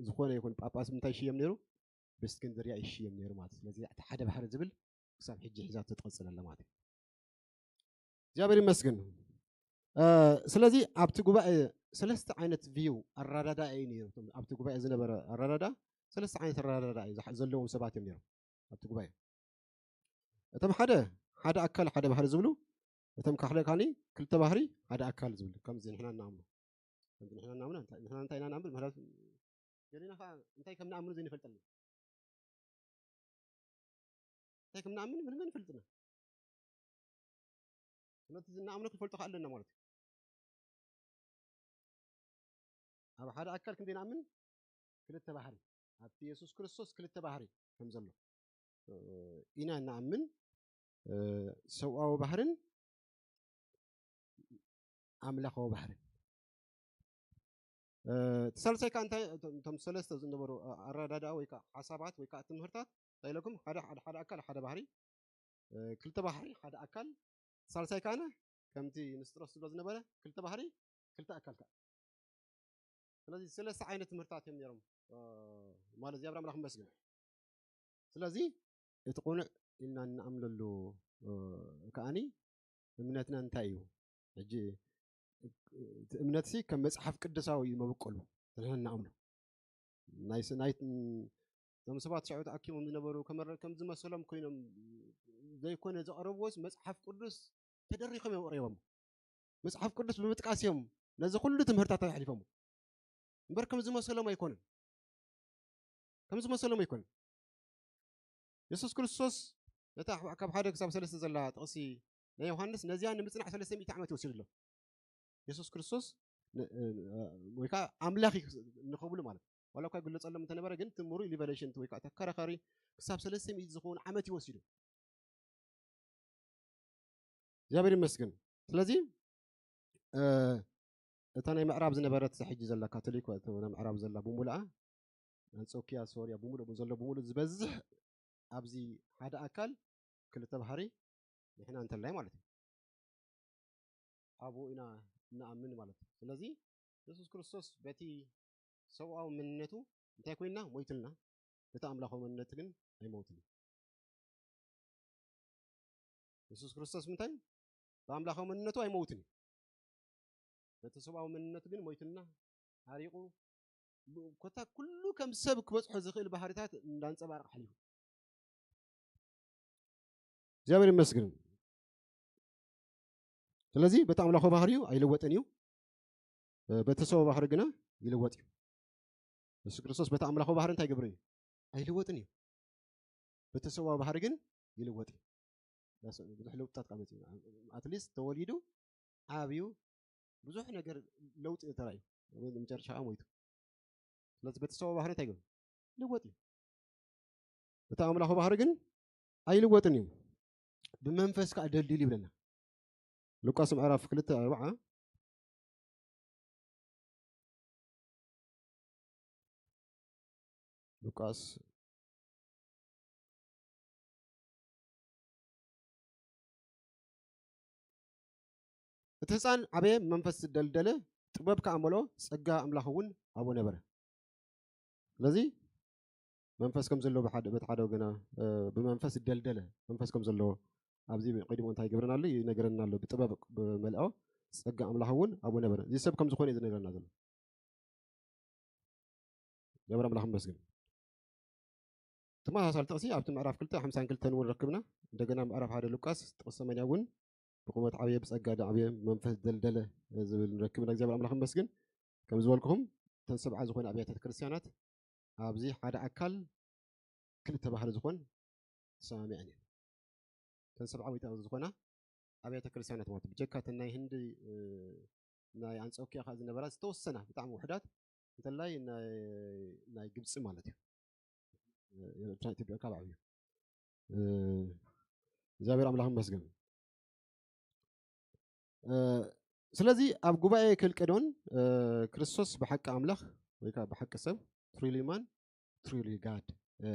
ዝኾነ ይኹን ጳጳስ እንታይ ይሽየም ነይሩ? ብእስክንድርያ ይሽየም ነይሩ ማለት። ስለዚ እቲ ሓደ ባህሪ ዝብል ክሳብ ሕጂ ሒዛ ትቕፅል ኣለ ማለት እዩ። እግዚኣብሔር ይመስገን። ስለዚ ኣብቲ ጉባኤ ሰለስተ ዓይነት ቪው ኣረዳዳ እዩ ነይሩ። ኣብቲ ጉባኤ ዝነበረ ኣረዳዳ ሰለስተ ዓይነት ኣረዳዳ እዩ ዘለዎም ሰባት እዮም ነይሮም ኣብቲ ጉባኤ። እቶም ሓደ ሓደ ኣካል ሓደ ባህሪ ዝብሉ፣ እቶም ካሕለ ካኒ ክልተ ባህሪ ሓደ ኣካል ዝብሉ ከምዚ ንሕና እናኣምኑ ከምዚ ንሕና እናኣምኑ ንሕና እንታይ ኢና ንኣምን ማለት ገሊና ከዓ እንታይ ከም ንኣምኑ ዘይንፈልጠልና እንታይ ከም ንኣምን ምንም ኣይንፈልጥና። ስለዚ ዝናኣምኖ ክንፈልጦ ከዓ ኣለና ማለት እዩ። ኣብ ሓደ ኣካል ክንደይ ንኣምን ክልተ ባህሪ ኣብቲ የሱስ ክርስቶስ ክልተ ባህሪ ከም ዘሎ ኢና ንኣምን። ሰብኣዊ ባህርን ኣምላኻዊ ባህርን እቲ ሳልሳይ ከዓ እንታይ እቶም ሰለስተ ዝነበሩ ኣረዳድኣ ወይ ከዓ ሓሳባት ወይ ከዓ ትምህርታት እንታይ ኢለኩም ሓደ ሓደ ሓደ ኣካል ሓደ ባህሪ ክልተ ባህሪ ሓደ ኣካል ሳልሳይ ከዓነ ከምቲ ንስጥሮስ ዝብሎ ዝነበረ ክልተ ባህሪ ክልተ ኣካል ከዓ ስለዚ ሰለስተ ዓይነት ትምህርታት እዮም ነይሮም ማለት እግዚኣብሔር ኣምላኽ ይመስገን። ስለዚ እቲ ቁኑዕ ኢልና እንኣምነሉ ከዓኒ እምነትና እንታይ እዩ? ሕጂ እቲ እምነትሲ ከም መፅሓፍ ቅዱሳዊ እዩ መበቆሉ ንሕና እንኣምኖ ናይ ናይ እቶም ሰባት ሽዑ ተኣኪቦም ዝነበሩ ከም ዝመሰሎም ኮይኖም ዘይኮነ ዘቕረብዎስ መፅሓፍ ቅዱስ ተደሪኾም እዮም ኣቕሪቦም። መፅሓፍ ቅዱስ ብምጥቃስ እዮም ነዚ ኩሉ ትምህርታት ኣሕሊፎም እምበር ከም ዝመሰሎም ኣይኮነን። ከም ዝመሰሎም ኣይኮነን። የሱስ ክርስቶስ ነታ ካብ ሓደ ክሳብ ሰለስተ ዘላ ጥቕሲ ናይ ዮሃንስ ነዚኣ ንምጽናዕ ሰለስተ ሚእቲ ዓመት ይወስድ ኣሎ። የሱስ ክርስቶስ ወይ ከዓ ኣምላኽ ንኽብሉ ማለት ዋላ እኳ ይግለጸሎም እንተነበረ ግን እቲ ምሩይ ሪቨሌሽን ወይ ከዓ ተከራኻሪ ክሳብ ሰለስተ ሚእቲ ዝኸውን ዓመት ይወስዱ። እግዚኣብሔር ይመስገን። ስለዚ እታ ናይ ምዕራብ ዝነበረት ሕጂ ዘላ ካቶሊክ ናይ ምዕራብ ዘላ ብሙሉኣ ኣንጾኪያ ሶርያ ብሙሉእ ዘሎ ብሙሉእ ዝበዝሕ ኣብዚ ሓደ ኣካል ክልተ ባህሪ ንሕና እንተላይ ማለት እዩ ኣብኡ ኢና እንኣምን ማለት እዩ። ስለዚ የሱስ ክርስቶስ በቲ ሰብኣዊ መንነቱ እንታይ ኮይንና ሞይትልና፣ በቲ ኣምላኻዊ መንነት ግን ኣይሞትን። የሱስ ክርስቶስ ምንታይ ብኣምላኻዊ መንነቱ ኣይመውትን እዩ። በቲ ሰብኣዊ መንነቱ ግን ሞይትልና፣ ሓሪቑ፣ ኮታ ኩሉ ከም ሰብ ክበፅሖ ዝኽእል ባህርታት እንዳንፀባረቕ ሓሊፉ። እግዚኣብሔር ይመስግን። ስለዚ በቲ ኣምላኻዊ ባህሪኡ ኣይልወጥን እዩ። በተሰቦ ባህሪ ግና ይልወጥ እዩ። የሱስ ክርስቶስ በቲ ኣምላኻዊ ባህሪ እንታይ ይገብር እዩ? ኣይልወጥን እዩ። በተሰቦ ባህሪ ግን ይልወጥ እዩ። ብዙሕ ለውጥታት ቃመት እዩ። ኣትሊስት ተወሊዱ ዓብዩ ብዙሕ ነገር ለውጢ ተራእዩ መጨረሻ ሞይቱ። ስለዚ በቲ ሰብኣዊ ባህሪ እንታይ ይገብር? ይልወጥ እዩ። እቲ ኣምላኽ ባህሪ ግን ኣይልወጥን እዩ። ብመንፈስ ከዓ ደልድል ይብለና። ሉቃስ ምዕራፍ ክልተ ኣርባዓ። ሉቃስ እቲ ህፃን ዓበየ፣ መንፈስ ደልደለ፣ ጥበብ ከዓ መሎ፣ ጸጋ ኣምላኽ እውን ኣብኡ ነበረ። ስለዚ መንፈስ ከም ዘለዎ ብሓደ፣ በቲ ሓደ ወገና፣ እ፣ ብመንፈስ ደልደለ መንፈስ ከም ዘለዎ ኣብዚ ቀዲሙ እንታይ ይገብረና ኣሎ? ይነግረና ኣሎ። ብጥበብ ብመልኦ ጸጋ ኣምላኽ እውን ኣብኡ ነበረ። እዚ ሰብ ከም ዝኾነ እዩ ዝነግረና ዘሎ። ገብረ ኣምላኽ መስግን። ተመሳሳሊ ጥቕሲ ኣብቲ ምዕራፍ ክልተ ሓምሳን ክልተን እውን ረክብና። እንደገና ምዕራፍ ሓደ ሉቃስ ጥቕሲ ሰማንያ እውን ብቁመት ዓብየ፣ ብጸጋ ዓብየ፣ መንፈስ ደልደለ ዝብል ንረክብና። እግዚኣብሔር ኣምላኽ መስግን። ከም ዝበልኩኹም እተን ሰብዓ ዝኾነ ኣብያተ ክርስቲያናት ኣብዚ ሓደ ኣካል ክልተ ባህሪ ዝኾን ተሰማሚዐን እየን። እተን ሰብዓ ወይ ዝኾና ኣብያተ ክርስቲያናት ማለት ብጀካ እተን ናይ ህንዲ፣ እ፣ ናይ ኣንጾኪያ ከኣ ዝነበራ ዝተወሰና ብጣዕሚ ውሕዳት፣ እንተላይ ናይ፣ ናይ ግብጺ ማለት እዩ። እ፣ ኤርትራ ኢትዮጵያ ካብ ዓብዩ። እ፣ እግዚኣብሔር ኣምላኽ ይመስገን። እ፣ ስለዚ ኣብ ጉባኤ ከልቄዶን፣ እ፣ ክርስቶስ ብሓቂ ኣምላኽ ወይ ከዓ ብሓቂ ሰብ፣ ትሩሊ ማን፣ ትሩሊ ጋድ፣ እ፣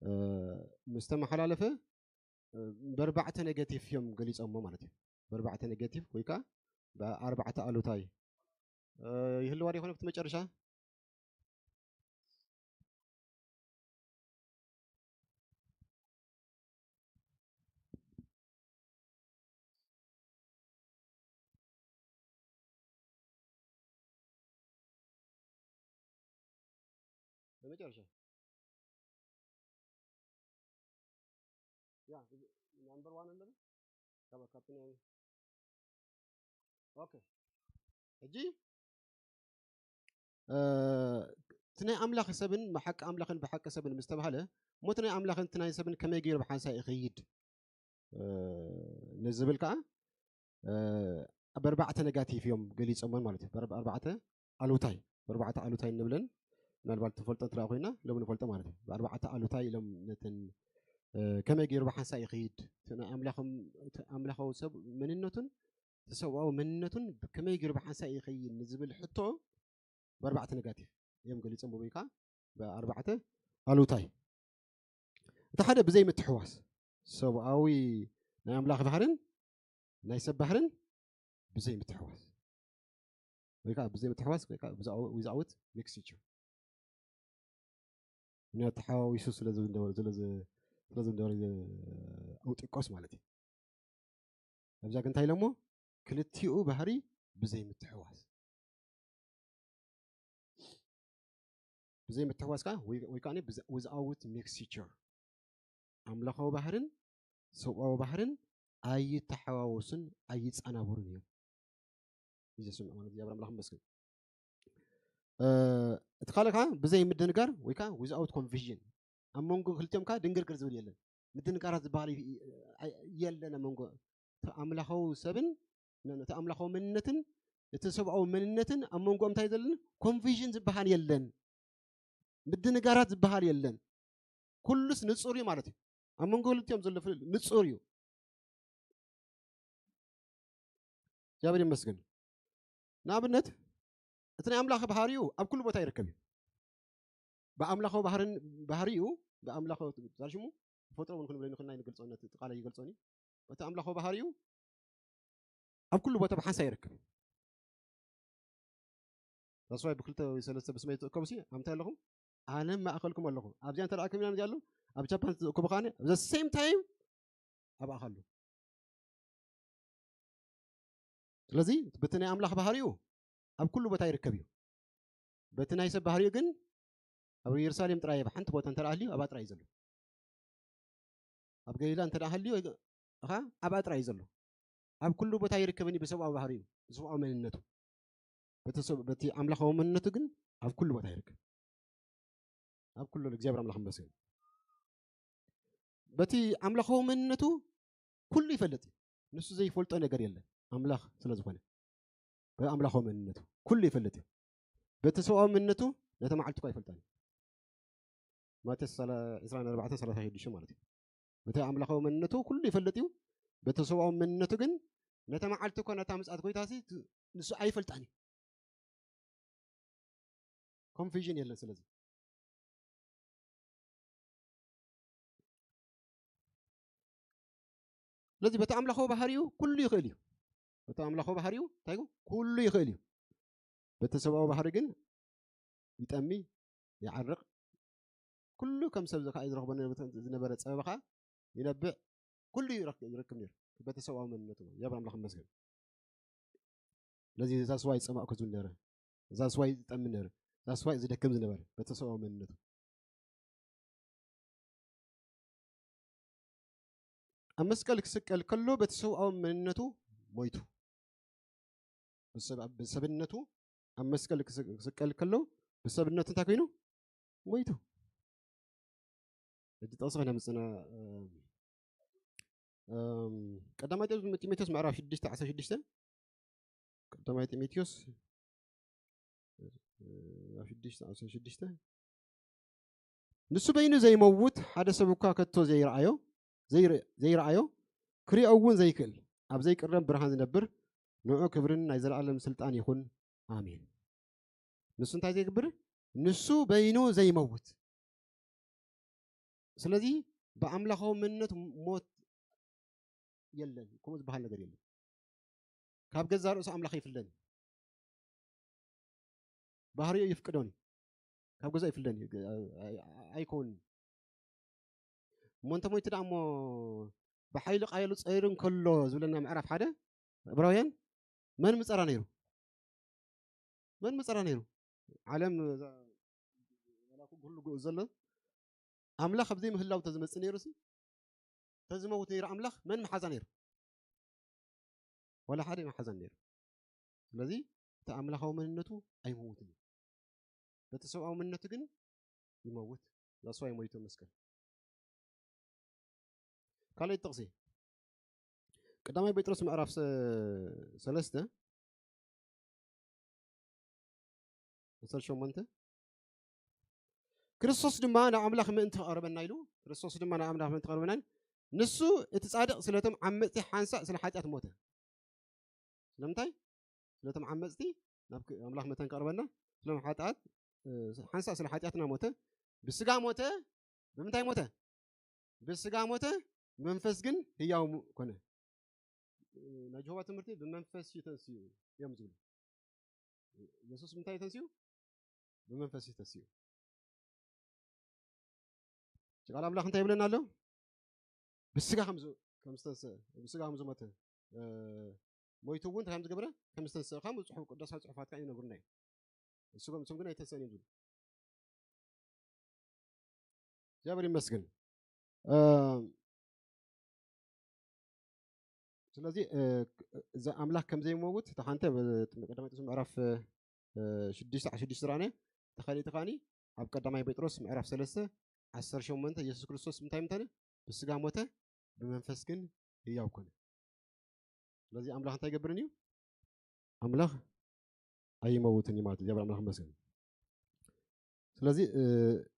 እ፣ ምስ ተመሓላለፈ፣ እ፣ በርባዕተ ኔጌቲቭ እዮም ገሊጾሞ ማለት እዩ። በርባዕተ ኔጌቲቭ ወይ ከዓ ብኣርባዕተ ኣሉታይ፣ እ፣ ይህልዋ ዶ ይኾን ኣብቲ መጨረሻ? በመጨረሻ ያ ናምበር ዋን ኣለና። ካብ፣ ካብቲ ናይ፣ ኦኬ። ሕጂ፣ እ፣ እቲ ናይ ኣምላኽ ሰብን ብሓቂ ኣምላኽን ብሓቂ ሰብን ምስ ተባህለ፣ እሞ እቲ ናይ ኣምላኽን እቲ ናይ ሰብን ከመይ ገይሩ ብሓንሳእ ይኸይድ፣ እ፣ ንዝብል ከኣ፣ እ፣ ብኣርባዕተ ኔጋቲቭ እዮም ገሊጾመን ማለት እዩ። ብኣርባ-፣ ኣርባዕተ ኣሉታይ፣ ብኣርባዕተ ኣሉታይ እንብለን፣ ምናልባት ትፈልጦ እንተ ደኣ ኮይና፣ ሎም ንፈልጦ ማለት እዩ። ብኣርባዕተ ኣሉታይ ኢሎም ነተን፣ እ፣ ከመይ ገይሩ ብሓንሳእ ይኸይድ፣ እቲ ናይ ኣምላኽም-፣ እቲ ኣምላኻዊ ሰብ መንነቱን እቲ ሰብኣዊ መንነቱን ከመይ ገይሩ ብሓንሳእ ይኸይድ ንዝብል ሕቶ ብኣርባዕተ ኔጋቲቭ እዮም ገሊጾም፣ ወይ ከዓ ብኣርባዕተ ኣሉታይ። እቲ ሓደ ብዘይ ምትሕዋስ፣ ሰብኣዊ ናይ ኣምላኽ ባህርን ናይ ሰብ ባህርን ብዘይ ምትሕዋስ፣ ወይ ከዓ ብዘይ ምትሕዋስ፣ ወይ ከዓ ብዛው-፣ ዊዛውት ሚክስቸር። ምክንያቱ ተሓዋዊሱ ስለ ዝንደ-፣ ስለ ዝ-፣ ስለ ዝንደበረ ኣውጢቆስ ማለት እዩ። ኣብዛ ግን እንታይ ኢሎሞ? ክልቲኡ ባህሪ ብዘይ ምትሕዋስ። ብዘይ ምትሕዋስ ከኣ ወይ፣ ወይ ከኣ ብዘ-፣ ዊዛውት ሚክስቸር። ኣምላኻዊ ባህርን ሰብኣዊ ባህርን ኣይተሓዋወሱን ኣይጸናበሩን እዮም። እዩ ዘስምዕ ማለት እግዚኣብሔር ኣምላኽ ይመስገን። እ፣ እቲ ካልእ ከኣ ብዘይ ምድንጋር ወይ ከኣ ዊዝኣውት ኮንፊዥን። ኣብ መንጎ ክልቲኦም ከኣ ድንግርግር ዝብል የለን። ምድንጋራት ዝበሃል ይ-፣ ይ-፣ ኣይ-፣ የለን ኣብ መንጎ እቲ ኣምላኻዊ ሰብን ን-፣ እቲ ኣምላኻዊ መንነትን እቲ ሰብኣዊ መንነትን ኣብ መንጎኦም እንታይ ዘለን? ኮንፊዥን ዝበሃል የለን። ምድንጋራት ዝበሃል የለን። ኩሉስ ንጹር እዩ ማለት እዩ። ኣብ መንጎ ክልቲኦም ዘሎ ፍልልይ ንጹር እዩ። እግዚኣብሔር ይመስገን። ንኣብነት እቲ ናይ ኣምላኽ ባህሪኡ ኣብ ኩሉ ቦታ ይርከብ እዩ። ብኣምላኻዊ ባህርን፣ ባህሪኡ ብኣምላኻዊ፣ ዛር ሽሙ ተፈጥሮ እውን ክንብሎ ንኽእል ኢና፣ ንገልጾ፣ ነቲ ቃል ይገልጾን እዩ። እቲ ኣምላኻዊ ባህሪኡ ኣብ ኩሉ ቦታ ብሓንሳእ ይርከብ። ዳስዋይ ብክልተ ወይ ሰለስተ ብስመይ ትእከቡ ሲ፣ ኣብ እንታይ ኣለኹም? ኣነ ማእከልኩም ኣለኹ። ኣብዚኣ እንተ ደኣ ከሚና እዚኣ ኣሎ፣ ኣብ ጃፓን ትእከቡ ከኣነ፣ ኣብ ዘ ሴም ታይም ኣብኣኻ ኣሎ። ስለዚ በቲ ናይ ኣምላኽ ባህሪኡ ኣብ ኩሉ ቦታ ይርከብ እዩ። በቲ ናይ ሰብ ባህሪኡ ግን ኣብ ኢየሩሳሌም ጥራይ፣ ኣብ ሓንቲ ቦታ እንተ ደኣ ሃልዩ ኣብኣ ጥራይ እዩ ዘሎ። ኣብ ገሊላ እንተ ደኣ ሃልዩ ኸዓ ኣብኣ ጥራይ እዩ ዘሎ። ኣብ ኩሉ ቦታ ይርከብን እዩ ብሰብኣዊ ባህሪኡ፣ ብሰብኣዊ መንነቱ። በቲ ሰብ-፣ በቲ ኣምላኻዊ መንነቱ ግን ኣብ ኩሉ ቦታ ይርከብ። ኣብ ኩሉ እግዚኣብሔር ኣምላኽ ይመስገን። በቲ ኣምላኻዊ መንነቱ ኩሉ ይፈልጥ እዩ። ንሱ ዘይፈልጦ ነገር የለን። ኣምላኽ ስለ ዝኾነ ብኣምላኻዊ መንነቱ ኩሉ ይፈልጥ እዩ። በቲ ሰብኣዊ መንነቱ ነታ መዓልቲ እኳ ኣይፈልጣን እዩ። ማቴዎስ ዕስራን ኣርባዕተን ሰላሳ ሽዱሽተ ማለት እዩ። በቲ ኣምላኻዊ መንነቱ ኩሉ ይፈልጥ እዩ። በቲ ሰብኣዊ መንነቱ ግን ነታ መዓልቲ እኳ ነታ ምጽኣት ጎይታሲ ንሱ ኣይፈልጣን እዩ። ኮንፊዥን የለን። ስለዚ ስለዚ በቲ ኣምላኻዊ ባህሪኡ ኩሉ ይኽእል እዩ። በቲ ኣምላኻዊ ባህሪኡ እንታይ ይኹን? ኩሉ ይኽእል እዩ። በቲ ሰብኣዊ ባህሪ ግን ይጠሚ፣ ይዓርቕ። ኩሉ ከም ሰብ ዝኸዓ ዝረኽቦ ዝነበረ ጸበባ ኸዓ ይነብዕ። ኩሉ ይረክ-፣ ይረክብ ነይሩ። በቲ ሰብኣዊ መንነቱ ማለት እዩ። እግዚኣብሔር ኣምላኽ ይመስገን። ስለዚ እዛ ስዋ ይጸማእኩ ዝብል ነይረ። እዛ ስዋ ይጠሚ ነይረ። እዛ ስዋ ዝደክም ዝነበረ በቲ ሰብኣዊ መንነቱ። ኣብ መስቀል ክስቀል ከሎ በቲ ሰብኣዊ መንነቱ ሞይቱ። ብሰብ-፣ ብሰብነቱ ኣብ መስቀል ክስ-፣ ክስቀል ከሎ ብሰብነቱ እንታይ ኮይኑ? ሞይቱ። ሕጂ ጥቕሲ ከነምጽና፣ እም፣ እም፣ ቀዳማይ ጢሞቴዎስ ምዕራፍ ሽዱሽተ ዓሰርተ ሽዱሽተ፣ ቀዳማይ ጢሞቴዎስ፣ እ፣ ሽዱሽተ ዓሰርተ ሽዱሽተ፣ ንሱ በይኑ ዘይመውት ሓደ ሰብ እኳ ከቶ ዘይረኣዮ፣ ዘይር-፣ ዘይረኣዮ፣ ክሪኦ እውን ዘይክእል፣ ኣብ ዘይቅረብ ብርሃን ዝነብር፣ ንዑ ክብርን ናይ ዘለኣለም ስልጣን ይኹን። ኣሜን። ንሱ እንታይ ዘይገብር? ንሱ በይኑ ዘይመውት። ስለዚ ብኣምላኻዊ መንነት ሞት የለን፣ ከምኡ ዝበሃል ነገር የለን። ካብ ገዛ ርእሱ ኣምላኽ ይፍለን። ባህሪኡ ይፍቅዶን እዩ። ካብ ገዛ ይፍለን እዩ። ኣይ-፣ ኣይ-፣ ኣይከውንን። እሞ እንተ ሞይቱ ደኣ እሞ ብሓይሊ ቃየሉ ጸይሩ እንከሎ ዝብለና ምዕራፍ ሓደ ዕብራውያን መን ምጸራ ነይሩ? መን ምጸራ ነይሩ? ዓለም እዛ ኩሉ ጉኡ ዘሎ ኣምላኽ ኣብ ዘይምህላው ተዝመጽእ ነይሩ ሲ፣ ተዝመውት ነይሩ ኣምላኽ መን መሓዛ ነይሩ? ወላ ሓደ መሓዛ ነይሩ። ስለዚ እቲ ኣምላኻዊ መንነቱ ኣይመውትን እዩ። በቲ ሰብኣዊ መንነቱ ግን ይመውት። ዛስዋይ ሞይቱ መስቀል። ካልኣይ ጥቕሲ ቀዳማይ ጴጥሮስ ምዕራፍ ሰ-፣ ሰለስተ፣ ዓሰርተ ሸሞንተ፣ ክርስቶስ ድማ ናብ ኣምላኽ ምእንቲ ከቕርበና ኢሉ፣ ክርስቶስ ድማ ናብ ኣምላኽ ምእንቲ ከቕርበና ኢሉ፣ ንሱ እቲ ጻድቕ ስለቶም ዓመጽቲ ሓንሳእ ስለ ሓጢኣት ሞተ። ስለምንታይ? ስለቶም ዓመጽቲ ናብ ክ-፣ ኣምላኽ መተን ከቕርበና፣ ስለም ሓጢኣት፣ እ፣ ሓንሳእ ስለ ሓጢኣትና ሞተ። ብስጋ ሞተ። ብምንታይ ሞተ? ብስጋ ሞተ፣ ብመንፈስ ግን ህያው ሙ-፣ ኮነ። እ፣ ናይ ጀሆዋ ትምህርቲ ብመንፈስ እዩ ተንስኡ እዮም ዝብሉ። የሱስ ምንታይ እዩ ተንስኡ? ብመንፈስ እዩ ተንስኡ። ቃል ኣምላኽ እንታይ ይብለና ኣሎ? ብስጋ ከም ዝ-፣ ከም ዝተንስአ፣ ብስጋ ከም ዝሞተ፣ እ፣ ሞይቱ እውን እንታይ ከም ዝገበረ፣ ከም ዝተንስአ፣ ከም ጽሑፍ፣ ቅዱሳት ጽሑፋት ከኣ ይነግሩና እዮም። ንስም፣ ንስም ግን ኣይተንስአን እዮም ዝብሉ። እግዚኣብሔር ይመስገን። እ፣ ስለዚ፣ እ፣ እዚ ኣምላኽ ከም ዘይመውት፣ እታ ሓንቲ ኣብ ቀዳማይ ጴጥሮስ ምዕራፍ፣ እ፣ ሽዱሽተ ዓሰርተ ሽዱሽተ ዝረኣናዮ፣ እታ ካልኣይቲ ከኣኒ ኣብ ቀዳማይ ጴጥሮስ ምዕራፍ ሰለስተ ዓሰርተ ሸሞንተ፣ የሱስ ክርስቶስ እንታይ ምንታነ? ብስጋ ሞተ፣ ብመንፈስ ግን ህያው ኮነ። ስለዚ ኣምላኽ እንታይ ይገብርን እዩ? ኣምላኽ ኣይመውትን እዩ ማለት እዩ። እግዚኣብሔር ኣምላኽ ይመስገን። ስለዚ፣ እ፣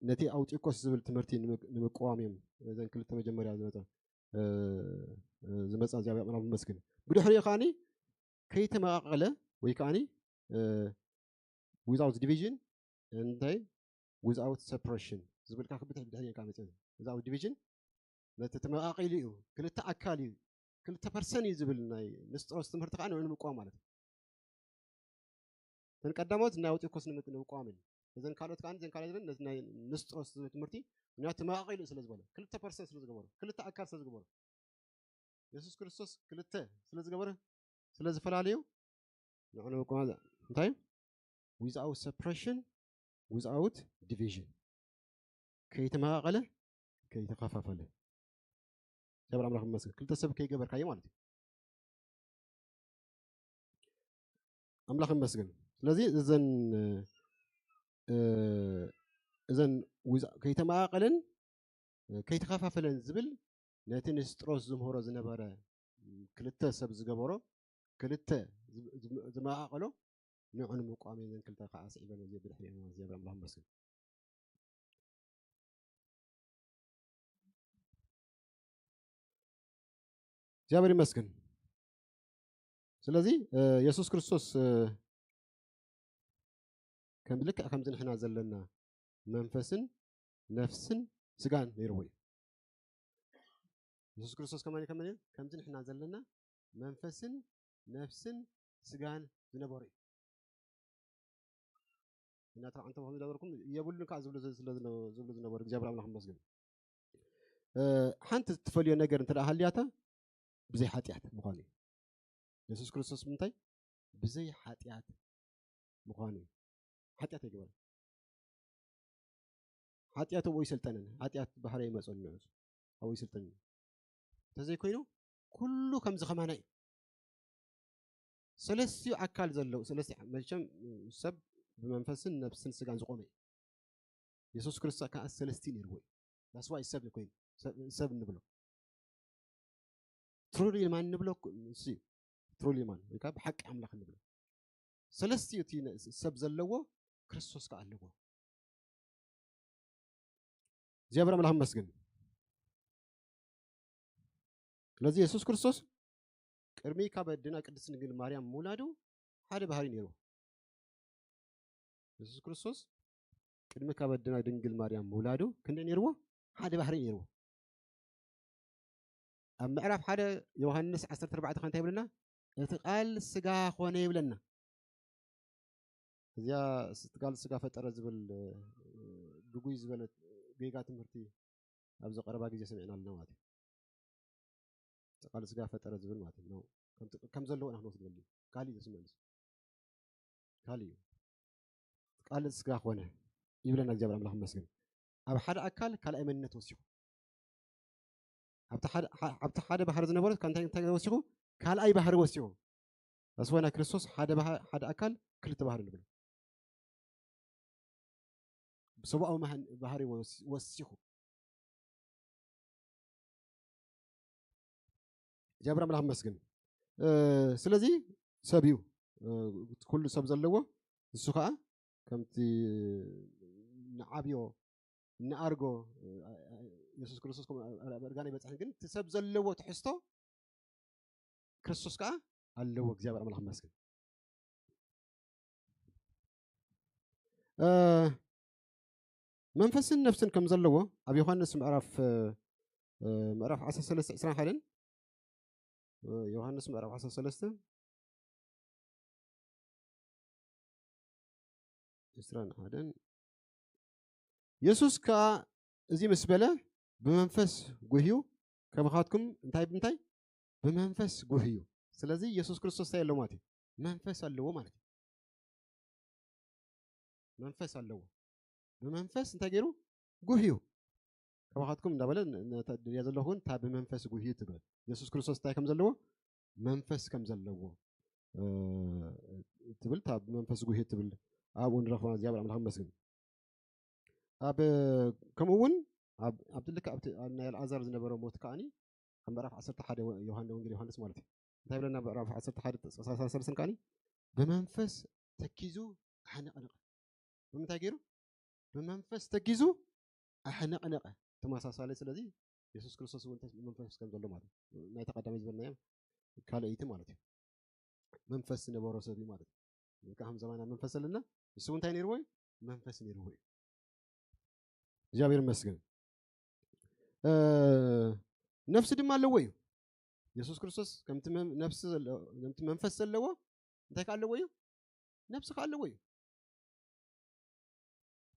ነቲ ኣውጢኮስ ዝብል ትምህርቲ ንምቅ-፣ ንምቅዋም እዮም እዘን ክልተ መጀመርያ ዝመጸ፣ እ፣ እ፣ ዝመጻ እግዚኣብሔር ኣምላኽ ይመስገን። ብድሕሪኡ ከኣኒ ከይተመቃቀለ ወይ ከኣኒ፣ እ፣ without division እንታይ without separation ዝብል ካብ ብድሕ-፣ ብድሕሪኡ ካብ መጸ without division ነቲ ተመቃቂሉ እዩ፣ ክልተ ኣካል እዩ፣ ክልተ ፐርሰን እዩ ዝብል ናይ ንስጥሮስ ትምህርቲ ከኣ ንዕኡ ንምቅዋም ማለት እዩ። እተን ቀዳሞት ናይ ኣውጢኮስ ንምቅ-፣ ንምቅዋም እዩ። እዘን ካልኦት ከኣ፣ እዘን ካልኦት ግን ነቲ ናይ ንስጥሮስ ዝብል ትምህርቲ፣ ምክንያቱ ተመቃቂሉ ስለ ዝበሎ፣ ክልተ ፐርሰን ስለ ዝገበሮ፣ ክልተ ኣካል ስለ ዝገበሮ፣ የሱስ ክርስቶስ ክልተ ስለ ዝገበረ፣ ስለ ዝፈላለዩ፣ ንዑ ንምቅዋም እንታይ እዩ? Without separation, without division። ከይተመቃቀለ፣ ከይተኸፋፈለ። እግዚኣብሔር ኣምላኽ ይመስገን። ክልተ ሰብ ከይገበርካዮ ማለት እዩ። ኣምላኽ ይመስገን። ስለዚ እዘን፣ እ፣ እዘን ውዛ-፣ ከይተመቃቀለን፣ እ፣ ከይተኸፋፈለን ዝብል ነቲ ንስጥሮስ ዝምህሮ ዝነበረ፣ ም፣ ክልተ ሰብ ዝገበሮ፣ ክልተ ዝ-፣ ዝ-፣ ዝመቃቀሎ፣ ንዑ ንምቋም እየን ክልተ ከዓ ስዒበን እዚ ብድሕሪኦም እግዚኣብሔር ኣምላኽ ይመስገን። እግዚኣብሔር ይመስገን። ስለዚ የሱስ ክርስቶስ ከም ልክዕ ከምዚ ንሕና ዘለና መንፈስን ነፍስን ስጋን ነይርዎ እዩ። የሱስ ክርስቶስ ከማን ከመን እዩ ከምዚ ንሕና ዘለና መንፈስን ነፍስን ስጋን ዝነበሩ እዩ። እናተረዓንተ ዝነበርኩም የብሉን ከዓ ዝብሉ ዝብሉ ዝነበሩ እግዚኣብሔር ኣምላኽ መስገን። ሓንቲ ትፈልዮ ነገር እንተ ሃልያታ ብዘይ ሓጢኣት ምዃኑ እዩ። የሱስ ክርስቶስ ምንታይ ብዘይ ሓጢኣት ምዃኑ እዩ። ሓጢኣት ኣይገበረን። ሓጢኣት ኣብኡ ኣይሰልጠንን። ሓጢኣት ባህሪ ኣይመፀሉ ንዑ ኣብኡ ኣይሰልጠንን። እንተዘይኮይኑ ኩሉ ከምዚ ከማና እዩ። ሰለስቲኡ ኣካል ዘለዉ ሰለስቲ መቸም ሰብ ብመንፈስን ነብስን ስጋን ዝቆመ እዩ። የሱስ ክርስቶስ ከዓ ሰለስቲ ነይርዎ እዩ። ዳስዋይ ሰብ ኮይኑ ሰብ እንብሎ ትሩሊ ማን ንብሎ እሱ እዩ። ትሩሊ ማን ወይ ከዓ ብሓቂ ኣምላኽ ንብሎ ሰለስቲኡ እቲ ሰብ ዘለዎ ክርስቶስ ከዓ ኣለዎ። እግዚኣብሔር ኣምላኽ መስግን። ስለዚ የሱስ ክርስቶስ ቅድሚ ካብ ኣድና ቅድስት ድንግል ማርያም ምውላዱ ሓደ ባህሪ ነይርዎ። የሱስ ክርስቶስ ቅድሚ ካብ ኣድና ድንግል ማርያም ምውላዱ ክንደይ ነይርዎ? ሓደ ባህሪ ነይርዎ። ኣብ ምዕራፍ ሓደ ዮሃንስ ዓሰርተ ኣርባዕተ ከ እንታይ ይብለና? እቲ ቃል ስጋ ኾነ ይብለና። እዚኣ እቲ ቃል ስጋ ፈጠረ ዝብል ግጉይ ዝበለ ጌጋ ትምህርቲ ኣብዚ ቀረባ ግዜ ሰሚዕና ኣለና ማለት እዩ። እቲ ቃል ስጋ ፈጠረ ዝብል ማለት እዩ። ከም ዘለዎ ኢና ክንወስድ ንደሊ። ካልእ እዩ ዝመልስ። ካልእ እዩ። ቃል ስጋ ኾነ ይብለና እግዚኣብሔር ኣምላኽ ይመስገን። ኣብ ሓደ ኣካል ካልኣይ መንነት ወሲኹ። ኣብቲ ሓደ ባህሪ ዝነበረ እንታይ እንታይ ወሲኹ? ካልኣይ ባህሪ ወሲኹ። ኣስዋና ክርስቶስ ሓደ ኣካል ክልተ ባህሪ ንብሎ። ብሰብኣዊ ባህሪ ወሲኹ። እግዚኣብሔር ኣምላኽ መስግን። ስለዚ ሰብ እዩ፣ ኩሉ ሰብ ዘለዎ። እሱ ከዓ ከምቲ ንዓብዮ ንኣርጎ የሱስ ክርስቶስ እርጋን ኣይበፅሕን፣ ግን እቲ ሰብ ዘለዎ ትሕዝቶ ክርስቶስ ከዓ ኣለዎ። እግዚኣብሔር ኣምላኽ መስግን። መንፈስን ነፍስን ከም ዘለዎ ኣብ ዮሃንስ ምዕራፍ ምዕራፍ ዓሰርተ ሰለስተ ዕስራን ሓደን ዮሃንስ ምዕራፍ ዓሰርተ ሰለስተ ዕስራን ሓደን የሱስ ከዓ እዚ ምስ በለ ብመንፈስ ጉህዩ ከማኻትኩም እንታይ ብምንታይ ብመንፈስ ጉህዩ። ስለዚ የሱስ ክርስቶስ እንታይ ኣለዎ ማለት እዩ? መንፈስ ኣለዎ ማለት እዩ። መንፈስ ኣለዎ። ብመንፈስ እንታይ ገይሩ? ጉህዩ። ከማኻትኩም እንዳበለ ድያ ዘለኹ እውን እታ ብመንፈስ ጉህዩ ትብል። የሱስ ክርስቶስ እንታይ ከም ዘለዎ መንፈስ ከም ዘለዎ ትብል፣ እታ ብመንፈስ ጉህዩ ትብል ኣብኡ ንረኽባ። እግዚኣብሔር ኣምላኽ ይመስገን። ኣብ ከምኡ እውን ኣብቲ ልክዕ ኣብቲ ናይ ኣልዓዛር ዝነበረ ሞት ከዓኒ ኣብ ምዕራፍ ዓሰርተ ሓደ ዮሃንስ ወንጌል ዮሃንስ ማለት እዩ። እንታይ ብለና? ምዕራፍ ዓሰርተ ሓደ ጥቕሲ ሰላሳ ሰለስተ ከዓኒ ብመንፈስ ተኪዙ ኣሕነቕነቐ። ብምንታይ ገይሩ? ብመንፈስ ተኪዙ ኣሕነቕነቐ። ተመሳሳሊ ስለዚ የሱስ ክርስቶስ እውን መንፈስ ከም ዘሎ ማለት እዩ። ናይቲ ቀዳማይ ዝበልናዮ ካልኣይቲ ማለት እዩ። መንፈስ ዝነበሮ ሰብ እዩ ማለት እዩ። ወይ ከዓ ከም ዘማና መንፈስ ዘለና ንሱ እንታይ ነይርዎ እዩ? መንፈስ ነይርዎ እዩ። እግዚኣብሔር ይመስገን። ነፍሲ ድማ ኣለዎ እዩ። የሱስ ክርስቶስ ከምቲ መንፈስ ዘለዎ እንታይ ከዓ ኣለዎ እዩ? ነፍሲ ከዓ ኣለዎ እዩ።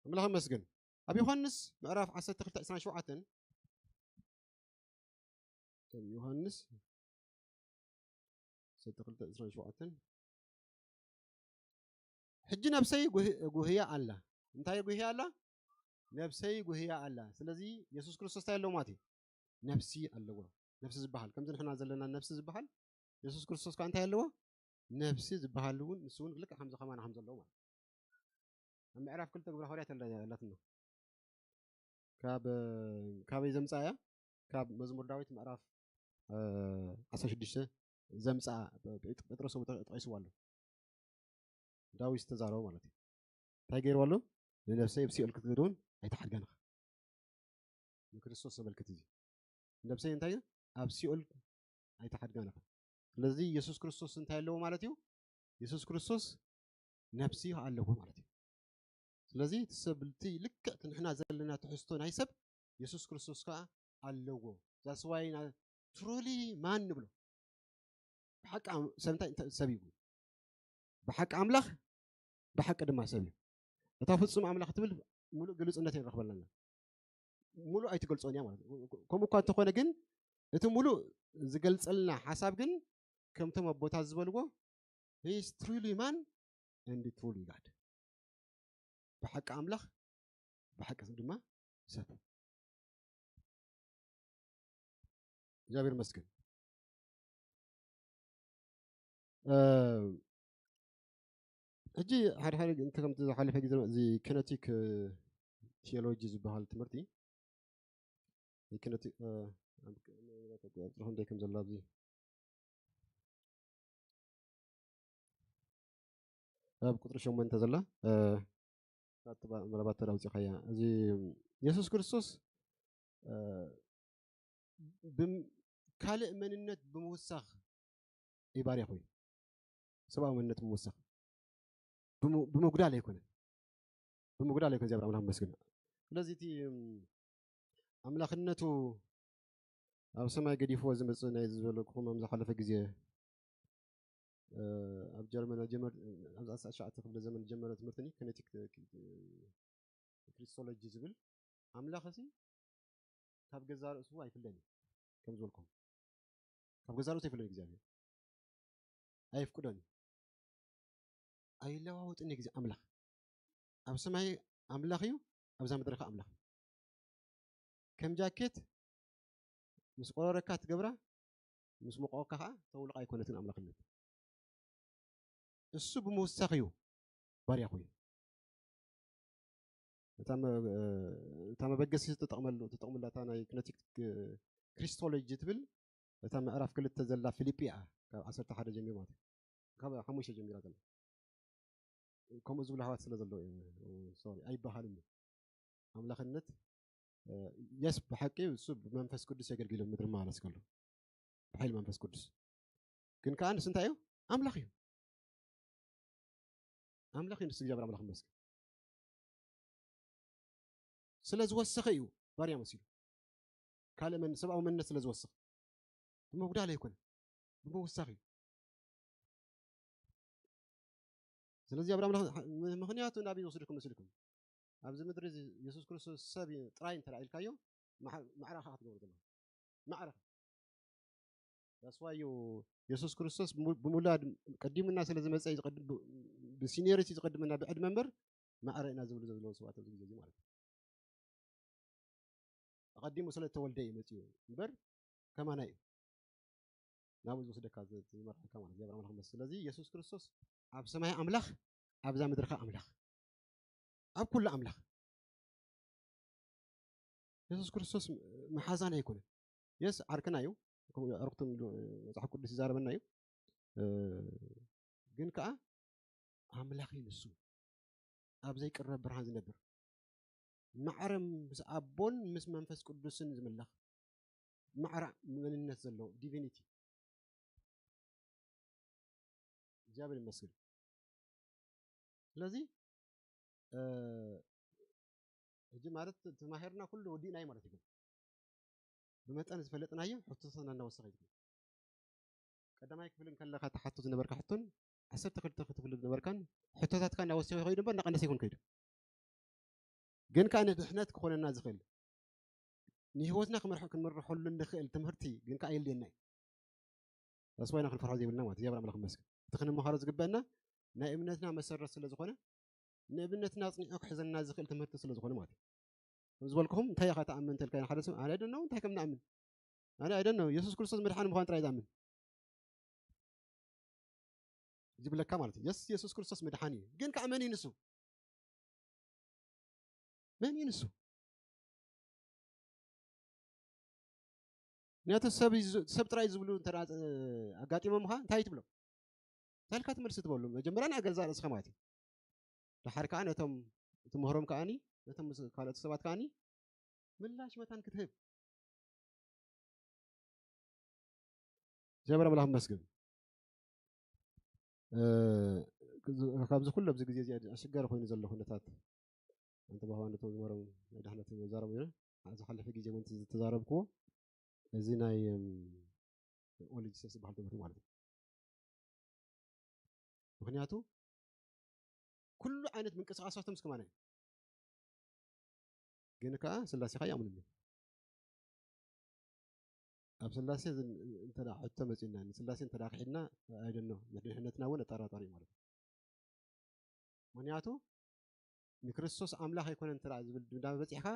ኣምላኽ ይመስገን። ኣብ ዮሃንስ ምዕራፍ ዓሰርተ ክልተ ዕስራን ሸውዓተን ዮሃንስ ዓሰርተ ክልተ ዕስራን ሸውዓተን ሕጂ ነብሰይ ጉህያ ኣላ። እንታይ ጉህያ ኣላ? ነብሰይ ጉህያ ኣላ። ስለዚ የሱስ ክርስቶስ እንታይ ኣለዎ ማለት እዩ? ነፍሲ ኣለዎ። ነፍሲ ዝበሃል ከምዚ ንሕና ዘለና ነፍሲ ዝበሃል የሱስ ክርስቶስ ከዓ እንታይ ኣለዎ? ነፍሲ ዝበሃል እውን ንሱ እውን ልክዕ ከምዚ ከማና ከም ዘለዎ ማለት ኣብ ምዕራፍ ክልተ ግብረ ሃዋርያት ኣላትና። ካብ ካበይ ዘምፃ እያ? ካብ መዝሙር ዳዊት ምዕራፍ ዓሰርተ ሽዱሽተ ዘምፃ ጴጥሮስ እውን ተጠቂስዋ ኣሎ። ዳዊት ዝተዛረቦ ማለት እዩ። እንታይ ገይርዋ ኣሎ? ንነብሰይ ኣብ ሲኦል ክትከድ እውን ኣይትሓድጋን ኢኻ። ንክርስቶስ ዘመልክት እዚ። ንነብሰይ እንታይ ኣብ ሲኦል ኣይትሓድጋን ኢኻ። ስለዚ የሱስ ክርስቶስ እንታይ ኣለዎ ማለት እዩ? የሱስ ክርስቶስ ነብሲ ኣለዎ ማለት እዩ። ስለዚ እቲ ሰብ እቲ ልክዕ እቲ ንሕና ዘለና ትሕዝቶ ናይ ሰብ የሱስ ክርስቶስ ከዓ ኣለዎ። That's why ትሩሊ ማን ንብሎ? ብሓቂ ኣም- ሰብ እንታይ እንታይ- ሰብ እዩ? ብሓቂ ኣምላኽ፣ ብሓቂ ድማ ሰብ እዩ። እታ ፍጹም ኣምላኽ ትብል ሙሉእ ግልጽነት ይረኽበልና። ሙሉእ ኣይትገልጾን እያ ማለት እዩ። ከምኡ እኳ እንተኾነ ግን እቲ ሙሉእ ዝገልጸልና ሓሳብ ግን ከምቶም ኣቦታት ዝበልዎ He is truly man and truly God። ብሓቂ ኣምላኽ፣ ብሓቂ ድማ ሰብ። እግዚኣብሔር ይመስገን። እ፣ ሕጂ ሓደ ሓደ እንተ ከምቲ ዝሓለፈ ግዜ እዚ ኪነቲክ ቲዮሎጂ ዝበሃል ትምህርቲ ኪነቲክ እ፣ ኣብ- ጥርሑ እንታይ ከም ዘሎ ኣብዚ ኣብ ቁፅሪ ሸሞንተ ዘላ እ፣ ምናልባት ተዳ ኣውፂኻያ። እዚ የሱስ ክርስቶስ እ፣ ብም- ካልእ መንነት ብምውሳኽ እዩ ባርያ ኮይኑ፣ ሰብኣዊ መንነት ብምውሳኽ ብሙ- ብምጉዳል ኣይኮነን። ብምጉዳል ኣይኮነ እግዚኣብሔር ኣምላኽ መስግን። ስለዚ እቲ እም፣ ኣምላኽነቱ ኣብ ሰማይ ገዲፍዎ ዝመፅእ ናይ ዝበለኩኹም ኣብ ዝሓለፈ ግዜ እ፣ ኣብ ጀርመን ኣብ ጀመር- ኣብ ኣስራ ትሽዓተ ክፍለ ዘመን ዝጀመረ ትምህርቲ ኒ- ኪነቲክ እ፣ ክሪስቶሎጂ ዝብል ኣምላኽ እዚ ካብ ገዛ ርእሱ ኣይፍለን እዩ። ከም ዝበልኩም ካብ ገዛ ርእሱ ኣይፍለን እግዚኣብሔር ኣይፍቅዶን እዩ። ኣይለዋወጥን እዩ ግዜ ኣምላኽ ኣብ ሰማይ ኣምላኽ እዩ፣ ኣብዛ ምድሪ ከዓ ኣምላኽ እዩ። ከም ጃኬት ምስ ቆረረካ ትገብራ ምስ መቆካ ከዓ ተውልቕ ኣይኮነትን ኣምላኽነት። እሱ ብምውሳኽ እዩ ባርያ ኮይኑ። እታ መ- እታ መበገሲ ትጠቕመሉ ትጠቕሙላ እታ ናይ ክነቲክ ክሪስቶሎጂ ትብል እታ ምዕራፍ ክልተ ዘላ ፊልጲ እያ ካብ ዓሰርተ ሓደ ጀሚሩ ማለት እዩ። ካብ ሓሙሽተ ጀሚራ ዘላ ከምኡ ዝብሉ ኣሕዋት ስለ ዘለዉ እዮም። ሶሪ ኣይበሃልን እዩ። ኣምላኽነት የስ ብሓቂ እሱ ብመንፈስ ቅዱስ የገልግል ምድሪ ማለት ከሎ ብሓይሊ መንፈስ ቅዱስ ግን ከዓ ንስ እንታይ እዩ ኣምላኽ እዩ። ኣምላኽ እዩ ንስ እግዚኣብሔር ኣምላኽ መስገን ስለ ዝወሰኸ እዩ ባርያ መሲሉ ካልእ መን ሰብኣዊ መንነት ስለ ዝወስኽ ብምጉዳል ኣይኮነ ብምውሳኽ እዩ። ስለዚ ኣብ ኣምላኽ ምክንያቱ ናበይ ዝወስድኩም መስልኩም ኣብዚ ምድሪ እዚ የሱስ ክርስቶስ ሰብ እዩ ጥራይ እንተ ኢልካዮ ማዕረኻ ክትገብሩ ዘለኹ ማዕረኻ ዳስዋዩ የሱስ ክርስቶስ ብሙላድ ቀዲሙና ስለ ዝመፀ ብሲኒሪቲ ዝቀድመና ብዕድመ እምበር ማዕረ ኢና ዝብሉ ዘለዉ ሰባት ኣብዚ ግዜ እዚ ማለት እዩ። ኣቐዲሙ ስለ እተወልደ እዩ መፂኡ እምበር ከማና እዩ ናብኡ ዝወስደካ ዝመርሐካ ማለት እግዚኣብሔር ኣምላኽ መስ ስለዚ የሱስ ክርስቶስ ኣብ ሰማይ ኣምላኽ ኣብዛ ምድርካ ኣምላኽ ኣብ ኩሉ ኣምላኽ የሱስ ክርስቶስ መሓዛና ኣይኮነን። የስ ዓርክና እዩ ዕርክቱን መፅሓፍ ቅዱስ ይዛረበና እዩ። ግን ከዓ ኣምላኽ እዩ ንሱ ኣብ ዘይቅረብ ብርሃን ዝነብር ማዕረ ምስ ኣቦን ምስ መንፈስ ቅዱስን ዝምለኽ ማዕረ መንነት ዘለዎ ዲቪኒቲ እግዚኣብሔር ይመስገን። ስለዚ ሕጂ ማለት ተማሂርና ኩሉ ወዲእናዮ ማለት ይኮን ብመጠን ዝፈለጥናዮ ሕቶታትና እናወሰኸ ይትከል። ቀዳማይ ክፍል እንከለካ ተሓቶ ዝነበርካ ሕቶን ዓሰርተ ክልተ ክትፍል ዝነበርካን ሕቶታትካ እናወሰኸ ይኸይዱ እምበር እናቀነሰ ይኮን ከይዱ። ግን ከዓ ንድሕነት ክኾነና ዝኽእል ንህይወትና ክንመርሖ ክንምርሐሉ ንኽእል ትምህርቲ ግን ከዓ የልየና እዩ። ተስፋ ኢና ክንፈርሖ ዘይብልና ማለት እግዚኣብሔር ኣምላኽ ይመስገን። እቲ ክንመሃሮ ዝግበአና ናይ እምነትና መሰረት ስለ ዝኾነ ንእምነትና ኣጽኒዑ ክሕዘና ዝኽእል ትምህርቲ ስለ ዝኾነ ማለት እዩ። ከም ዝበልኩኹም እንታይ ኢኻ ትኣምን እንተልካ ሓደ ሰብ ኣነ ኣይደነው እንታይ ከም ንኣምን ኣነ ኣይደነው የሱስ ክርስቶስ መድሓኒ ምዃን ጥራይ ዝኣምን ዝብለካ ማለት እዩ። የስ የሱስ ክርስቶስ መድሓኒ እዩ። ግን ከዓ መን እዩ ንሱ? መን እዩ ንሱ? ምክንያቱ ሰብ ሰብ ጥራይ ዝብሉ እንተ ኣጋጢሞም ኻ እንታይ ትብሎም? እንታይ ኢልካ ትመልስ ትበሉ? መጀመርያ ንገዛእ ርእስኻ ማለት እዩ። ደሓር ከኣ ነቶም ትምህሮም ከኣኒ ነቶም ምስ ካልኦት ሰባት ከኣኒ ምላሽ መታን ክትህብ። እግዚኣብሔር ኣምላኽ ይመስገን። እ፣ ካብዚ ኩሉ ኣብዚ ግዜ እዚ ኣሸጋሪ ኮይኑ ዘሎ ኩነታት ኣንተ ባባ ነቶም ዝመሮም ናይ ድሕነት መዛረቡ እዩ። ኣብ ዝሓለፈ ግዜ እውን ዝተዛረብክዎ እዚ ናይ ኦሎጂሰስ ዝበሃል ትምህርቲ ማለት እዩ። ምክንያቱ ኩሉ ዓይነት ምንቅስቃሳቶም እስከማን እዩ። ግን ከዓ ስላሴ ከዓ ይኣምኑኒ። ኣብ ስላሴ ዝን- እንተ ደኣ ሕቶ መፂና ንስላሴ እንተ ደኣ ክሒድና ኣይደኖ ንድሕነትና እውን ኣጠራጣሪ እዩ ማለት እዩ። ምክንያቱ ንክርስቶስ ኣምላኽ ኣይኮነን እንተ ደኣ ዝብል ድምዳመ በፂሕካ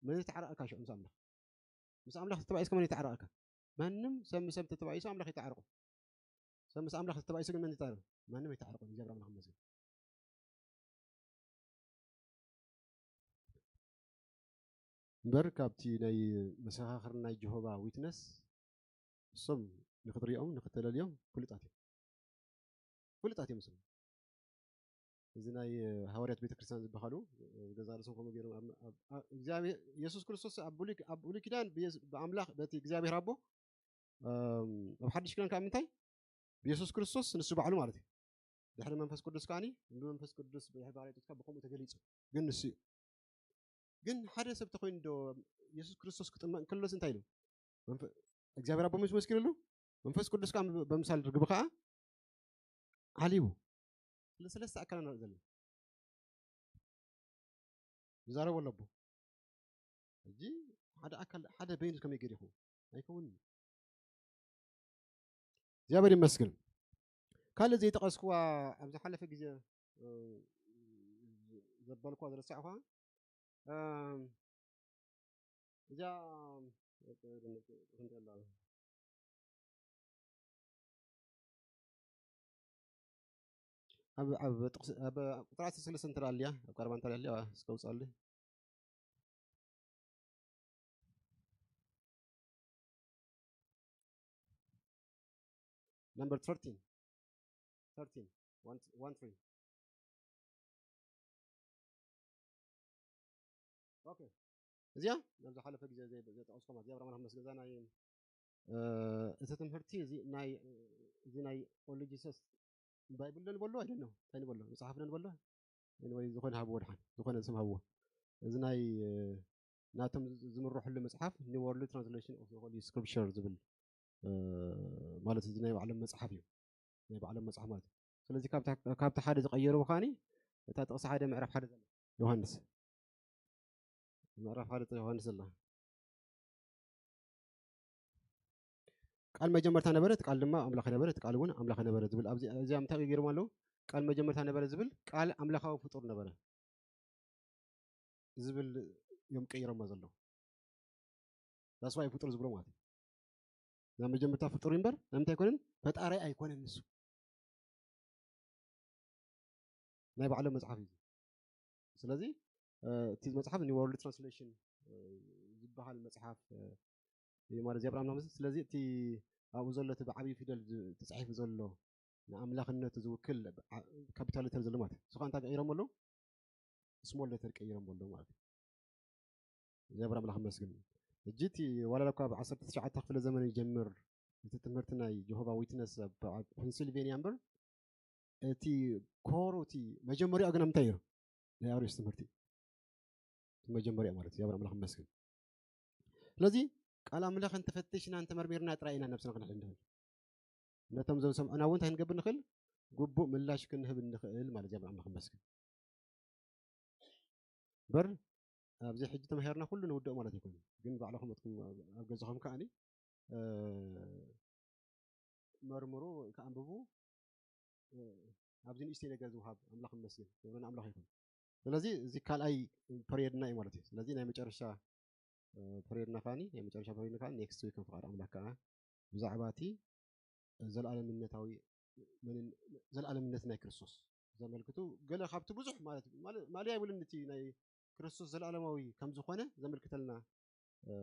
መን ተዓረቐካ ሽዑ ምስ ኣምላኽ? ምስ ኣምላኽ ተተባኢስካ መን ይተዓረቐካ? ማንም ሰብ ምስ ሰብ ተተባኢሱ ኣምላኽ ይተዓረቑ። ሰብ ምስ ኣምላኽ ተተባኢሱ ግን መን ይተዓረቕ? ማንም ኣይተዓረቑን። እግዚኣብሔር ኣምላኽ ይመስገን። እምበር ካብቲ ናይ መሰኻኽር ናይ ጀሆባ ዊትነስ እሶም ንክትሪኦም ንክተለልዮም ፍሉጣት እዮም። ፍሉጣት እዮም እሶም። እዚ ናይ ሃዋርያት ቤተክርስትያን ዝበሃሉ ገዛ ርእሶም ከምኡ ገይሮም ኣብ- ኣብ- ኣብ- እግዚኣብሔር የሱስ ክርስቶስ ኣብ ብሉይ ኣብ ብሉይ ኪዳን ብየስ- ብኣምላኽ በቲ እግዚኣብሔር ኣቦ እም፣ ኣብ ሓድሽ ኪዳን ካብ ምንታይ ብየሱስ ክርስቶስ ንሱ ባዕሉ ማለት እዩ። ድሕሪ መንፈስ ቅዱስ ከዓኒ ብመንፈስ ቅዱስ ብድሕሪ ባርያቶትካ ብከምኡ ተገሊጹ። ግን ንሱ እዩ። ግን ሓደ ሰብ ተኮይኑ ዶ የሱስ ክርስቶስ ክጥመቅ እንከሎስ እንታይ ኢሉ? መንፈ- እግዚኣብሔር ኣቦ ምስ መስኪርሉ መንፈስ ቅዱስ ከዓ በምሳል ርግቢ ከዓ ዓሊቡ ስለ ሰለስተ ኣካል ንርኢ ዘለና ይዛረቡ ኣሎ ኣቦ። ሕጂ ሓደ ኣካል ሓደ በይኑ ከመይ ገይሩ ይኸውን? ኣይከውንን። እግዚኣብሔር ይመስገን። ካልእ ዘይጠቐስኩዋ ኣብ ዝሓለፈ ግዜ እ፣ ዘበልኳ ዝረሳዕኳ እ፣ እዚኣ ክንደላ ኣብ ኣብ ጥቕሲ ኣብ ቁጥር ዓሰርተ ሰለስተ እንተ ኣልያ ኣብ ቀረባ እንተ ኣልያ እስከ ውፅኣሉ። Number thirteen. Thirteen. One, one three. Okay. እዚኣ ናብ ዝሓለፈ ግዜ ዘይ- ዘጠቐስኩም እዚኣ ኣብርሃም ኣስገዛ ናይ እ፣ እቲ ትምህርቲ እዚ ናይ እዚ ናይ ኦሎጂሰስ ባይብል ዶ ንበሎ ኣይደኖ እንታይ ንበሎ መፅሓፍ ዶ ንበሎ ወይ ዝኾነ ሃብዎ ድሓን ዝኾነ ስም ሃብዎ እዚ ናይ እ፣ ናቶም ዝ- ዝምርሕሉ መፅሓፍ New World Translation of the Holy Scripture ዝብል እ፣ ማለት እዚ ናይ ባዕሎም መፅሓፍ እዩ። ናይ ባዕሎም መፅሓፍ ማለት እዩ። ስለዚ ካብታ ካብቲ ሓደ ዝቐየርዎ ከዓኒ እታ ጥቕሲ ሓደ ምዕራፍ ሓደ ዘላ ዮሃንስ ምዕራፍ ሓደ ጥቕሲ ዮሃንስ ዘላ ቃል መጀመርታ ነበረ፣ እቲ ቃል ድማ ኣምላኽ ነበረ፣ እቲ ቃል እውን ኣምላኽ ነበረ ዝብል ኣብዚ እዚኣ እንታይ ገይሮም ኣለዉ? ቃል መጀመርታ ነበረ ዝብል ቃል ኣምላኻዊ ፍጡር ነበረ ዝብል እዮም ቀይሮሞ ዘለዉ። ዳስዋይ ፍጡር ዝብሎ ማለት እዩ። ናብ መጀመርታ ፍጡር እምበር ናይ ምንታይ ኣይኮነን ፈጣሪ ኣይኮነን ንሱ። ናይ ባዕሎም መፅሓፍ እዩ። ስለዚ እ፣ እቲ መፅሓፍ New World Translation እ፣ ዝበሃል መፅሓፍ እ፣ እዩ ማለት እዚ ኣብርሃም ናምስ ስለዚ እቲ ኣብኡ ዘሎ እቲ ብዓብዪ ፊደል ዝ- ተፃሒፉ ዘሎ ንኣምላኽነቱ ዝውክል ዓ- ካፒታል ሌተር ዘሎ ማለት እዩ። እሱ ከዓ እንታይ ቀይሮም ኣለዉ? ስሞል ሌተር ቀይሮም ኣለዉ ማለት እዩ። እግዚኣብሔር ኣምላኽ ይመስገን። ሕጂ እቲ ዋላ እኳ ኣብ ዓሰርተ ትሽዓተ ክፍለ ዘመን ይጀምር እቲ ትምህርቲ ናይ ጀሆቫ ዊትነስ ኣብ ኣብ ፔንሲልቬንያ እምበር እቲ ኮሩ እቲ መጀመሪያኡ ግን ኣብ ምንታይ እዩ? ናይ ኣርዮስ ትምህርቲ እቲ መጀመሪያ ማለት እዩ። እግዚኣብሔር ኣምላኽ ይመስገን። ስለዚ ቃል ኣምላኽ እንተፈቲሽና እንተመርሚርና ጥራይ ኢና ነብስና ክንሕል ንኽእል። ነቶም ዘንሰምዑና እውን እንታይ ክንገብር ንኽእል? ግቡእ ምላሽ ክንህብ ንኽእል ማለት እግዚኣብሔር ኣምላኽ ይመስገን። እምበር ኣብዚ ሕጂ ተማሂርና ኩሉ ንውድኦ ማለት ኣይኮነን። ግን ባዕልኹም ኣትኩም ኣብ ኣብ ገዛኹም ከኣኒ እ፣ መርምሩ፣ ከኣንብቡ እ፣ ኣብዚ ንእሽተይ ነገር ዝውሃብ ኣምላኽ ይመስገን። ክብሪ ንኣምላኽ ይኹን። ስለዚ እዚ ካልኣይ ፐሪየድና እዩ ማለት እዩ። ስለዚ ናይ መጨረሻ እ፣ ፐሪየድና ከኣኒ ናይ መጨረሻ ፐሪየድና ከኣ ኔክስት ዊክ ፍቓድ ኣምላኽ ከኣ ብዛዕባ እቲ ዘላለምነታዊ መንን- ዘላለምነት ናይ ክርስቶስ ዘመልክቱ ገለ ካብቲ ብዙሕ ማለት ማለት- ማለያ ይብልን እቲ ናይ ክርስቶስ ዘላለማዊ ከም ዝኾነ ዘመልክተልና እ፣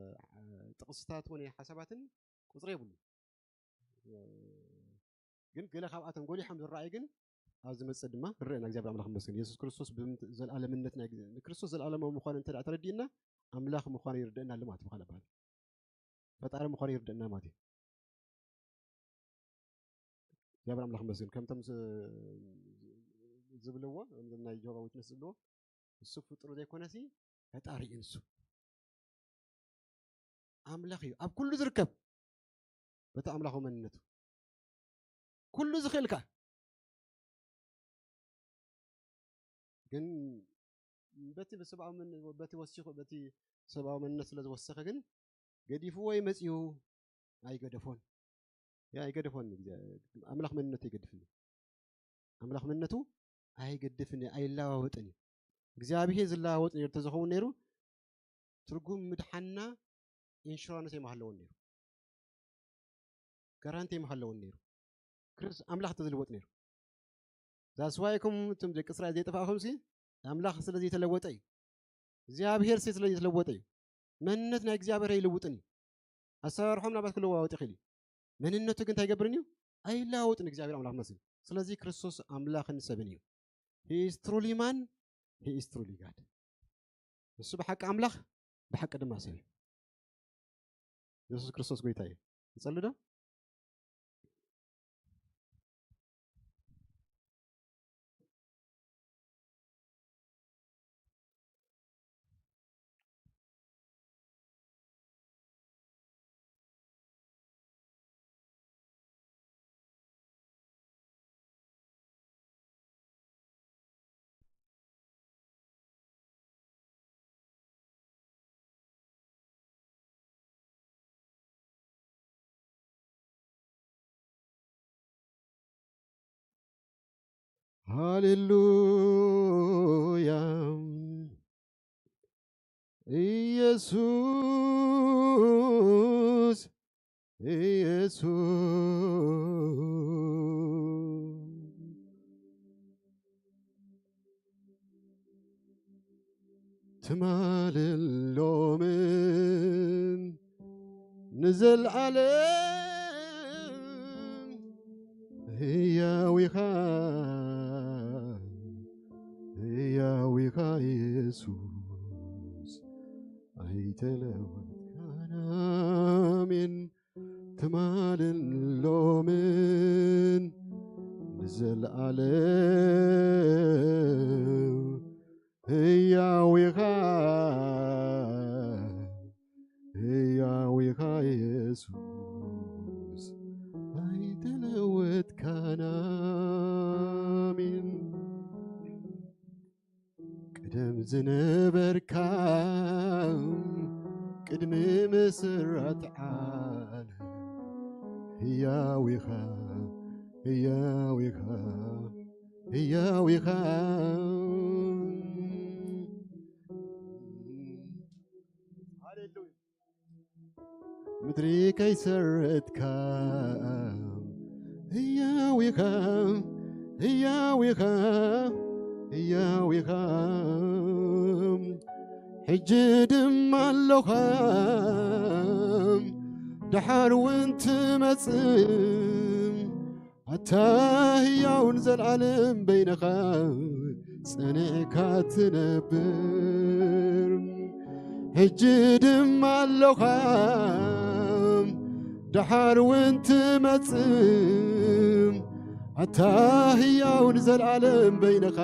ጥቕስታት ወይ ሓሳባትን ቁፅሪ የብሉ። ግን ገለ ካብኣቶም ጎሊሖም ዝረኣዩ ግን ኣብ ዝመጽእ ድማ ንርኤና። እግዚኣብሔር ኣምላኽ ይመስገን። የሱስ ክርስቶስ ብዘለኣለምነት ናይ፣ ንክርስቶስ ዘለኣለማዊ ምዃኑ እንተ ደኣ ተረዲእና፣ ኣምላኽ ምዃኑ ይርደእና ኣሎ ማለት እዩ። ብኻልእ ኣባህላ ፈጣሪ ምዃኑ ይርደእና ማለት እዩ። እግዚኣብሔር ኣምላኽ ይመስገን። ከምቶም ዝ-፣ ዝብልዎ፣ እዞም ናይ ጆባ ዊትነስ ዝብልዎ፣ እሱ ፍጡር ዘይኮነሲ ፈጣሪ እዩ ንሱ። ኣምላኽ እዩ ኣብ ኩሉ ዝርከብ። በቲ ኣምላኻዊ መንነቱ ኩሉ ዝኽእል ከኣ ግን በቲ ብሰብኣዊ መን-፣ በቲ ወሲኹ፣ በቲ ሰብኣዊ መንነት ስለ ዝወሰኸ ግን ገዲፍዎ እዩ መጺኡ። ኣይገደፎን። ያ ኣይገደፎን። ኣምላኽ መንነቱ ኣይገድፍን እዩ። ኣምላኽ መንነቱ ኣይገድፍን እዩ፣ ኣይለዋወጥን እዩ። እግዚኣብሄር ዝለዋወጥ ነይሩ እንተዝኸውን ነይሩ፣ ትርጉም ምድሓንና ኢንሹራንስ ኣይምሃለዎን ነይሩ። ጋራንቲ ኣይምሃለዎን ነይሩ። ክርስ-፣ ኣምላኽ ተዝልወጥ ነይሩ። ዛስዋይኩም እቶም ደቂ እስራኤል ዘይጠፋእኹምሲ ኣምላኽ ስለ ዘይተለወጠ እዩ። እግዚኣብሄር ስለ ዘይተለወጠ እዩ። መንነት ናይ እግዚኣብሄር ኣይልውጥን እዩ። ኣሰራርሖም ናባት ክለዋወጥ ይኽእል እዩ። መንነቱ ግን እንታይ ይገብርን እዩ? ኣይለዋወጥን እግዚኣብሄር ኣምላኽ መስል። ስለዚ ክርስቶስ ኣምላኽን ሰብን እዩ። He is truly man, he is truly God። ንሱ ብሓቂ ኣምላኽ፣ ብሓቂ ድማ ሰብ እዩ። የሱስ ክርስቶስ ጎይታ እዩ። ይጸልዶ? ሃሌሉያ። ኢየሱስ፣ ኢየሱስ። ትማልን ሎምን ንዘለዓለም ህያው ኢኻ፣ ህያው ኢኻ ኢየሱስ፣ ኣይተለወጥካን። ኣሜን። ትማልን ሎምን ንዘለዓለም ህያው ኢኻ፣ ህያው ኢኻ ኢየሱስ፣ ኣይተለወጥካን። ኣሜን። ቅደም ዝነበርካ ቅድሚ ምስራት ዓለም ህያው ኢኻ፣ ህያው ኢኻ፣ ህያው ኢኻ። ሃሌሉያ። ምድሪ ከይሰረትካ ህያው ኢኻ፣ ህያው ኢኻ፣ ህያው ኢኻ። ሕጂ ድማ ኣሎኻ፣ ደሓር እውን ትመጽእ። ኣታ ህያውን ዘልዓለም በይንኻ ጸኒዕካ ትነብር። ሕጂ ድማ ኣሎኻ፣ ደሓር እውን ትመጽእ። ኣታ ህያውን ዘልዓለም በይንኻ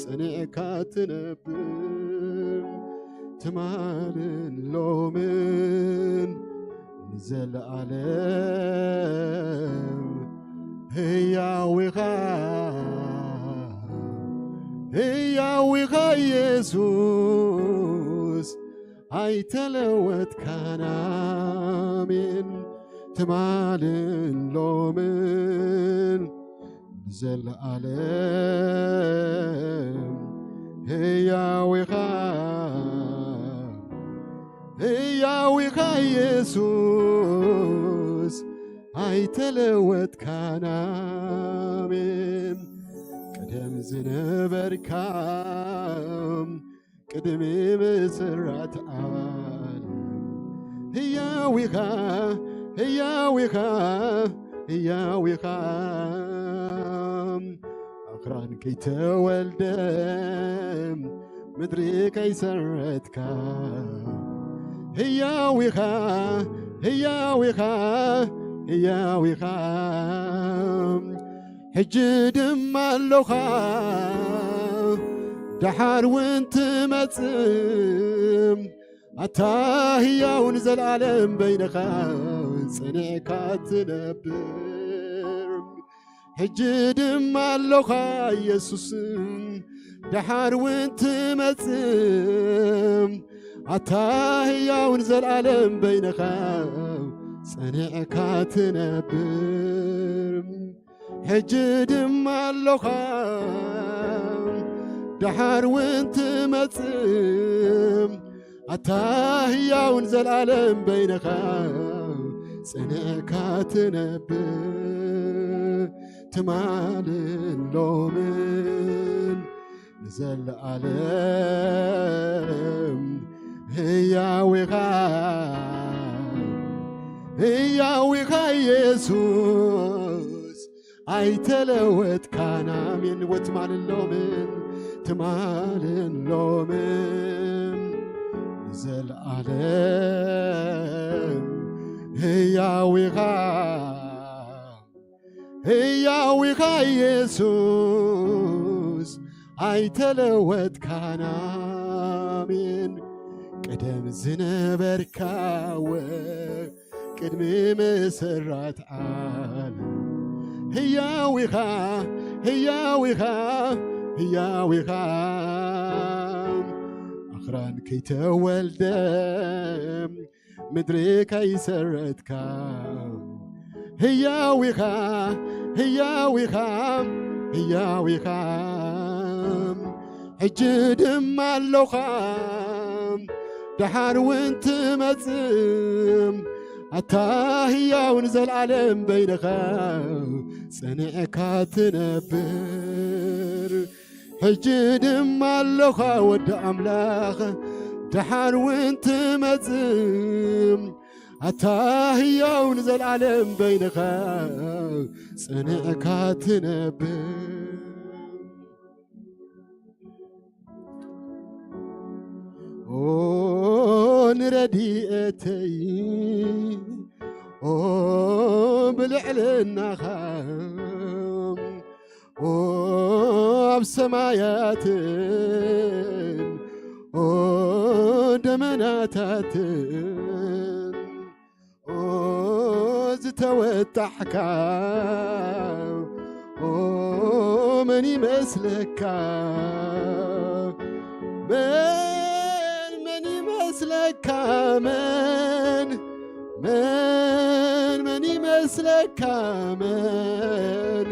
ጸኒዕካ ትነብር። ትማልን ሎምን ንዘለዓለም ህያው ኢኻ፣ ህያው ኢኻ ኢየሱስ፣ ኣይተለወጥካን። ኣሜን። ትማልን ሎምን ንዘለዓለም ህያው ኢኻ፣ ህያው ኢኻ ኢየሱስ፣ ኣይተለወጥካን። ኣሜን። ቀደም ዝነበርካ ቅድሚ ምስራት ዓለም ህያው ኢኻ፣ ህያው ኢኻ፣ ህያው ኢኻ። ኣኽራን ከይተወልደ ምድሪ ከይሰረትካ ህያው ኢኻ፣ ህያው ኢኻ፣ ህያው ኢኻ። ሕጂ ድማ ኣለኻ ደሓር እውን ትመጽእ ኣታ ህያውን ዘልኣለም በይንኻ ጸኒዕካ ትነብር። ሕጂ ድማ ኣሎኻ ኢየሱስ ደሓር እውን ትመጽእ ኣታ ህያውን ዘልኣለም በይንኻ ጸኒዕካ ትነብር። ሕጂ ድማ ኣሎኻ ደሓር እውን ትመጽእ ኣታ ህያውን ዘልኣለም በይንኻ ጸኒዕካ ትነብር። ትማልን ሎምን ንዘለኣለም ህያው ኢኻ፣ ህያው ኢኻ ኢየሱስ ኣይተለወጥካን። ኣሜን። ወትማልን ሎምን ትማልን ሎምን ንዘለኣለም ህያው ኢኻ፣ ህያው ኢኻ ኢየሱስ ኣይተለወጥካን። ኣሜን። ቀደም ዝነበርካ ወ ቅድሚ ምስራት ዓለም ህያው ኢኻ፣ ህያው ኢኻ፣ ህያው ኢኻ። ኣኽራን ከይተወልደ ምድሪ ከይሰረትካ ህያው ኢኻ፣ ህያው ኢኻ፣ ህያው ኢኻ። ሕጂ ድማ ኣሎኻ ደሓር እውን ትመጽእ ኣታ ህያውን ዘልኣለም በይንኻ ጸኒዕካ ትነብር። ሕጂ ድማ ኣሎኻ ወዲ ኣምላኽ ደሓር እውን ትመጽእ ኣታ ህያው ንዘልኣለም በይንኻ ጸኒዕካ ትነብር። ኦ ንረድኤተይ ኦ ብልዕልናኻ ኦ ኣብ ሰማያትን ኦ ደመናታትን ኦ ዝተወጣሕካ ኦ መን ይመስለካ? መን መን ይመስለካ? መን መን መን ይመስለካ? መን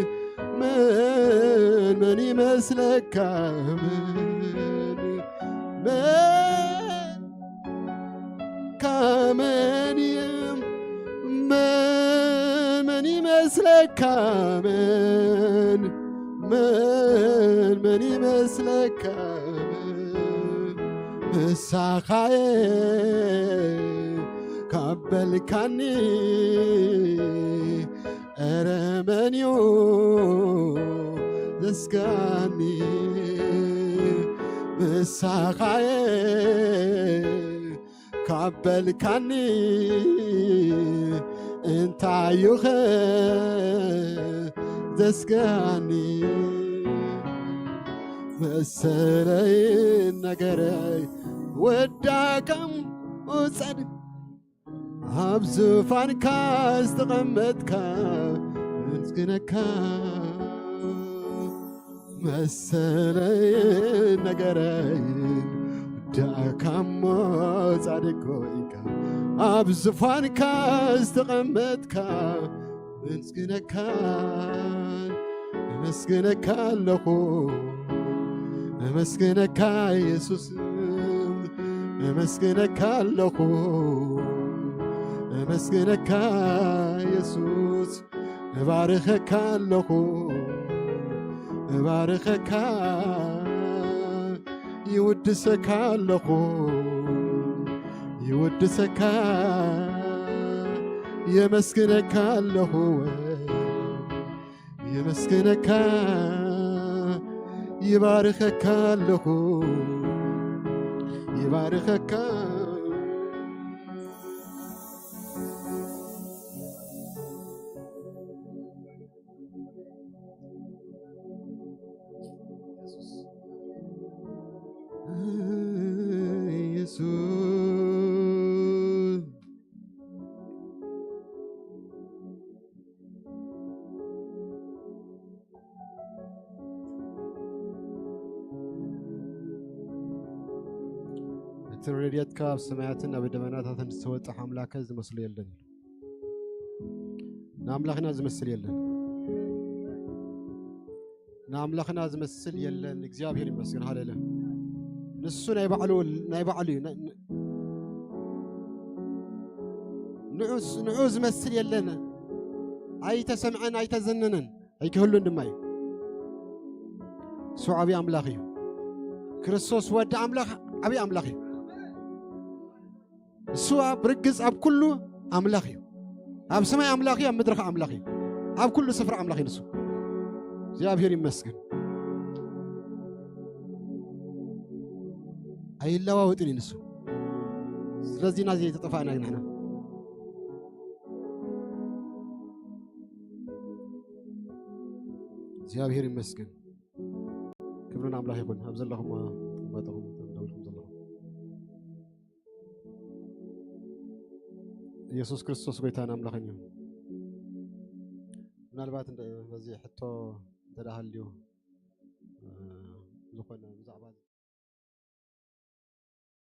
መን መን ይመስለካ? መን መን ካመን መን መን ይመስለካ? መን መን መን ይመስለካ? መን ምሳኻየ ካብ በልካኒ፣ ኧረ መን እዩ ዘስጋኒ? ምሳኻየ ካብ በልካኒ፣ እንታዩኸ ዘስጋኒ? መሰለይ ነገረይ ወዳከም ጸድቅ ኣብ ዙፋንካ ዝተቐመጥካ ምስግነካ። መሰለይ ነገረይ ወዳእካ እሞ ጻድቅ ኮይንካ ኣብ ዙፋንካ ዝተቐመጥካ ምስግነካ። እመስግነካ ኣለኹ፣ እመስግነካ ኢየሱስ፣ እመስግነካ ኣለኹ፣ እመስግነካ ኢየሱስ፣ እባርኸካ ኣለኹ፣ እባርኸካ፣ ይውድሰካ ኣለኹ፣ ይውድሰካ፣ የመስግነካ ኣለኹ። የመስግነካ፣ ይባርከካ ኣለኹ፣ ይባርከካ። ኢየሱስ። እቲ ረድኤትካ ኣብ ሰማያትን ኣብ ደበናታትን ዝተወጽአ ኣምላኸ ዝመስሎ የለን ኢሉ። ንኣምላኽና ዝመስል የለን። ንኣምላኽና ዝመስል የለን። እግዚኣብሔር ይመስገን። ሃሌሉያ። ንሱ ናይ ባዕሉ፣ ናይ ባዕሉ እዩ። ን-፣ ን-፣ ንዑስ-፣ ንዑ ዝመስል የለን። ኣይተሰምዐን፣ ኣይተዘነነን፣ ኣይክህሉን ድማ እዩ። እሱ ዓብዪ ኣምላኽ እዩ። ክርስቶስ ወዲ ኣምላኽ ዓብዪ ኣምላኽ እዩ። እሱ ኣብ ርግጽ ኣብ ኩሉ ኣምላኽ እዩ። ኣብ ሰማይ ኣምላኽ እዩ፣ ኣብ ምድሪ ኸዓ ኣምላኽ እዩ። ኣብ ኩሉ ስፍራ ኣምላኽ እዩ ንሱ። እግዚኣብሔር ይመስገን። ኣይለዋወጥን እዩ ንሱ። ስለዚ ኢና ዘይተጠፋእና ንሕና። እግዚኣብሔር ይመስገን። ክብሪ ንኣምላኽ ይኹን። ኣብ ዘለኹም ትቕመጥኹም፣ ደው ኢልኩም ዘለኹም። ኢየሱስ ክርስቶስ ጎይታን ኣምላኽን እዩ። ምናልባት እንደ-፣ በዚ ሕቶ እንተ ደኣ ሃልዩ፣ እ፣ ዝኾነ ብዛዕባ